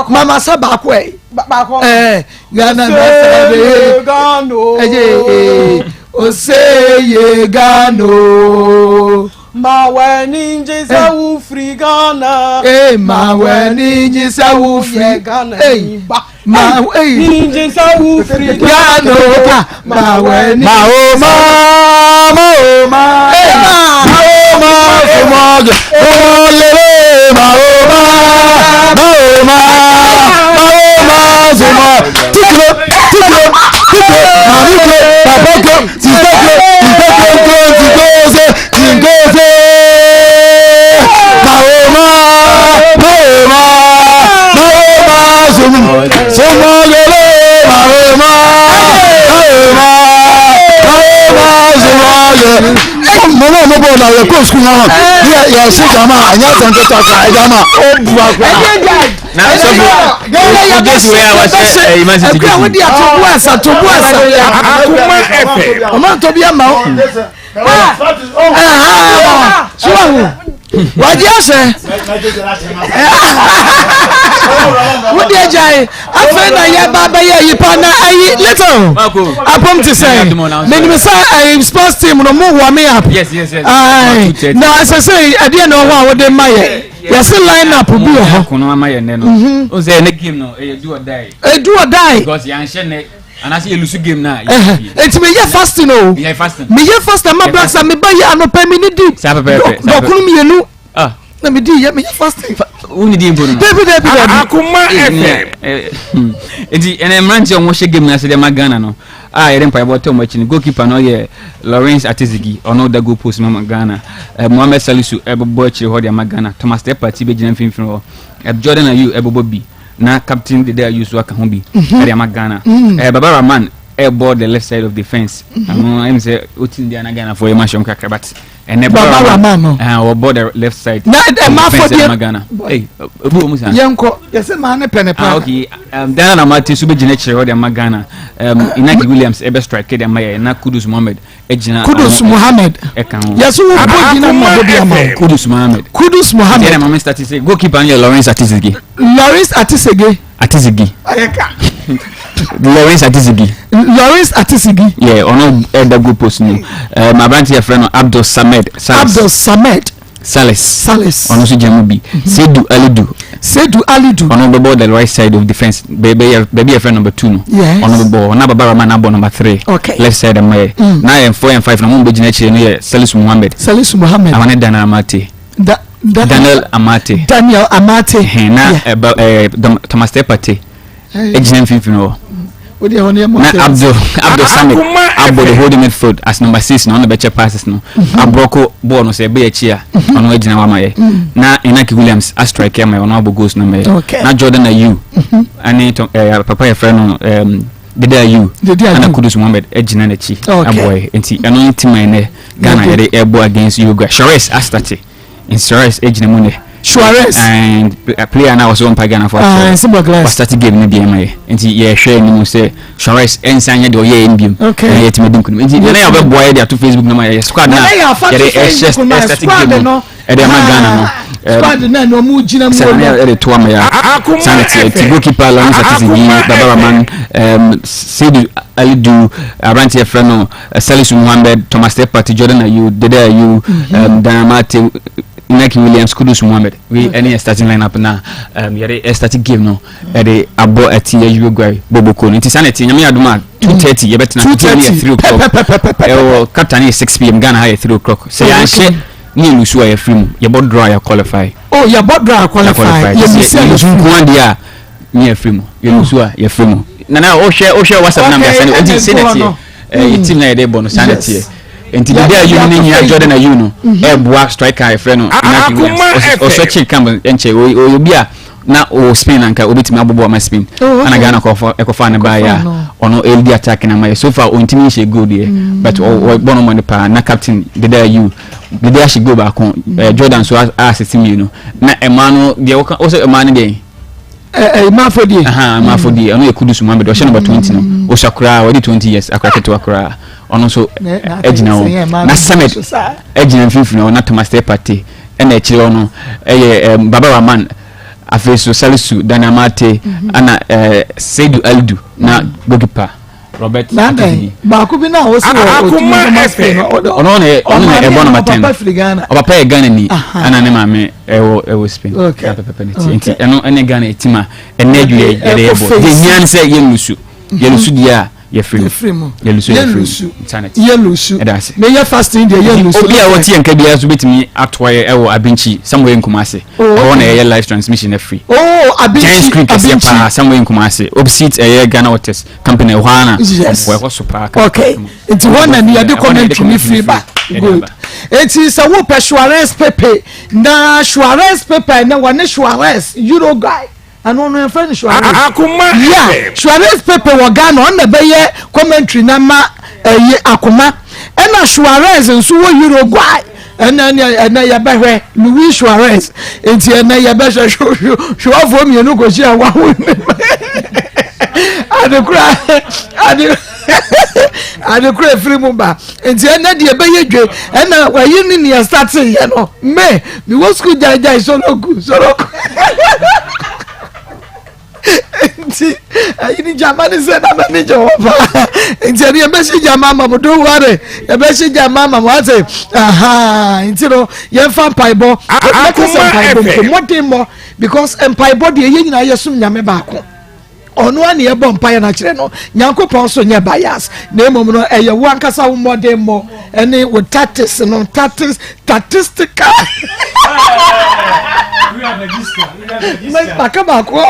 mama sa baako ɛ. Baako. Ɛɛ Ghana na sɛ de ɛyɛ oseye Ghana. Ma w'ani ngye sɛ wofiri Ghana. Ee ma w'ani ngye sɛ wofiri Ghana. Ee ma ee ngye sɛ wofiri Ghana. Ma w'ani. Ma o ma ma o ma ma o ma fomɔgɛ fomɔgɛlɛ ma o ma ma o ma ma o ma fomɔ tikilo tikilo tikilo maami kilo papa kilo sista kilo sista kilo kilo tikose tikose ma o ma ma o ma ma o ma fomɔ fomɔgɛlɛ ma o ma ma o ma ma o ma fomɔgɛ. Mo náà mo bọ̀ na yẹ kó sukuu náà yẹ yẹ ṣe jama ẹ̀yẹ asẹ̀m tó ta kura jama ó bu akura. Na sɔfo o jesi wei a wahyɛ ɛyi Man City Ekua wo di jesi. atobu asa tobu asa. Akoma FM. Ɔmɔ ntɔ bi ama wo. So ahu wagye ahyɛ wode agyae afei na yɛba bɛyɛ ayi pa na ayi little apom te sɛ menim sɛ ayi sports team no mo warm up. Yes. Ayi, na ɛsɛ sɛ ɛdeɛ na ɔhɔ a wode ma yɛ yɛse line up bi wɔ hɔ. Kono ama yɛ nɛ no. O sɛ ne game no ɛyɛ do or die. Edu ɔdae. Because yɛanhyɛ nɛ anaasɛ yɛ lose game na. yɛ fie. Enti meyɛ fasting o. Yɛ fasting. Meyɛ fasting ma black star meba yɛ anɔpɛ me ne di Saa pɛpɛɛpɛ, saa dɔkono mmienu Ah, na medi yɛ meyɛ fasting. wonni di mpo no. Dabi dabi dabi. Akoma FM. Nti ɛnɛ mmeranteɛ a wɔhyɛ game no ase de ma Ghana no a yɛde mpaebɔ tɔ wɔn akyi no, goalkeeper no yɛ Lawrence Atizigi, ɔno da goal post mu ama Ghana. Mohammed Salisu ɛbɛbɔ akyire hɔ de ama Ghana. Thomas Partey bɛgyina mfimfini hɔ. Jordan Ayew ɛbɛbɔ bi na captain Dede Ayew so aka ho bi ɛde ama Ghana. Baba Rahman ɛbɔ the left side of defence. Ano ɛm sɛ otin deɛ na Ghanafoɔ yɛ ma hyɛm kakra, but ɛnɛ Baba Rahman no. Wɔbɔ the left side Na of defence ɛma ɛde ama Ghana. Ɛy, ebi wɔ mu saa. Yɛnkɔ yɛsɛ maa ne pɛ ne Ah, paa. okay. Daniel Amate nso bɛgyina akyire hɔ de ama Ghana. Inaki Williams ɛbɛ strike de ama yɛ na Kudus Mohammed gyina. Kudus Mohammed. Ɛka ho. Yɛsɛ wo bɔ gyina ma bɔ bi ama wo. Kudus Mohammed. Kudus Nti Mohammed. ɛna maame start sɛ goalkeeper no yɛ Lawrence Atizigi. Lawrence Atisege. Atizigi. Ayɛka. Lawrence Atizigi. Lawrence Atisigi. Yeah, ɔno ɛda goal post no. Aberante yɛfrɛ no Abdul Samed Salis. Abdul Samed Salis. Salis. Ɔno nso gyina mu bi. Seidu Alidu. Seidu Alidu. Ɔno bɛbɔ the right side of defence. Baabi yɛfrɛ number 2 no. Ɔno bɛbɔ. Ɔno Baba Rahman abɔ number 3. Left side ama yɛ. Na yɛn 4 and 5 na wɔn bɛgyina akyire no yɛ Salisu Mohammed. Salisu Mohammed. Àwọn ne Daniel Amate. Da, Daniel Amate. Daniel Amate. Hɛn na ɛba Thomas Partey. Egyina mfimfini hɔ. Na Abdul Abdul Samit abɔ the holding midfield as number 6 na ɔno bɛkyɛ passes no. Mhm. Abrɔko bɔɔl no sɛ ɛbɛyɛ akyi a mhm. ɔno agyina hɔ ama yɛ. Mhm. Na Inaki Williams a strike ama yɛ, ɔno abɔ goals no ama yɛ. Na Jordan Ayew ɛne eh, papa yɛfrɛ no Dede Ayew ɛna Kudus Mohammed agyina n'akyi aboa yɛ. Nti ɛno ne team a ɛnɛ Ghana yɛde ɛbɔ against Uruguay. Suarez astate. Suarez gyina mu nɛ. Suarez. And eh, player na wɔsɛ wɔmpa Ghana fo akyerɛ. Ah, simple glass. Wɔstart game no bi ɛma yɛ. Nti yɛhwɛ anim sɛ Suarez ɛnsan nyɛ deɛ ɔyɛ yɛn biom. Okay. Na yɛtumi di nkunim. Nti nana yɛ ɔbɛboa yɛ de ato Facebook no ma yɛ squad na yɛde ɛhyɛ ɛstart game no ɛde ama Ghana no. Ah, squad na ɛna ɔmo gyina mu sɛ nana yɛde to ama yɛ a sanni tiɛ ti goalkeeper Lawrence Atizigi Baba Rahman Seidu Alidu aberanteɛ frɛ no Salisu Mohammed, Thomas Partey, Jordan Ayew, Dede Ayew, Dan Amartey, Inaki Williams, Kudus Mohammed. Wei ɛne yɛ starting lineup na yɛde starting game no ɛde abɔ ɛti yɛ Uruguay bɔbɔkuo no. Nti saa na ɛte. Nyame adom a 2:30 yɛbɛtena game no yɛ 3 o'clock. Ɛwɔ Qatar no yɛ 6 pm, Ghana ha yɛ 3 o'clock. Sɛ yɛanhyɛ ne yɛ lusu a yɛfiri mu, yɛbɔ draw a yɛ qualify. Oh, yɛbɔ draw a qualify. Yɛ lusu nko adeɛ a ne yɛfiri mu, yɛ lusu a yɛfiri mu. Nana wohwɛ wohwɛ WhatsApp na mbɛsɛn nti sɛ na ɛteɛ. Ɛyɛ eh, team na yɛde bɔ no saa na teɛ nti dede ayu no ne hia Jordan Ayew no mhm. ɛboa striker a yɛfrɛ no Inaki Williams ɔsɔ kye camp nkyɛ ɔyɛ obi a na ɔwɔ Spain anka obetumi abobɔ ama Spain oh, ana Ghana kɔfa ɛkɔfa ne baayɛ a ɔno ɛdi attack na ama yɛ so far ɔntumi nhyɛ goal deɛ mm. but ɔbɔ no mɔne paa na captain dede ayew dede ahyɛ goal baako mm. eh, Jordan so asese mmienu na ɛmaa no deɛ wɔka ɔsɛ ɛmaa no deɛ ɛɛ mafodie. Mafodie ɔno yɛ Kudus Mohammed ɔhyɛ number 20 no mm. ɔsua koraa ɔdi 20 years akora ketewa koraa ɔno nso ɛgyina hɔ na Samed ɛgyina mfimfini hɔ na Thomas Partey ɛna akyire hɔ no ɛyɛ Baba Rahman afei so Salisu Daniel Amartey ɛna ɛɛ Seidu Alidu na goalkeeper. Robert Nandɛn baako bi na ɔsi wɔ otumi bɔ Spain no ɔno na ɔno na ɛbɔ number 10 ɔpapa firi Ghana. Ɔpapa yɛ Ghana ni ɛna ne maame ɛwɔ ɛwɔ Spain. Okay. Pɛpɛpɛ ne ti nti ɛno ɛne Ghana team a ɛnɛ adwuma yɛ yɛde yɛ bɔ deɛ hia ne sɛ yɛn lusu yɛn lusu deɛ a yɛfiri mu yɛn lusu yɛfiri mu nsa yɛn lusu ɛda ase ne yɛ fasting deɛ yɛn lusu. Obi a wɔte yɛn nka biara nso betumi atoa yɛ ɛwɔ Abinkyi somewhere in Kumasi ɛhɔ na yɛyɛ live transmission afiri. Oh Abinkyi giant screen kɛseɛ paa somewhere in Kumasi opposite ɛyɛ Ghana Waters company ɛhɔ ara na yes ɛhɔ so paa. Okay nti hɔ na ni yɛde commentary ni firi ba good eti sɛ wopɛ Suarez pepe na Suarez pepe na wɔne Suarez Uruguay ɛno no yɛfrɛ no Suarez Akoma yeah FM. Suarez pepe wɔ Ghana ɔno na ɛbɛyɛ commentary na ma ɛyɛ akoma ɛna Suarez nso wɔ Uruguay ɛnɛ ɛnɛ ɛnɛ yɛbɛhwɛ Luis Suarez nti ɛnɛ yɛbɛhwɛ hwɛwafoɔ mmienu kɔhyia wawo adekora ade adekora efiri mu ba nti ɛnɛ deɛ ɛbɛyɛ dwe ɛna wayi ne nea start yɛ no me mewɔ sukuu gyaegyae soloku soloku nti ɛyi ni gyama ne sɛ na m'ani gye hɔ paa nti ɛni yɛbɛhyɛ gyama ama mo don't worry yɛbɛhyɛ gyama ama mo ase aha nti no yɛnfa mpaebɔ mɛka sɛ mpaebɔ mpo mmɔden mmɔ because mpaebɔ deɛ yɛn nyinaa yɛsom Nyame baako ɔno a ne yɛbɔ mpaeɛ no akyerɛ no Nyankopɔn so nyɛ bias na mmom no ɛyɛ wo ankasa wo mmɔden mmɔ ɛne wo tactics no tactics statistical maka baako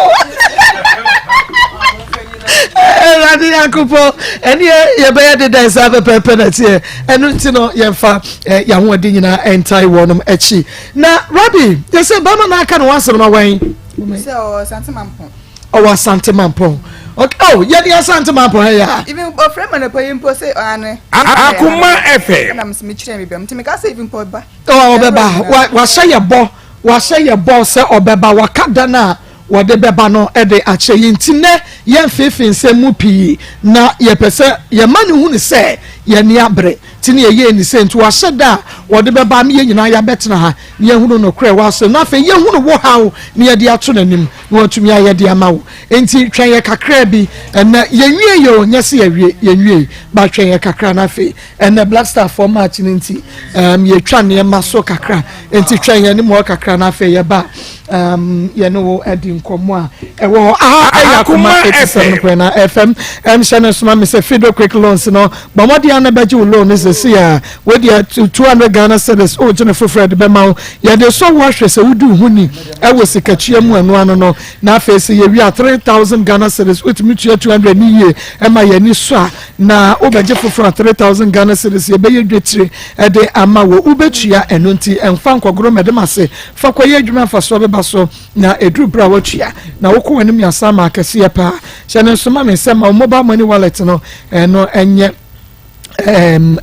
Awurade Nyankopɔn ɛne yɛbɛyɛ deda saa pɛpɛɛpɛ na teɛ ɛno nti no yɛmfa yɛahoɔden nyinaa ɛntae wɔnom akyi na rabi yɛsɛ bɛma no aka ne ho asɛm no wɛn sɛ ɔwɔ Asante Mampɔn. Ɔwɔ Asante Mampɔn. Okay. Oh, yɛde Asante Mampɔn ha ya. Even ɔfrɛ ma nɔpɛ yi mpo sɛ ɔane. Akoma FM. Ɛna mesɛ mekyerɛ me bɛm nti meka sɛ even mpo ɔba. Oh, ɔbɛba. Wahyɛ yɛ bɔ. Wahyɛ yɛ bɔ sɛ ɔbɛba. Waka da no a wɔde bɛba no de akyerɛ yɛn nti nɛ yɛmfeefe nsɛm mu pii na yɛpɛ sɛ yɛma no hunu sɛ yɛn ani abere nti ne yɛyɛɛ ne sɛ nti wahyɛ da a wɔde bɛba ne yɛn nyinaa yɛabɛtena ha na yɛahunu nokorɛ wɔ asɛm na afei yɛhunu wo haw na yɛde ato n'anim na watumi ayɛ de ama wo. Enti twɛn yɛ kakraa bi ɛnɛ. Yɛnwie yɛ o, nyɛ sɛ yɛawie, yɛnwie, but twɛn yɛ kakra na afei ɛnɛ Black Star foɔ match no nti um, yɛtwa nneɛma so kakra. Enti twɛn yɛn anim hɔ kakra na afei yɛba um, yɛne wo adi nkɔmmɔ a ɛwɔ hɔ. Aha ɛyɛ Akoma 87.9 FM. Ɛmhyɛ no nsoma me sɛ Fido Quick Loans no, bɔ mmɔden a na bɛgye wo loan no sɛ Sɛsi a wodeɛ 200 Ghana cedis wogye no foforɔ de bɛma wo. Yɛde sɔ wo ahwɛ sɛ wodi wo ho ni ɛwɔ sikatua mu ɛno ano no. Na afei sɛ yɛwie a 3000 Ghana cedis wotumi tua 200 ne yie ɛma yɛn ani sɔ a na wobɛgye foforɔ a 3000 Ghana cedis yɛbɛyɛ dwetire ɛde ama wo wobɛtua ɛno nti ɛmfa nkɔgoro mɛde ma se fa kɔyɛ adwuma mfasoɔ bɛba so na ɛduru berɛ a woatua na wokɔ w'anim yɛasan ma akɛseɛ paa hyɛ ne nso ma me sɛ ma wo mobile money wallet no ɛno ɛnyɛ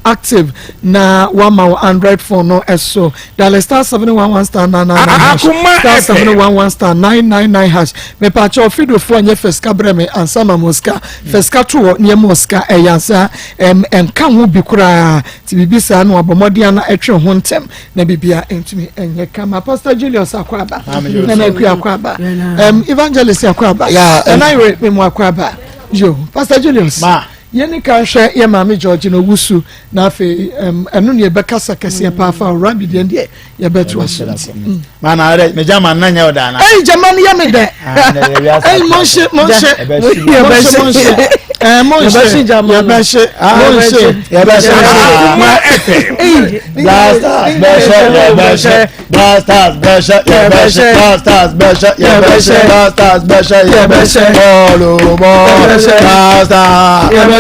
active na wama wo android phone no ɛso dial star 711 star 999 hash star 711 star 999 hash mepaakyɛ ɔfidofoɔ nyɛ fɛsika brɛ me ansa ma mo sika fɛsika to hɔ nneɛma wɔ sika ɛyɛ ansa ɛnka ho bi koraa ti biribi saa no abɔ mmɔden ana ɛtwe ho ntɛm na biribia ntumi ɛnyɛ kama. Pastor Julius akɔ aba, Nana Akua akɔ aba, Evangelist akɔ aba, Nana Ayere memu akɔ aba. Yo, Pastor Julius, yɛne ka hwɛ yɛ maame George na owusu na afei ɛno ne yɛbɛkasa kɛseɛ paa fa rabi deɛ deɛ yɛbɛto aso nti. Mana ɔdɛ me jama nna nyɛ ɔda na. Ɛyi jama no yɛ me dɛ. Ɛyi monhye monhye monhye monhye ɛɛ monhye yɛbɛhye monhye yɛbɛhye. Blasters bɛhye yɛbɛhye Blasters bɛhye yɛbɛhye Blasters bɛhye yɛbɛhye Blasters bɛhye yɛbɛhye bɔɔlu bɔɔlu Blasters yɛbɛhye.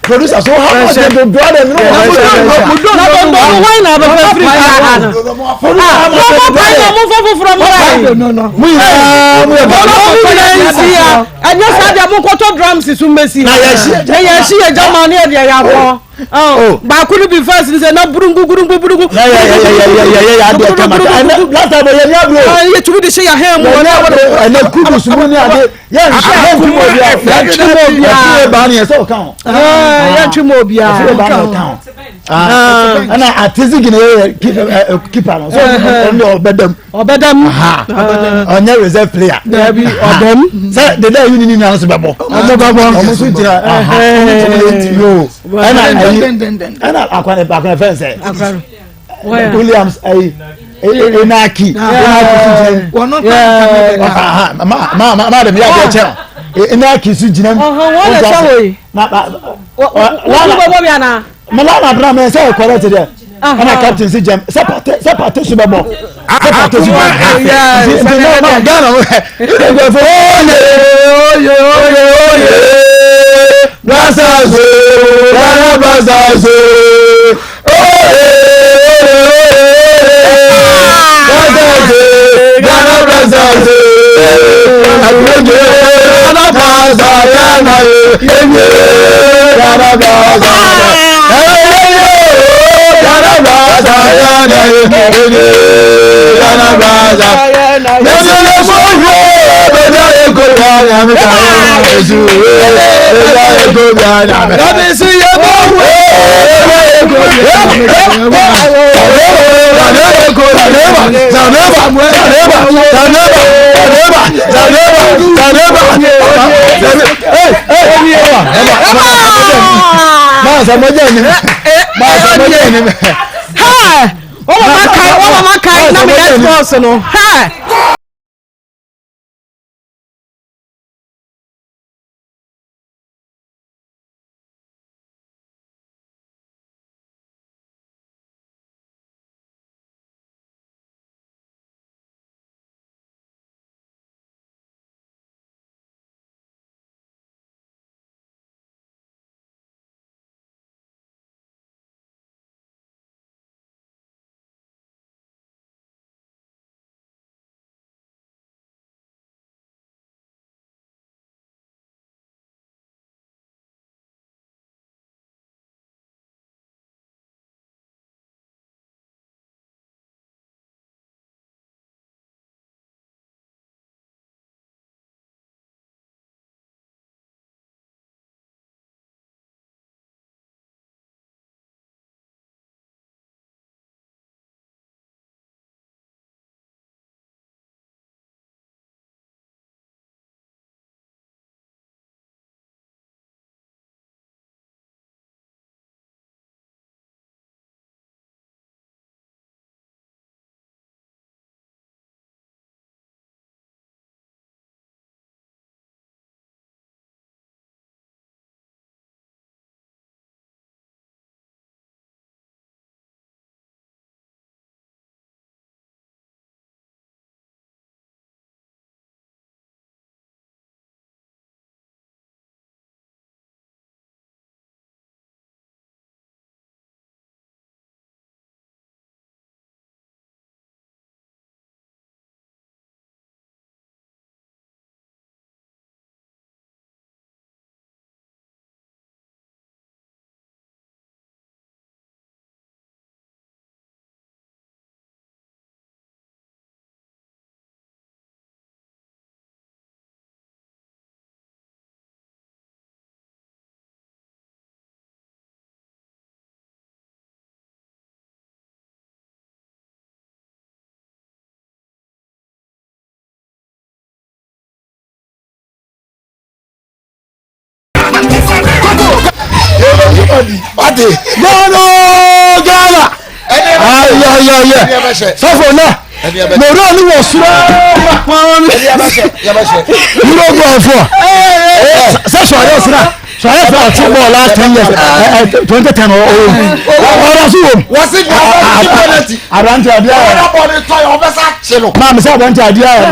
Producer so how much dem do do dem no. Na dodo no wɔn na abɛfɛ firi ha no. Ah, mo mo pa na mo fɔ foforɔ mo ra yi. Mo nyinaa mo yɛ ba. Mo nyinaa nsi ya. Ɛnyɛ saa deɛ mo nkɔtɔ drums so mbɛsi. Na yɛ si. Na yɛ si yɛ gyama ne yɛ deɛ yɛ akɔ. Baako no bi first ni sɛ na burungu burungu burungu. Na yɛ yɛ yɛ yɛ yɛ yɛ adeɛ kama ɛnɛ last time yɛ ni aburo. Yɛ tumi de hyɛ yɛ hɛn mu. Yɛ ni aburo ɛnɛ kudus mu ni ade yɛ nhwɛ yɛ ntwi mu obia yɛ ntwi mu obia ɛfiri ba ni yɛ sɛ ɔka ho. Yɛ ntwi mu obia ɛfiri ba ni ɔka ho. Ɛna atezi gina yɛ keeper no so ɔno deɛ ɔbɛdam. Ɔbɛdam. Ɔnyɛ reserve player. Dabi ɔdam. Sɛ deda yi ni ni nua nso bɛbɔ. Ɔmo bɛbɔ. Ɔmo nso gyina. Ɛna ɛyi ɛna akwan akwan fɛn sɛ. Williams ɛyi Inaki Inaki so gyina mu. Wɔn nka ma ma ma ma de mi yɛ adeɛ kyɛn Inaki so gyina mu. Wɔn na ɛsɛ wɔ yi. Wɔn bɛbɔ bi ana. Mɛ lana abira mɛ sɛ ɛkɔrɛ ti dɛ. Ɛna captain si gyam sɛ pate sɛ pate so bɛbɔ sɛ pate so bɛbɔ nti nti na ma Ghana mo hɛ ɛna ɛfɛ oye oye oye oye Blasters o Ghana Blasters o oye oye oye Blasters o Ghana Blasters o akunje Ghana Blasters Ghana ye ye Ghana Blasters Ghana Blasters Ghana ye ye Ghana Blasters Yẹsẹ sọfọ bẹjá eko bí anyame ká Jésù bẹjá eko bí anyame. Yàtí sí yẹ bá wù bẹjá eko bí anyame ká Zaneba Zaneba Zaneba Zaneba Zaneba Zaneba Zaneba Zaneba. Ee ee ẹwà ẹwà máa sàmójẹ ni máa sàmójẹ ni. Wọ́n mama kan wọ́n mama kan na mi yẹ sports no. Wate. Ghana Ghana. Ayayayɛ. Sɔfo nɛ. Mɔdɔ ni wɔ soro. Uruguay fɔ. Sɛ sɔrɔ sira. Sɔrɔ sira ɔtí bɔɔl last 10 years 2010 ɔ ɔdɔ so wom. Wɔsi ní ɔbɛ ti penalty. Aberante adeɛ ayɛ. Ɔbɛ bɔ ne tɔ yɛ ɔbɛ sa kye no. Maame sɛ aberante adeɛ ayɛ.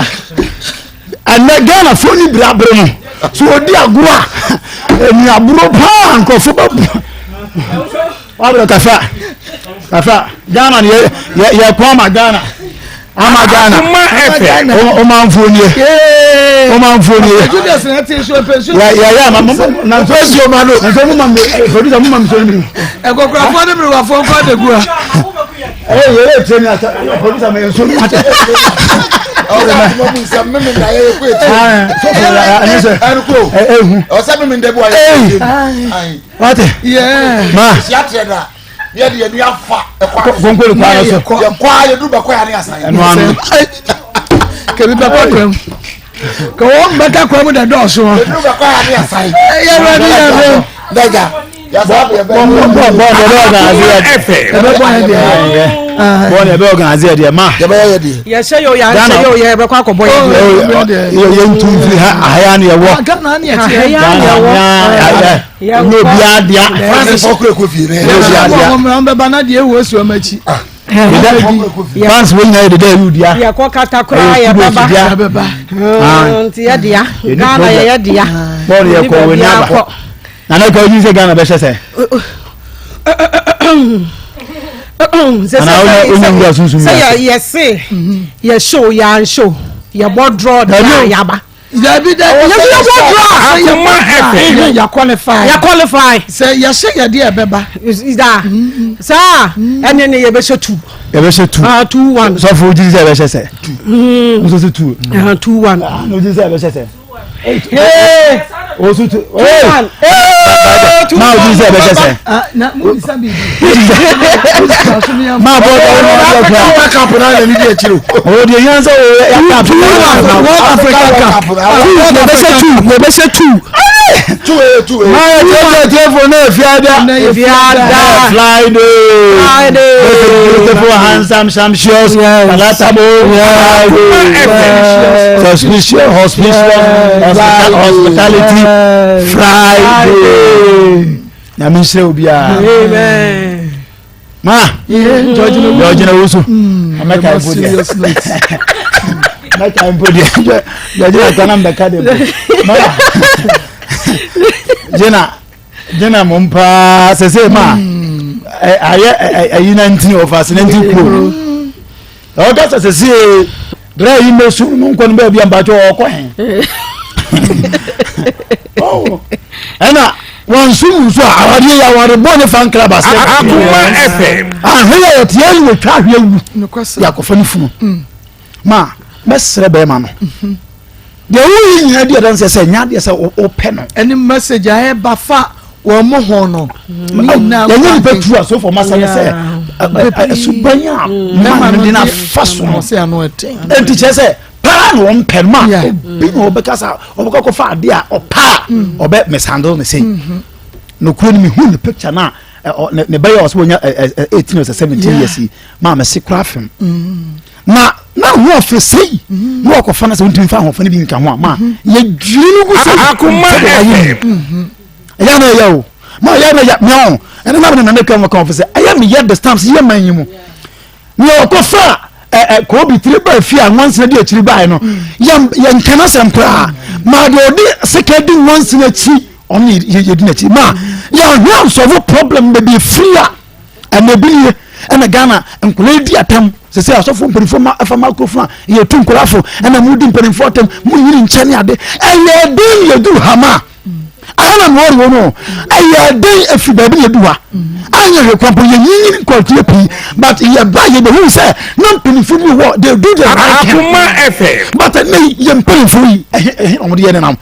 Ɛnɛ Ghana fo ni bere abere no so odi agorɔ a eniaboro paa nkurɔfo bɛ bu wabere kafa kafa Ghana yɛ yɛ yɛ kɔ ama Ghana ama Ghana ɔmanfoɔ nie ɔmanfoɔ nie yɛ yɛ yɛ ama mo na nso nsuo ma no nso mo ma mi producer mo ma mi so ni mi. Ɛkɔkɔrafoɔ ne mmerewafoɔ nkɔ adegu a. Ɛyɛ yɛ yɛ tiɛ ni ata producer mi nso mi ata. Ɔsɛ atuma mu nsɛm mímí nda yɛ kó eti. Sɔfo ɛni sɛ ɛnukuro ehu. Ɔsɛ mímí ndɛ bi wa yɛ kó eti. Wate. Ma. Si atirɛ na yɛ de yɛ ni afa ɛkɔ aso. Konkoli kwan no so. Yɛ kɔ a yɛ duru bɛ kɔ ya ne asan. Ɛnu ano. Kebi bɛ kɔ kwan mu. Ka wɔn bɛka kwan mu da dɔɔso. Yɛ duru bɛ kɔ ya ne asan. Yɛ wɛ ni yɛ wɛ. Dɛja. Bɔɔl yɛ bɛ organize yɛ deɛ ma. Yɛhyɛ yɛ o yɛ anhyɛ yɛ o yɛ bɛkɔ akɔbɔ yɛ deɛ. Yɛ ntu nfiri ha ahaya ni yɛ wɔ. Ghana ni yɛ tiɛ. Ahaya ni yɛ wɔ. Nye obiara dea. France fɔ kura ko fie dɛ. Nye obiara dea. Wɔn bɛba na deɛ ewu esi wɔn akyi. Fans wo nyinaa yɛ deda ewu dea. Yɛkɔ kata koraa yɛ bɛba. Nti yɛ dea. Ghana yɛ yɛ dea. Bɔɔl yɛ kɔ wɔ ni aba. Nana ka oyin sɛ Ghana bɛhyɛ sɛ. Sɛ yɛse yɛhyɛ o yɛanhyɛ o yɛbɔ draw de a yɛaba. Dabi dabi yɛsɛ yɛbɔ draw. Akoma FM. Yɛ qualify. Yɛ qualify. Sɛ yɛhyɛ yɛde ɛbɛba. Daa saa ɛne ne yɛbɛhyɛ two. Yɛbɛhyɛ two. Ah 2-1. Sɔfo ogyiri sɛ yɛbɛhyɛ sɛ. Nso so two. 2-1. Ogyiri sɛ yɛbɛhyɛ sɛ. Osu tu. 2-1. Maa ogyiri sɛ yɛbɛhyɛ sɛ. Na mu bisa biribi. Maa bɔ ɔdɔ ɔdɔ ɔdɔ Africa World Cup na na ni di akyire o. O de yan sɛ o yɛ cup. World Africa Cup. Yɛbɛhyɛ two. Yɛbɛhyɛ two. Two ee two ee. Maa yɛ tiɛ tiɛ tiɛ fo ne efiada. Efiada. Friday. Friday. Beautiful handsome sumptuous. Palatable. Friday. Suspicious hospicious hospitality. Friday. Nyame nhyira obiara. Amen. Ma. George na wusu. Amɛka mpo deɛ. Amɛka mpo deɛ. George na kwana mbɛka deɛ mpo. Ma. Gyina gyina mo paa sese ma. Ayɛ ayi nantin ɔfa se nantin kuro. Ɔka sɛ sese brɛ yi mɛsu no nkɔ no baabi a mpakyɛ ɔkɔ he. Ɛna wɔn nso mu nso a awadeɛ yɛ aware bɔ ne fa nkra ba sɛ. Akoma FM. Ahwɛ yɛ yɛte yɛ wɔ twa ahwɛ wu yɛ akɔfa ne funu ma mɛsrɛ bɛrima no deɛ woyi nyina di adanseɛ sɛ nyɛ adeɛ sɛ wopɛ no. Ɛne message a ɛba fa wɔn mo ho no. Yɛnyɛ nipa tu a so fɔ masa ne sɛ suban a mma no de no afa so no ɛnti kyerɛ sɛ paa na wɔn pɛ no ma obi na ɔbɛka sa ɔbɛka kɔfa adeɛ a ɔpaa ɔbɛ mishandle ne sei nokuro no mehu ne picture no a ne bɛyɛ ɔsɛ wɔnya 18 or 17 years yi maa mɛse kora fam na na ho ɔfɛ sei na wɔkɔfa no sɛ wontumi fa ahoɔfɛ no bi nka ho a ma yɛdwiri no gu sɛ Akoma FM. Ɛyɛ na ɛyɛ o ma ɛyɛ na ɛyɛ mea o ɛne na mene nane kama kama fɛ sɛ ɛyɛ meyɛ the stamps yɛ man yi mu nea ɔkɔfa ɛ koobi tiri baa fie a nwansena di akyiri baeɛ no yɛn yɛn nkana sɛm koraa maa deɛ ɔde sika di nwansena akyi ɔno yɛ yɛdi n'akyi maa yɛahwɛ ansɔfo problem baabi efiri a ɛna ebi nie ɛna Ghana nkwadaa di atam sɛ sɛ asɔfo mpanimfoɔ ma ɛfa microphone a yɛtu nkwadaa fo ɛna mu di mpanimfoɔ atam mu nyini nkyɛn ne ade ɛyɛ den yɛduru hama aha na mewɔ wɔ no ɛyɛ den ɛfiri baabi na ɛdu ha anyɛ hwɛ kwan po yɛnyinyini nkɔɔtoɔ pii but yɛba yɛbɛhu sɛ na mpanimfoɔ bi wɔ they do the right thing Akoma FM. but ɛnɛ yɛ mpanimfoɔ yi ɛhe ɛhe na wɔde yɛ nenam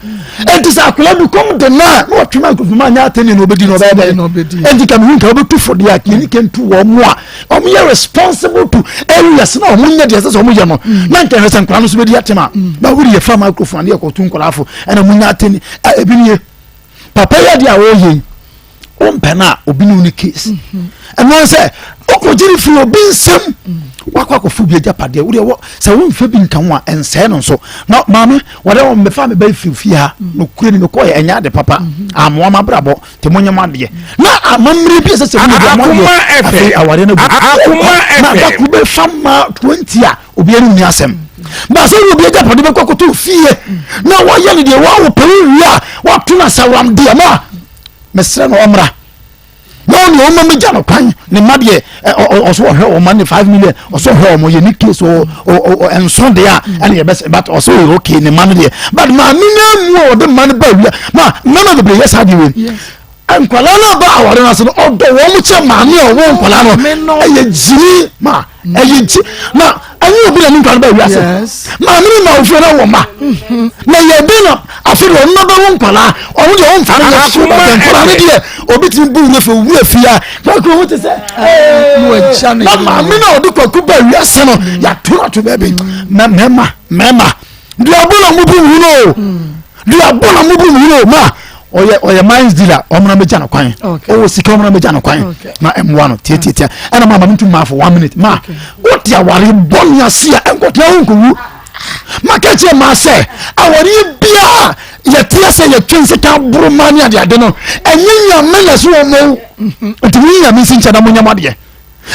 ɛnti sɛ akwadaa bi kɔm de na na wɔtwe ma nkurɔfoɔ ma anyɛ atɛnni na ɔbɛdi na ɔbɛyɛ dɛ ɛnti ka mehu nka wɔbɛtu fo deɛ a yɛni kɛntu wɔn mu a wɔn yɛ responsible to areas na wɔn nyɛ deɛ ɛsɛ sɛ wɔn yɛ no na nka ɛhwɛ sɛ nkwadaa no nso bɛdi atɛm a na wɔde yɛ fa microphone ne yɛkɔto nkwadaa fo ɛna mo nya atɛnni ebi nie papa yɛ deɛ a wɔyɛ yi. Wompɛ no a obi ne wo ne case. Ɛno sɛ wokɔgye no firi obi nsam wakɔ akɔfo bi agyapadeɛ wodeɛ wɔ sɛ womfɛ bi nka ho a ɛnsɛe no nso na maame wɔde wɔn mefa me ba firi fie ha nokorɛ ni mekɔɛ ɛnyɛ ade papa amoa mabrabɔ nti monyɛ mo adeɛ na amammerɛ bi ɛsɛ sɛ moyɛ bi a moayɛ afei awareɛ no agu na dako bɛfa ma 20 a obiara nni asɛm baasa ne obi agyapade bɛkɔ akɔtɔ fie na wɔyɛ no deɛ wɔawo pɛ wo wie a wato no asaworam deɛ ma mesrɛ no ɔmmra na ɔne ɔma megya no kwan ne ma deɛ ɔso ɔhwɛ ɔma ne 5 million ɔso ɔhwɛ ɔmo yɛ ne case ɛnso deɛ a ɛne yɛbɛsɛ but ɔso yɛ okay ne ma no deɛ but maame no mu a ɔde ma no ba wia ma mmarima bebree yɛ saa deɛ wei Nkwadaa no aba aware no ase no ɔdɔ wɔn kyɛ maame a ɔwɔ nkwadaa no ɛyɛ gyimi ma ɛyɛ gyi na ɛnyɛ obi na ne nkwadaa no ba wiase maame no na ofie na wɔ ma mhm. na yɛ bi na afei deɛ ɔno bɛwo nkwadaa ɔno deɛ ɔmfa no yɛ so ba nkwadaa no deɛ obi tumi bu wura fie wura fie a kwaku ho te sɛ ɛɛ na maame no a ɔde kwaku ba wiase no yɛato no ato baabi mɛma mɛma. Duabɔ na mo bu mu no duabɔ na mo bu mu no ma ɔyɛ ɔyɛ mines dealer ɔmo na megya no kwan ɔwɔ sika ɔmo na megya no kwan na ɛmoa no tiatiatia ɛna maa ma mi ntu maa for one minute ma wote aware bɔ ne ase a ɛnkɔtena ho nkowu ma kɛkyɛ maa sɛ awareɛ biara yɛte sɛ yɛtwe nseka boro ma ne adeade no ɛnyɛ nyame na so wɔn mo nti mo nyame nsi nkyɛn na mo nyɛ mo adeɛ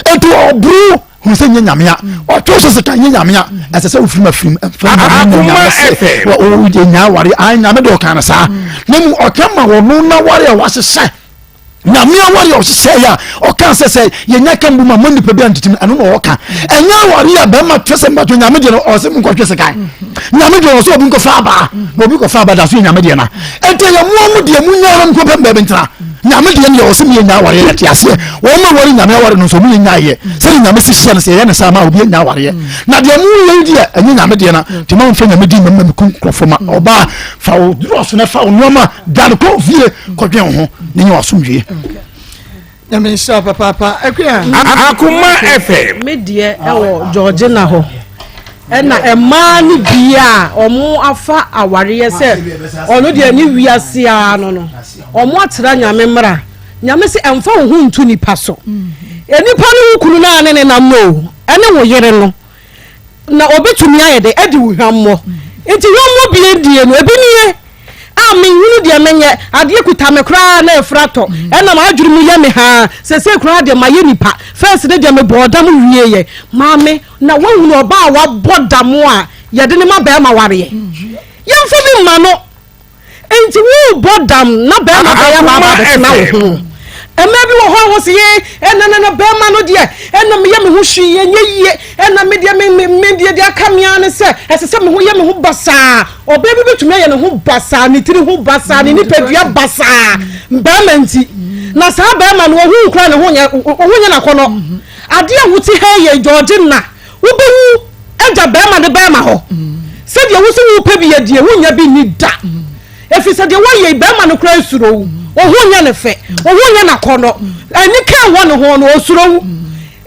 Enti ɔboro hu sɛ nyɛ nyame a ɔtwe so sika nyɛ nyame a ɛsɛ sɛ wofirim afirim mfa nyame nyɛ nyame sɛ wɔyɛ nya aware a nyame de ɔka no saa na mu ɔka ma wɔno na ware a wahyehyɛ nyame aware a ɔhyehyɛ yɛ a ɔka sɛ sɛ yɛnya ka mbu ma mo nipa bi antetem ɛno na ɔka ɛnyɛ aware a bɛrima twe sɛ mbatwe nyame deɛ no ɔsɛ mu nkɔtwe sika nyame deɛ ɔsɛ obi nkɔfa abaa na obi kɔfa abaa da so yɛ nyame deɛ na ɛnti ɛyɛ moa mo deɛ mu nya no nkɔpɛ mbaabi ntena Nyame deɛ neɛ ɔsɛ meyɛ nya awareɛ yɛte aseɛ wɔn ma wɔre nyame aware no nso ɔmo yɛ nya yɛ sɛde nyame si hyɛ no sɛ yɛyɛ ne saa ma obi nya awareɛ na deɛ mo yɛ deɛ ɛnyɛ nyame deɛ na nti ma mfa nyame din mɛma meku nkurɔfoɔ ma ɔbaa fa wo drɔs no fa wo nneɛma dane kɔ fie kɔdwen wo ho ne nyɛ wasomdwie Nyame nhyira papaapa akua. Akoma FM. Me deɛ ɛwɔ Georgina hɔ ɛna mmaa no bi a wɔn afa awareɛ sɛ ɔno deɛ ne wiase ara no no wɔn atra nyame mmara nyame sɛ ɛmfa wo ho nto nipa so nipa no wo kunu no a ne ne nam no o ɛne wo yere no na obetumi ayɛ dɛ adi wo hwammɔ nti hwammɔ bie die no ebi nie a menhunu deɛ menyɛ adeɛ kuta me koraa na ɛfira tɔ ɛna m'adwene mu yɛ me haa sese koraa deɛ mayɛ nipa first ne deɛ mebɔɔ dam wieɛ maame na woahunu ɔbaa a wabɔ dam a yɛde ne ma bɛrima wareɛ yɛmfa bi mma no Enti worebɔ dam na bɛrima bɛyɛ ama aba abɛtena wo ho. Mmaa bi wɔ hɔ a wɔsi yɛ ɛna na na bɛrima no deɛ ɛna meyɛ me ho hwee ɛnyɛ yie ɛna me deɛ me me me deɛ deɛ aka me ara ne sɛ ɛsɛ sɛ me ho yɛ me ho basaa. Ɔbaa bi bɛtumi ayɛ ne ho basaa, ne tiri ho basaa, ne nipadua basaa bɛrima nti. Na saa bɛrima no ɔhu kura ne ho nyɛ ho nyɛ n'akɔnɔ. Adeɛ a wote ha yɛ George na Wobɛwu agya barima ne barima hɔ. Sɛdeɛ wo sɛ wopɛ bi adie, wonnya bi nni da. Ɛfiri sɛ deɛ woayɛ yi, barima no koraa suro wo. Wo ho nyɛ no fɛ, wo ho nyɛ no akɔnnɔ. Anika a ɛwɔ ne ho no, ɔsuro wo.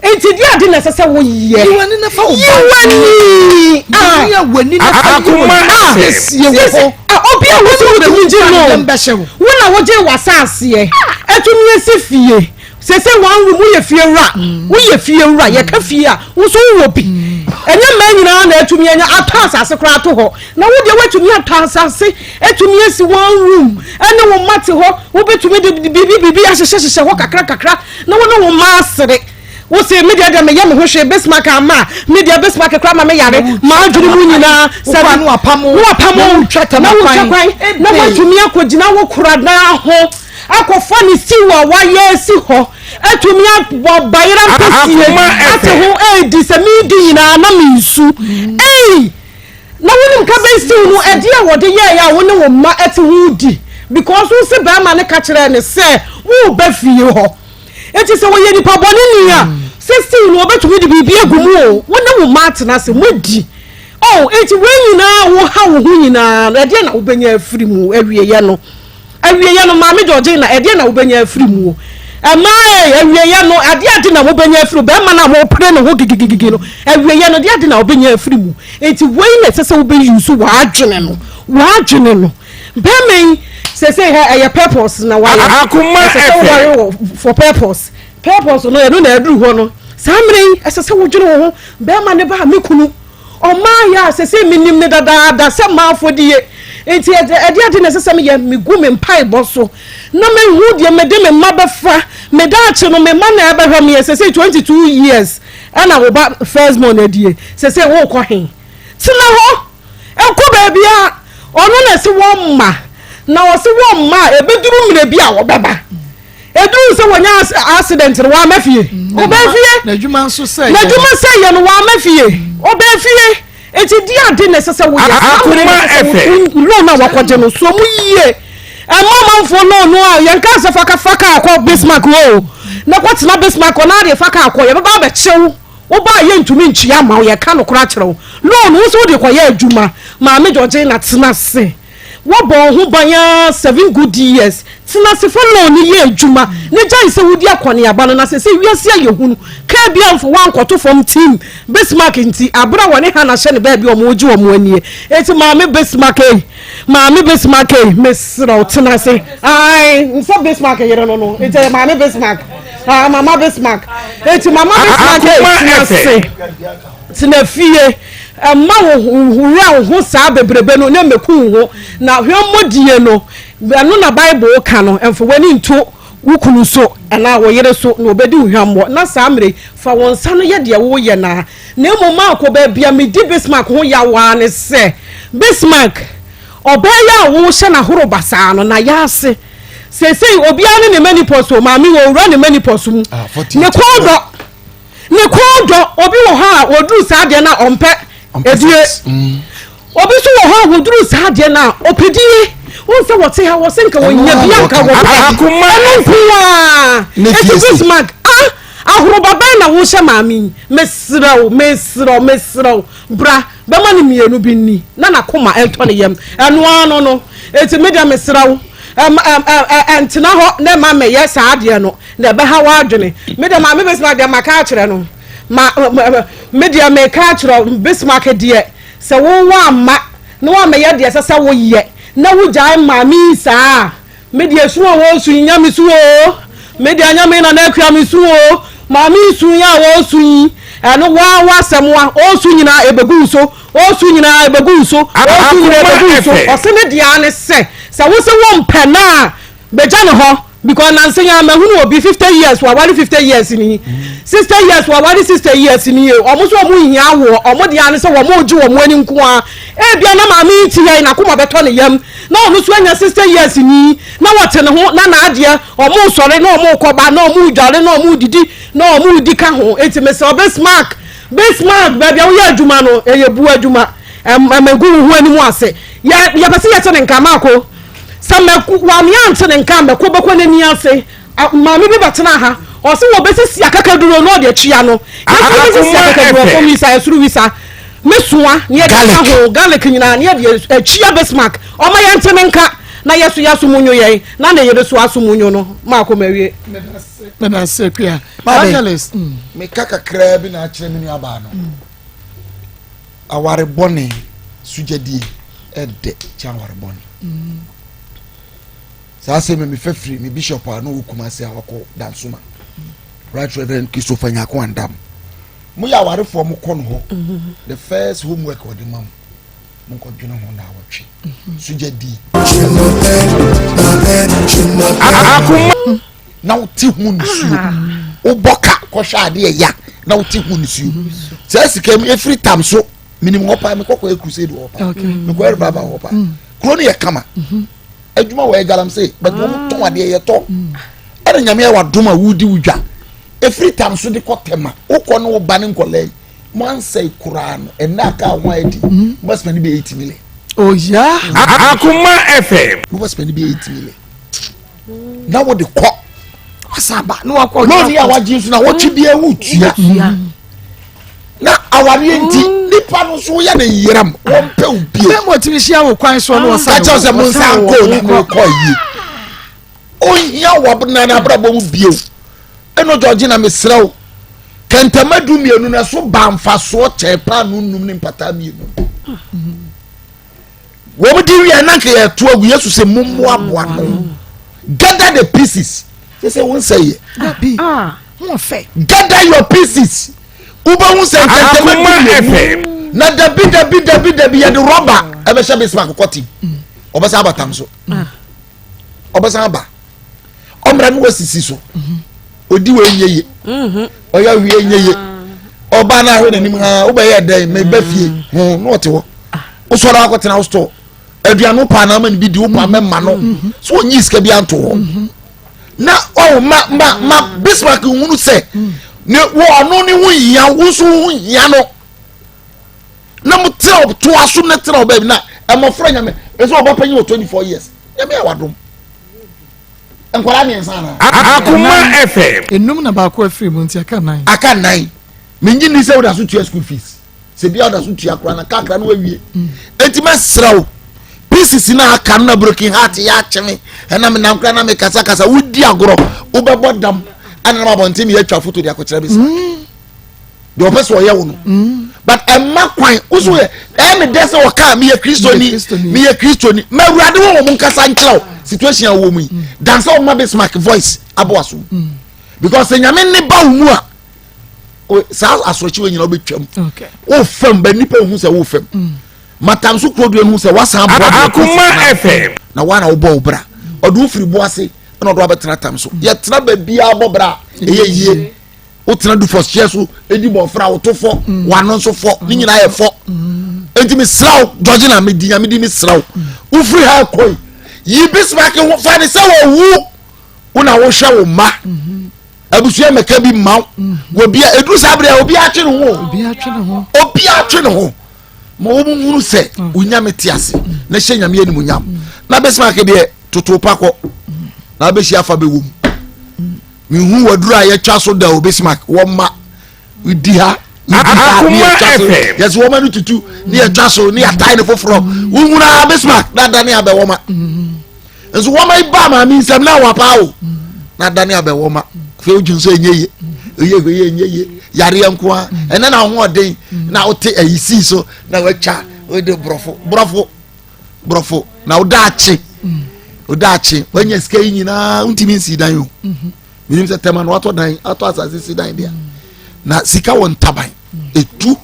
Enti deɛ ade na ɛsɛ sɛ woyɛ? Yi w'ani na fa wo ba. Yi w'ani. Ah. W'ani na fa yi w'ani. Ah. Siesie wɔ hɔ. Ah, obi a wosɛ wotumi gye no. Wo na wogye w'asaaseɛ. Atumi asi fie. Sese one room woyɛ fie wura woyɛ fie wura yɛka fie a wo nso wowɔ bi ɛnyɛ mmaa nyinaa na atumi anya atɔ asase koraa ato hɔ na wo deɛ woatumi atɔ asase atumi asi one room ɛne wo mma te hɔ wobɛtumi de biribi biribi ahyehyɛ hyehyɛ hɔ kakra kakra na wo ne wo mma asere wo se me deɛ deɛ meyɛ me ho hwee Bismarck ama a me deɛ Bismarck koraa ma me yare m'adwene mu nyinaa sɛ na wapam na wapam na wotwa na wotwa kwan na woatumi akɔgyina wo koradaa ho akɔfa ne siw a wayɛ asi hɔ atumi abɔ bayera mpɛsie ate ho edi sɛ medi nyinaa na mensu ei na wonim ka bɛn siw no ɛde a wɔde yɛɛ a wo ne wo mma ɛte ho di because wo se bɛrima ne ka kyerɛɛ ne sɛ woreba fie hɔ eti sɛ wɔyɛ nipa bɔne ni a sɛ siw no wɔbɛtumi de biribi agu mu o wo ne wo mma atena ase moadi oh eti wei nyinaa woha wo ho nyinaa no ɛdeɛ na wobɛnya afiri mu awieɛ no Awieɛ no, Maame Georgina, ɛdeɛn na wobɛnya afiri muo? Mmaa ei, awieɛ no, adeɛ ade na mobɛnya afiri mu? Bɛrima no a mopere ne ho gigigigi no, awieɛ no, deɛ ade na wobɛnya afiri mu? Enti wei na ɛsɛ sɛ wobɛ use w'adwene no, w'adwene no. Bɛrima yi, Sesei hɛ ɛyɛ purpose na wayɛ. Akoma Ɛsɛ sɛ FM. woware wɔ for purpose. Purpose no ɛno na aduru hɔ no. Saa mmerɛ yi ɛsɛ sɛ wodwene wo ho. Bɛrima ne ba a me kunu. Ɔmaa yɛ a sesei menim no dadaada sɛ mmaa afɔdie. Nti ɛdeɛ ade na ɛsɛ sɛ meyɛ? Megu me mpaebɔ so na mehu deɛ mede me mma bɛfa. Me daakye no me mma na ɛbɛhwɛ meɛ. Sesei 22 years ɛna wo ba first born adie. Sesei worekɔ he? Tena hɔ. Nkɔ baabiara. Ɔno na ɛse wɔmma. Na ɔse wɔmma a, ɛbɛduru mmerɛ bi a wɔbɛba. Ɛduru sɛ wɔnya accident no, wɔama fie. Ɔbaa fie. N'adwuma nso sɛ yɛ. N'adwuma sɛ yɛ no, wɔama fie. Ɔbaa fie. Eti di ade na ɛsɛ sɛ woyɛ. Saa mmerɛ na ɛsɛ sɛ wo loan a wakɔgye no, so mu yie. Ɛmma amanfoɔ loan no a yɛnka sɛ fa fa kaa kɔ Bismarck hɔ o. Na kɔtena Bismarck hɔ na adeɛ fa kaa kɔ. Yɛbɛba abɛkye wo. Wo ba a yɛntumi ntua mma wo, yɛka nokorɛ akyerɛ wo. Loan wo nso wode kɔyɛ adwuma. Maame Georgina tena ase. Woabɔ wo ho ban ara seven good years. Tena ase fa loan no yɛ adwuma na gyae sɛ wodi akɔneaba no na seesei wiase ayɛ hunu. Kaa bi amfa wo ankɔto fam team Bismarck nti aberɛ a wɔne Hannah hyɛ ne baabi a wɔregye wɔn anie. Enti Maame Bismarck ei, Maame Bismarck ei, mesrɛ wo tena ase. Ae, nsɛ Bismarck yere no no, nti ɛyɛ Maame Bismarck. Ah, Mama Bismarck. Eti Mama Bismarck tena ase. Tena fie. Ɛma wo wura wo ho saa bebrebe no na mmeku wo ho. Na hwɛmmɔdie no, ɛno na Bible ka no, ɛmfa w'ani nto wo kunu so anaa wo yere so na ɔbɛdi wo hwammɔ. Na saa mmerɛ yi, fa wo nsa no yɛ deɛ woyɛ no ara. Na mmom maakɔ baabi a medi Bismarck ho yaw ara ne sɛ, Bismarck, ɔbaa yi a wohyɛ no ahorow basaa no, na yɛase. Seesei obiara ne ne manipɔs o, maame wɔ owura ne manipɔs mu. Ah, ne kɔn dɔ, ne kɔn dɔ. Obi wɔ hɔ a wɔduru saa deɛ no a ɔmpɛ edie. Mm. Obi nso wɔ hɔ a wɔduru saa deɛ no a ɔpɛ die. Wɔn sɛ wɔte ha wɔsɛ nka wɔnya bi anka wɔpɛ. Ɛno nko ara. Eti Bismarck ah ahoroba bɛn na wohyɛ maame yi? Mesrɛ wo, mesrɛ wo, mesrɛ wo bra. Bɛma no mmienu bi nni na n'akoma ntɔ ne yam. Ɛno ara no no. Enti me deɛ mesrɛ wo, ntena hɔ na mma mmɛyɛ saa adeɛ no, na ɛbɛha w'adwene. Me deɛ Maame Bismarck deɛ maka akyerɛ no. Ma, me deɛ meka akyerɛ wo, Bismarck deɛ, sɛ wo woamma na woammɛyɛ deɛ ɛsɛ sɛ woyɛ na wogyae maame yi saa a, Me deɛ su a wɔresu yi nyɛ me su oo, me deɛ nyɛ me nana akua me su oo, maame yi su yi a wɔresu yi, ɛno waa w'asɛm wa, ɔresu nyinaa ɛbɛgu wo so, ɔresu nyinaa ɛbɛgu wo so, ɔresu nyinaa ɛbɛgu wo so, ɔse ne deɛ ara ne sɛ, sɛ wo se wompɛ no a, bɛgya ne hɔ, because nansa yi ara mahunu obi 50 years, waware 50 years ni, 60 years waware 60 years ni, wɔn nso wɔn nhia awoɔ, wɔn deɛ ara ne sɛ wɔn regye wɔn ani nko ara, ebia na maame yi te yɛn n'akoma bɛtɔ ne yam. Na ɔno nso anya 60 years ni na wɔte ne ho na n'adeɛ ɔmo sɔre na ɔmo kɔba na ɔmo dware na ɔmo didi na ɔmo di ka ho. Enti mesrɛ wo Bismarck, Bismarck, baabi a woyɛ adwuma no ɛyɛ bu adwuma, ɛma egu wo ho anim ase. Yɛ yɛpɛ sɛ yɛte ne nka Marko. Sɛ mɛko wame ante ne nka a mɛko bɛkɔ n'ani ase. Maame bi bɛtena ha ɔse wɔbɛsisi akakaduro na ɔde atua no. Yɛsɛ yɛbɛsisi akakaduro fam wisa ɛsoro wisa. Me soa ne yɛde ka ho garlic nyinaa ne yɛde atua Bismarck ɔma yɛnte ne nka na yɛso yɛaso mu nyo yɛn na ne yere so aso mu nyo no maako mawie. Medase Akua. Evangelist. Mm. Meka kakraa bi na akyerɛ me nuabaa no. Mm. Aware bɔne sugyadie ɛdɛ kyɛ aware bɔne. Mm. Saa asɛm yi mefa firi me bishop a na ɔwɔ Kumasi a wakɔ Dansoma, Right Reverend Christopher Nyako Andam. Moyɛ awarefoɔ mokɔ no hɔ, mhm. the first homework ɔde ma mo, monkɔdwene ho na awɔtwe. Mhm. Sogya di. Na wote ho nisuo. Ah. Wobɔ ka kɔhwɛ adeɛ ya na wote ho nisuo. Mhm. Saa sika mu efiri tam so minim hɔ paa mekɔkɔ yɛ crusade wɔ hɔ paa mekɔ yɛ revival wɔ hɔ paa mm. kuro no yɛ kama. Adwuma wɔ yɛ galamsey but wɔn tɔn adeɛ yɛ tɔ ɛna nyame ayɛ wadom a wodi wo dwa efiri tam so de kɔ tɛma wokɔ ne wo ba ne nkɔla yi mo ansɛe koraa no ɛnna aka ho ayɛ di mo bɛ spend bi 8 million. Oh yeah. Akoma FM. Mo bɛ spend bi 8 million na wo de kɔ. Wasaba na wakɔ. Lóòni a wagye nso na wɔtwe bi ewu tua. Na awareɛ nti mm. nipa no nso woyɛ ne yeram wɔmpɛ wo bio. Bẹ́ẹ̀ mo ti hyia wo kwan so na wɔsan. Kakyɛ sɛ mo nsa nkɔ na mo kɔ yie. Ohia wɔ na n'abrabɔ mu bio. Ɛna Georgina mesrɛ wo kɛntɛma 12 na so ba nfasoɔ kyɛn paano num ne mpataa mmienu. Wɔn di wia na. na nka yɛto agu Yesu sɛ mommoaboa no. Gather the pieces. Sɛ sɛ wo nsɛ yɛ. Ah. Gather your pieces. Wobɛhu sɛ nkɛntɛmɛ du mmienu. Na dabi dabi dabi dabi yɛde rɔba ɛbɛhyɛ Bismarck kɔte. Ɔbɛsan aba tam so. Ah. Ɔbɛsan aba. Ɔmmra ne wasisi so. Odi wei nyɛ ye. Mhm. Ɔyɛ wie nyɛ ye. Ɔbaa no ahwɛ n'anim ha wobɛyɛ dɛn meba fie ho na ɔte hɔ. Wosɔre akɔtena wo store. Aduane wo paa na ama no bi di wo paa mɛma no. Mhm. So ɔnyi sika bi anto hɔ. Mhm. Na ɔwɔ ma ma ma Bismarck nhunu sɛ ne wɔ ɔno ne ho hia wo nso ho hia no. Na mo tena toa so ne tena ɔbaa bi na mmɔfra nyame ɛsɛ ɔba panyin wɔ 24 years nyame a wadom. Nkwadaa mmiɛnsa anaa? Akoma FM. Enum na baako afiri mu nti aka nan. Aka nan. Mengye nni sɛ woda so tua school fees. Sɛ bia woda so tua koraa na kakra no wawie. Enti mɛsrɛ wo pieces na aka no na broken heart yɛ akye me ɛna menam koraa na mekasakasa wodi agorɔ wobɛbɔ dam ɛna nam abɔnten meyɛ atwa foto de akɔkyerɛ me saa. Deɛ ɔpɛ sɛ ɔyɛ wo no mm. but ɛma kwan woso yɛ ɛyɛ me dɛ sɛ ɔka meyɛ kristoni meyɛ kristoni ma awurade wɔ wɔn nkasa nkyerɛ wo situation a wɔ mu yi mm. dan sɛ ɔma Bismarck voice abɔ aso mm. because sɛ nyame ne ba wo mu a saa asorɔkye wɔ nyina wobɛtwam wo fam ba nnipa hu sɛ wo fam matam so kuro dua no hu sɛ wasan aboa Akoma FM na woa na wobɔ wo bra ɔde wo firi bo ase ɛna ɔde wabɛtena tam so yɛtena baabiaa bɔ bra ɛyɛ yie wotena du fɔhyeɛ so di bɔfra woto fɔ mm. wano nso fɔ ne nyinaa yɛ fɔ mm. enti mesrɛ wo Georgina medi nyame di mesrɛ wo mm. wofiri ha kɔi yi Bismarck ho fa ne sɛ wɔwu wo na wohwɛ wo mma mm-hmm. abusua mɛka bi mma wo mm-hmm. wɔbia ɛduru saa berɛ a obi atwe ne ho obi atwe ne ho ma wɔn hunu sɛ onyame te ase na hyɛ nyame animuonyam na Bismarck deɛ toto pa kɔ na abɛhyia afa bɛwɔ mu mehu waduru a yɛtwa so da o Bismarck wɔma di ha di ha ne yɛtwa so yɛsɛ wɔma no tutu ne yɛtwa so ne yɛatae ne foforɔ wohunu a Bismarck na adane abɛ wɔma nso wɔma yi ba maame nsɛm na wapa o na adane abɛ wɔma afei wodwene sɛ ɛnyɛ ye ɛyɛ hwɛ yɛ ɛnyɛ ye yareɛ nko a ɛnɛ na ahoɔden na wote ayi sii so na watwa wode borɔfo borɔfo borɔfo na wo daakye wo daakye wanya sika yi nyinaa wontumi nsi dan o menim sɛ tɛma no watɔ dan atɔ asase si dan deɛ na sika wɔ ntaban ɛtu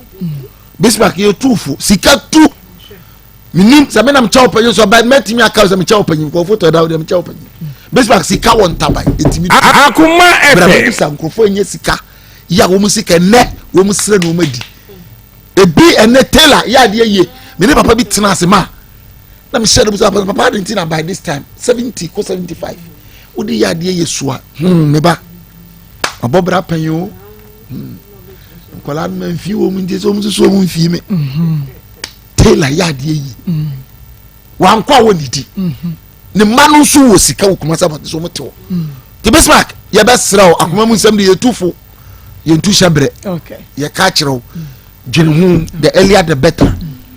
Bismarck yɛ tu fo sika tu menim sɛ menam kyɛw panyin so ɔbɛ mɛtumi aka sɛ mekyɛw panyin nkurɔfoɔ tɔ ɛda deɛ mekyɛw panyin Bismarck sika wɔ ntaban ɛtumi tu Akoma FM brɛ mɛbisa nkurɔfoɔ nyɛ sika yɛ a wɔn sika nnɛ wɔn srɛ na wɔn adi ebi ɛnɛ tailor yɛ adeɛ yie me ne papa bi tena ase ma na mehyɛ no bisa papa adi nti na by this time 70 kɔ 75 wode yɛ adeɛ yɛ sua hmm me ba mabɔ bra panyin o hmm nkwadaa no ma mfi wɔn mu nti sɛ wɔn nso so wɔn mfi me mhm. tailor yɛ adeɛ yie mhm. wankɔ a wɔnnidi mhm. ne mma no nso wɔ sika wɔ kumasa abɔnten so wɔn te hɔ te Bismarck yɛbɛsrɛ wo akoma mu nsɛm de yɛtu fo yɛntu hyɛ berɛ yɛka kyerɛ wo dwene ho the earlier the better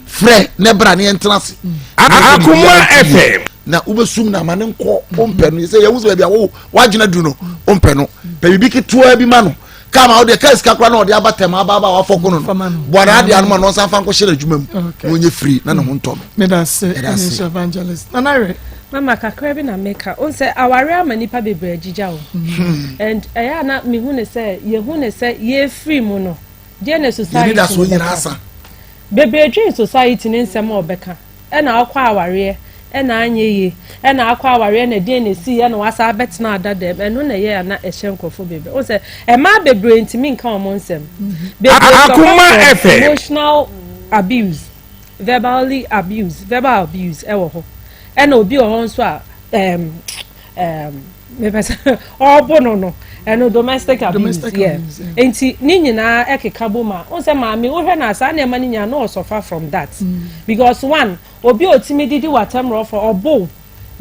frɛ ne bra ne yɛntena ase Akoma FM na wobɛsum no ama ne nkɔ wompɛ no sɛ yɛhu sɛ baabi a wo woagyina duru no wompɛ no pɛ biribi ketewa bi ma no kaa ma wodeɛ kaa sika koraa na ɔde aba tɛm aba aba a wafɔ ko no no boa no adeɛ ano ma no ɔnsan fa nkɔhyɛ no adwuma mu na ɔnyɛ firi na ne ho ntɔ no meda ase ɛne evangelist nana werɛ Mama kakra bi na meka. Wohu sɛ aware ama nnipa bebree agyigya o. Hmm. And ɛyɛ a na mehu ne sɛ yɛhu ne sɛ yɛfiri mu no deɛ na society no bɛka. Bebree dwen society ne nsɛm a ɔbɛka. Ɛna akɔ awareɛ ɛna anyɛ yie ɛna akɔ awareɛ na ɛdeɛn na ɛsii ɛna wasa abɛtena ada dɛm ɛno na ɛyɛ a na ɛhyɛ nkurɔfoɔ bebree. Wohu sɛ mmaa bebree ntumi nka wɔn nsɛm. Bebree suffer from emotional abuse. Verbally abuse, verbal abuse ɛwɔ hɔ. Ɛna obi wɔ hɔ nso a ɛɛm ɛɛm mepɛ sɛ ɔɔbo no no ɛno domestic abuse domestic yeah. abuse yeah. Nti ne nyinaa ɛkeka bom a n sɛ maame wohwɛ no a saa nneɛma no nyinaa no ɔsɔfa from that mm. because one obi a otumi didi w'atɛm rɔfɔ ɔbo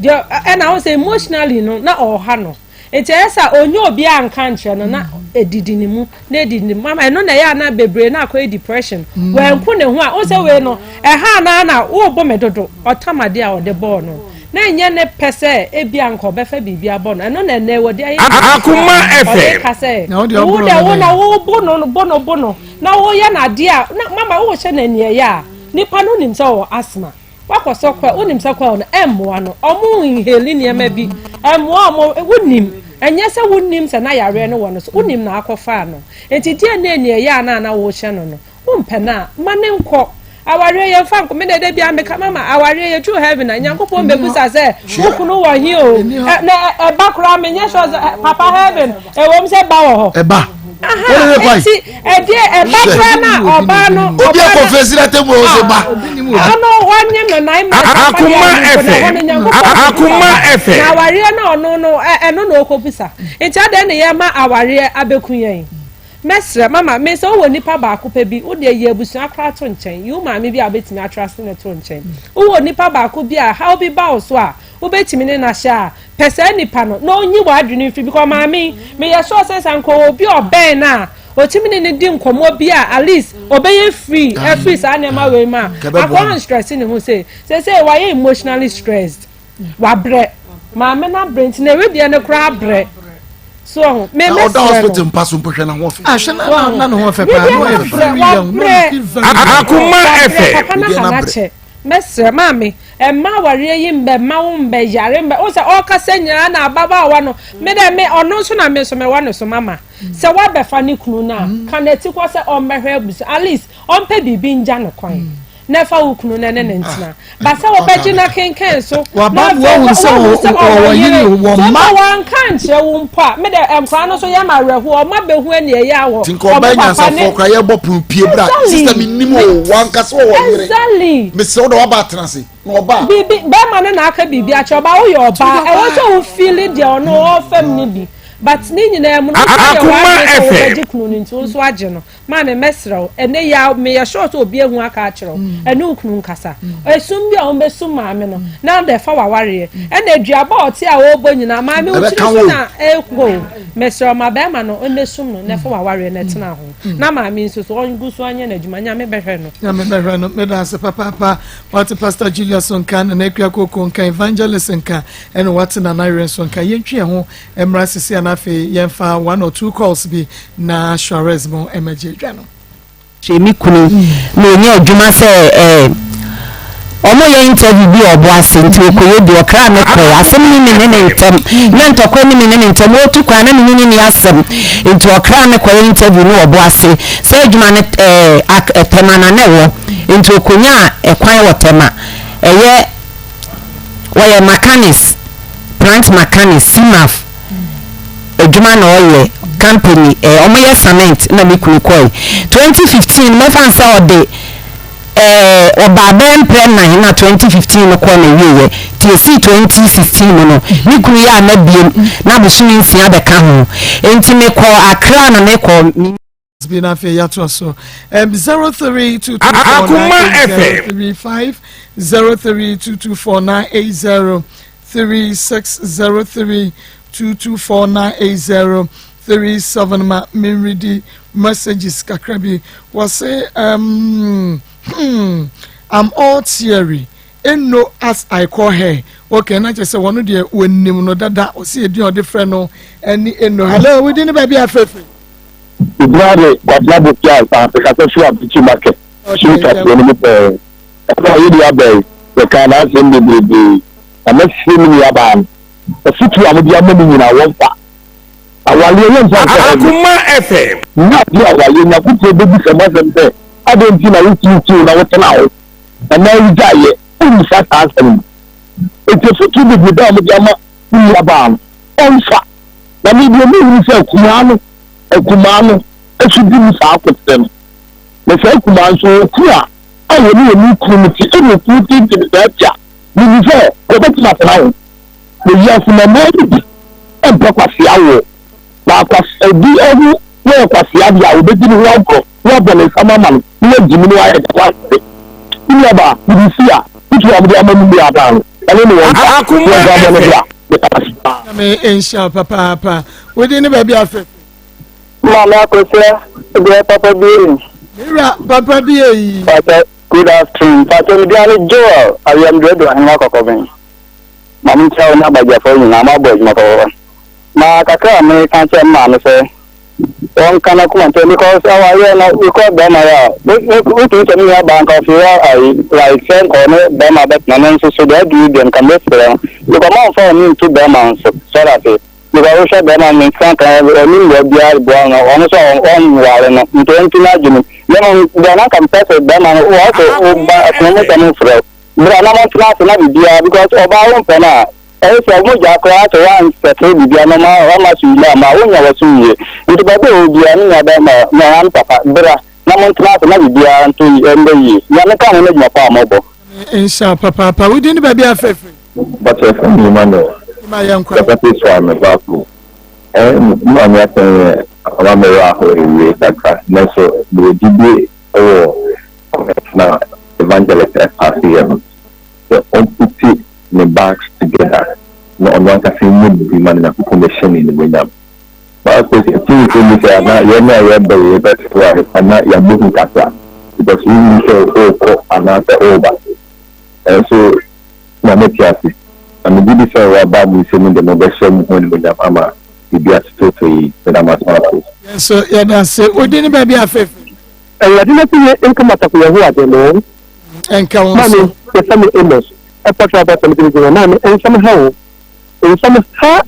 deɛ ɛna wo sɛ emotionally no na ɔha no. Nti ɛyɛ sɛ ɔnyɛ obiara nka nkyerɛ no na ɛdidi ne mu na ɛdidi ne mu mama ɛno na ɛyɛ ana bebree na akɔyɛ depression mm. wɔnko ne ho a wo sɛ wei no ɛha anaa na wobɔ me dodo ɔtam adeɛ a ɔde bɔɔ no na ɛnyɛ ne pɛ sɛ ebi anka ɔbɛfa biribi abɔ no ɛno na ɛnɛ wɔde ayɛ akoma ɛfɛ ɔde ka sɛ wo dɛ wo na wo bo no bo no bo no na woyɛ no adeɛ a na mama wohyɛ no aniɛyɛ a nipa no nim sɛ ɔwɔ asthma. Wakɔsɔ coil, wonim sɛ coil no ɛmmoa no, ɔmo inhale nneɛma bi, ɛmmoa ɔmo, wonim, ɛnyɛ sɛ wonnim sɛ na yareɛ no wɔ no so, wonim na akɔfaa no. Nti deɛ na ɛni ɛyɛ a na na wohyɛ no no, wompɛ no a, ma no nkɔ. Awareɛ yɛmfa nkɔ, me deɛ da biara meka mama, awareɛ yɛduru heaven a, Nyankopɔn bɛbusa sɛ, wo kunu wɔ he o? Na ɛba koraa menyɛ sure sɛ, papa heaven, ɛwom sɛ ba wɔ hɔ. Ɛba. Aha, nti ɛdeɛ ɛba koraa na ɔbaa no. Obi akɔ fesi na temu ɔsɛ ba. Ɔno wanyɛ no nine months. Akoma FM. Akoma FM. Na awareɛ na ɔno no ɛno na ɔkɔ bisa. Nti adɛn na yɛma awareɛ abɛku yɛn. Mɛsrɛ mama me sɛ wowɔ nipa baako pɛ bi wo deɛ yi abusua koraa to nkyɛn yi wo maame bi a wobɛtumi atra ase no to nkyɛn. Wowɔ nipa baako bi a haw bi ba wo so a wobɛtumi ne no ahyɛ a Pɛ saa nipa no na ɔnyi w'adwene mfiri because maame yi meyɛ sure sɛ sɛ anka ɔwɔ obi a ɔbɛn no a ɔtumi ne no di nkɔmmɔ bi a at least ɔbɛyɛ free afiri saa nneɛma wei mu a anka ɔnstress ne ho sei. Seesei wayɛ emotionally stressed, wabrɛ. Maame no abrɛ nti na ɛwedeɛ no koraa abrɛ. So ɔho me Na ɔda mɛsrɛ no. hospital mpa so mpo hwɛ n'ahoɔfɛ. Ah, hwɛ na na ne ho ɔfɛ paa. Wedeɛ Na no ɔyɛ abrɛ, very young. Na wabrɛ. ɔlooki very young. Akoma Wabrɛ, FM. papa no Wedeɛ aha no no abrɛ. akyɛ. Mɛsrɛ maame, mma awareɛ yi mbɛ mma wo mbɛ yare mbɛ, wohu sɛ ɔɔkasa nyinaa na ababaawa no, me dɛ me ɔno nso na me nso mewɔ ne so mama, sɛ wabɛfa ne kunu no a, ka n'ati kɔ sɛ ɔmmɛhwɛ abusua, at least ɔmpɛ biribi ngya no kwan na ɛfa wo kunu no ne no ntena, but sɛ wobɛgye no akenkan so na Waba afei wahu sɛ wahu sɛ ɔwɔ ɔwɔ yere yere, wɔ so mma. mpo wanka ankyerɛ wo mpo a, me dɛ nkwadaa no nso yɛ me awerɛhoɔ, ɔma bɛhu ɛne ɛyɛ a wɔ Nti nka ɔmo ɔbaa papa ne nyansafoɔ koraa yɛbɔ pono pie bra. Exactly. Sister mi nim o wankasa ɔwɔ yere. Exactly. Mesrɛ wo dɛ waba atena ase na ɔba a. Biribi bɛrima no na aka biribi akyerɛ ɔbaa woyɛ ɔbaa ɛwɔ sɛ wo feeli deɛ ɔno ɔfam no bi but ne nyinaa mu no wo nso ayɛ Akoma w'adwene sɛ FM. wobɛgye kunu no nti wo nso agye no Maame, mɛsrɛ wo, ɛnnɛ yi ara, meyɛ sure sɛ obi ahu aka akyerɛ wo, ɛne wo kunu nkasa. Esum bi a wɔbɛsum maame no, na ɔde ɛfa w'awareɛ. Ɛna aduaba a ɔte a ɔrebɔ nyinaa, maame wo tiri so na ɛrekɔ o. Mesrɛ wo, ma barima no mmɛsum no na ɛfa w'awareɛ na ɛtena ho. Na maame nso so, ɔngu so anyɛ n'adwuma. Nyame bɛhwɛ no. Nyame bɛhwɛ no. Meda ase papaapa. Wate Pastor Julius nka, Nana Akua Koko nka, Evangelist nka, ɛna wate Nana Yerɛ nso nka. Yɛntwi yɛn ho Mmra sisi a na afei yɛmfa one or two calls bi na Suarez mo mmɛgye adwa no. Hwɛ me kunu na ɔnya adwuma sɛ eh, ɔmo yɛ interview bi wɔ ɔbo ase nti ɔkɔyɛ bi ɔkra me kɔɛ asɛm ne me ne ne ntɛm na ntɔkwa ne me ne ne ntɛm ɔtu kwan na me ne ne ni asɛm nti ɔkra me kɔyɛ interview no wɔ ɔbo ase sɛ adwuma no eh, ak, eh, tɛma na na ɛwɔ nti ɔkɔnya ɛkwan wɔ tɛma ɛyɛ Wɔyɛ mechanics, plant mechanics, CMAF adwuma na ɔyɛ company eh, wɔn yɛ cement na me kunu kɔɛ. 2015 mɛfa no sɛ ɔde eh, ɔbaa bɛyɛ mprɛ nan na 2015 no kɔɔ na wieɛ. Nti esii 2016 mu no, me kunu yɛ ama biem na bosome nsia bɛka ho. Nti mekɔɔ Accra na mekɔɔ me bi na afei yɛatoa so um, Akoma FM. 0322498035 03224980 36 03224980 37 ma menredi messages kakra bi wɔse um, I'm all teary Eno as I call her okay na kyerɛ sɛ wɔn deɛ wɔnim no dada ɔsi edin a ɔde frɛ no ɛne Eno hello wodi ne baabi afefe. Edina de Kwabena Bokia Nsa mekasa firi Abichi market Suta kuro no mu pɛɛ. Ɛberɛ a yɛn nua baa yi yɛkaa n'asɛm bebrebee na mɛsrɛ me nua baa no afutuo a mode ama no nyinaa wɔmfa awareɛ yɛmfa nhyɛ heaven. Akoma FM. Nyɛ adeɛ a awareɛ Nyankopɔn bɛbisa mu asɛm sɛ adɛn nti na wotiitiw na wotena hɔ anaa wogyaeɛ wommisa saa asɛm no. Enti afotuo bebrebe a wɔde ama me nuabaa no, ɔmfa. Na me deɛ mehunu sɛ akumaa no, akumaa no nso di mu saa akoterɛ no. Na saa akumaa nso ɔwɔ kunu a, a wɔne wɔn kunu no te, ɛna okunu tete no saa ti a, menim sɛ wɔbɛtumi atena ho. Na wiase mu mmaa no bi mpɛ kwasea woɔ. Na kwasea obi ho na ɔyɛ kwasea deɛ a, wɔbɛdi ne ho agorɔ na wɔabɔ ne nsam ama no na wagye mu na wayɛ dɛ wasere. Me nuabaa, mede si a, fotuo a mode ama me nuabaa no, ɛno ne wɔn fa, Akoma na wɔmfa mmɔ no FM. bra. Meda mo ase paa. Nyame nhyira wo papaapa. Wo din ne baabi a frɛ firi? Maame Akosua deɛ papa bi eyi. Me wura papa bi eyi. Pakyɛ good afternoon pakyɛ me din ane Joel Awiamduadu Ahenwa Kɔkɔben ma me nkyia wo ne abadwafoɔ nyinaa mo abɔ adwuma papaapa na kakra a me ka kyerɛ me maame sɛ. Wɔnka n'akoma nkyerɛ because awareɛ no wokɔ bɛrima yɛ a wotumi sɛ me nua baa nka ɔfiri hɔ ayi like sɛ nka ɔne bɛrima bɛtena no nso so deɛ aduru deɛ nka mɛfrɛ ho because mamfa ɔne nto bɛrima nso sɔre ase because wohwɛ bɛrima no nsa nka ɔne mmoa biara boa no ɔno nso ɔnware no nti ɔntu n'adwene na mmom deɛ na nka mepɛ sɛ bɛrima no wɔsɛ woba ɛkono mo sɛ mo mfrɛ wo berɛ na montena ase na biribiara because ɔbaa wo mpɛ no a Ɛyɛ sɛ ɔmo gyaa koraa sɛ woansɛte biribiara na ɔma wama so yie amma a, wonnya w'aso yie. Nti baabi a ɔwɔ biara me nua bɛɛma, me anaa me papa, bra na montena ase na biribiara nto yie, ɛndɛ yie. Nyame nka ho n'adwuma pa a mobɔ. Nyame nhyira wo papaapa. Wo din ne baabi a frɛ firi? Mpakyɛ yɛfrɛ me Emmanuel. Emma yɛnkɔ. Kasa fi Suame Baako. Ɛɛ me maame asɛm yɛ ama me werɛ ahow awiei kakra nanso mewɔ gyidie wɔ comment no a Evangelist ɛpaase yɛ no sɛ ɔmputi ne bags together na ɔno ankasa nyɛ biribi ma no Nyankopɔn bɛhyɛ no animuonyam. Bible sɛ Tumfoɔ bi sɛ ana yɛn a yɛba yi yɛbɛto a ana yɛabɔ hu kakra because wonnim sɛ worekɔ anaasɛ woreba. Nanso na mete ase na megye di sɛ wɔ Bible nsɛm mu de mobɛhyɛ mo ho animuonyam ama biribi atototɔ yi. Meda mo ase pii. Yɛn nso yɛda ase. Wo din ne baabi a afei firi? Awurade n'asenni nka mo asafo Yehowa de mo. Nka wo nso. Maame, yɛfrɛ me Amos. Ɛkɔ so abasɛm de gyina. Maame, nsɛm ha o. Nsɛm ha.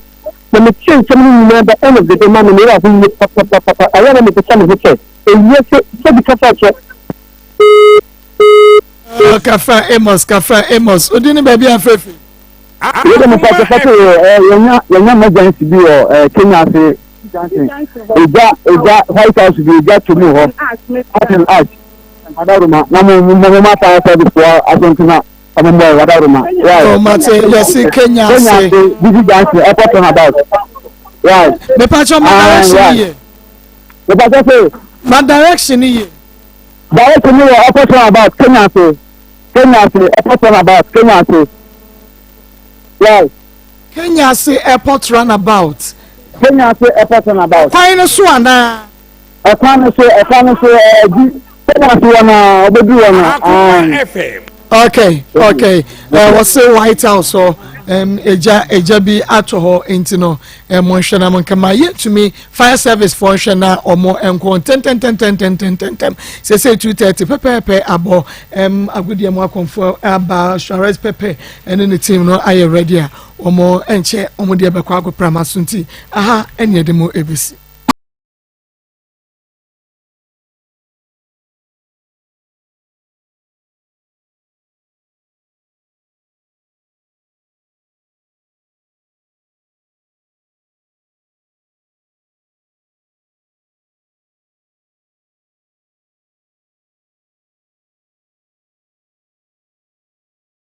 Na metie nsɛm no nyinaa the end of the day maame me werɛ aho yie papapapapa. Ayɛ a na mebisa me ho sɛ, ewiase sɛbi kasa kyɛ. Oh, Kafra Amos, Kafra Amos. Odi ne baabi afefe. Wei de mo pàṣẹ pàṣẹ yɛ ɛ yɛnya yɛnya emergency bi wɔ ɛ Kenya ase junction egya egya White House bi egya to mu hɔ art and art adaroma na mo mo mo ma fire service fo asɔntena ɔmo mbɔ yɛ adaroma. Oh, mate yɛsi Kenya ase. Kenya ase busy junction airport roundabout. Right. Mepakyɛ ma direction yie. Mepakyɛ se. Ma direction yie. Direction ni wɔ airport roundabout Kenya ase. Kenya ase airport runabout Kenya ase right. Kenya ase airport runabout. Kenya ase airport runabout. Ɛkwan no so anaa. Ɛkwan no so ɛkwan no so ɛdi Kenya ase wɔ na ɔbɛdu wɔ na. Akoma FM. Okay okay ɛɛ wɔsi White House hɔ ɛm egya egya bi ato hɔ nti no ɛmo nhwɛ na mo nkama yɛntumi fire service foɔ nhwɛ na ɔmo nkɔ ntɛntɛntɛntɛntɛntɛntɛm sese 2:30 pɛpɛɛpɛ abɔ ɛm agodie mu akɔnfoɔ aba Suarez pɛpɛ ɛne ne team no ayɛ ready a ɔmo nkyɛ ɔmo deɛ bɛkɔ agoprama so nti aha ɛne ɛde mo ebesi.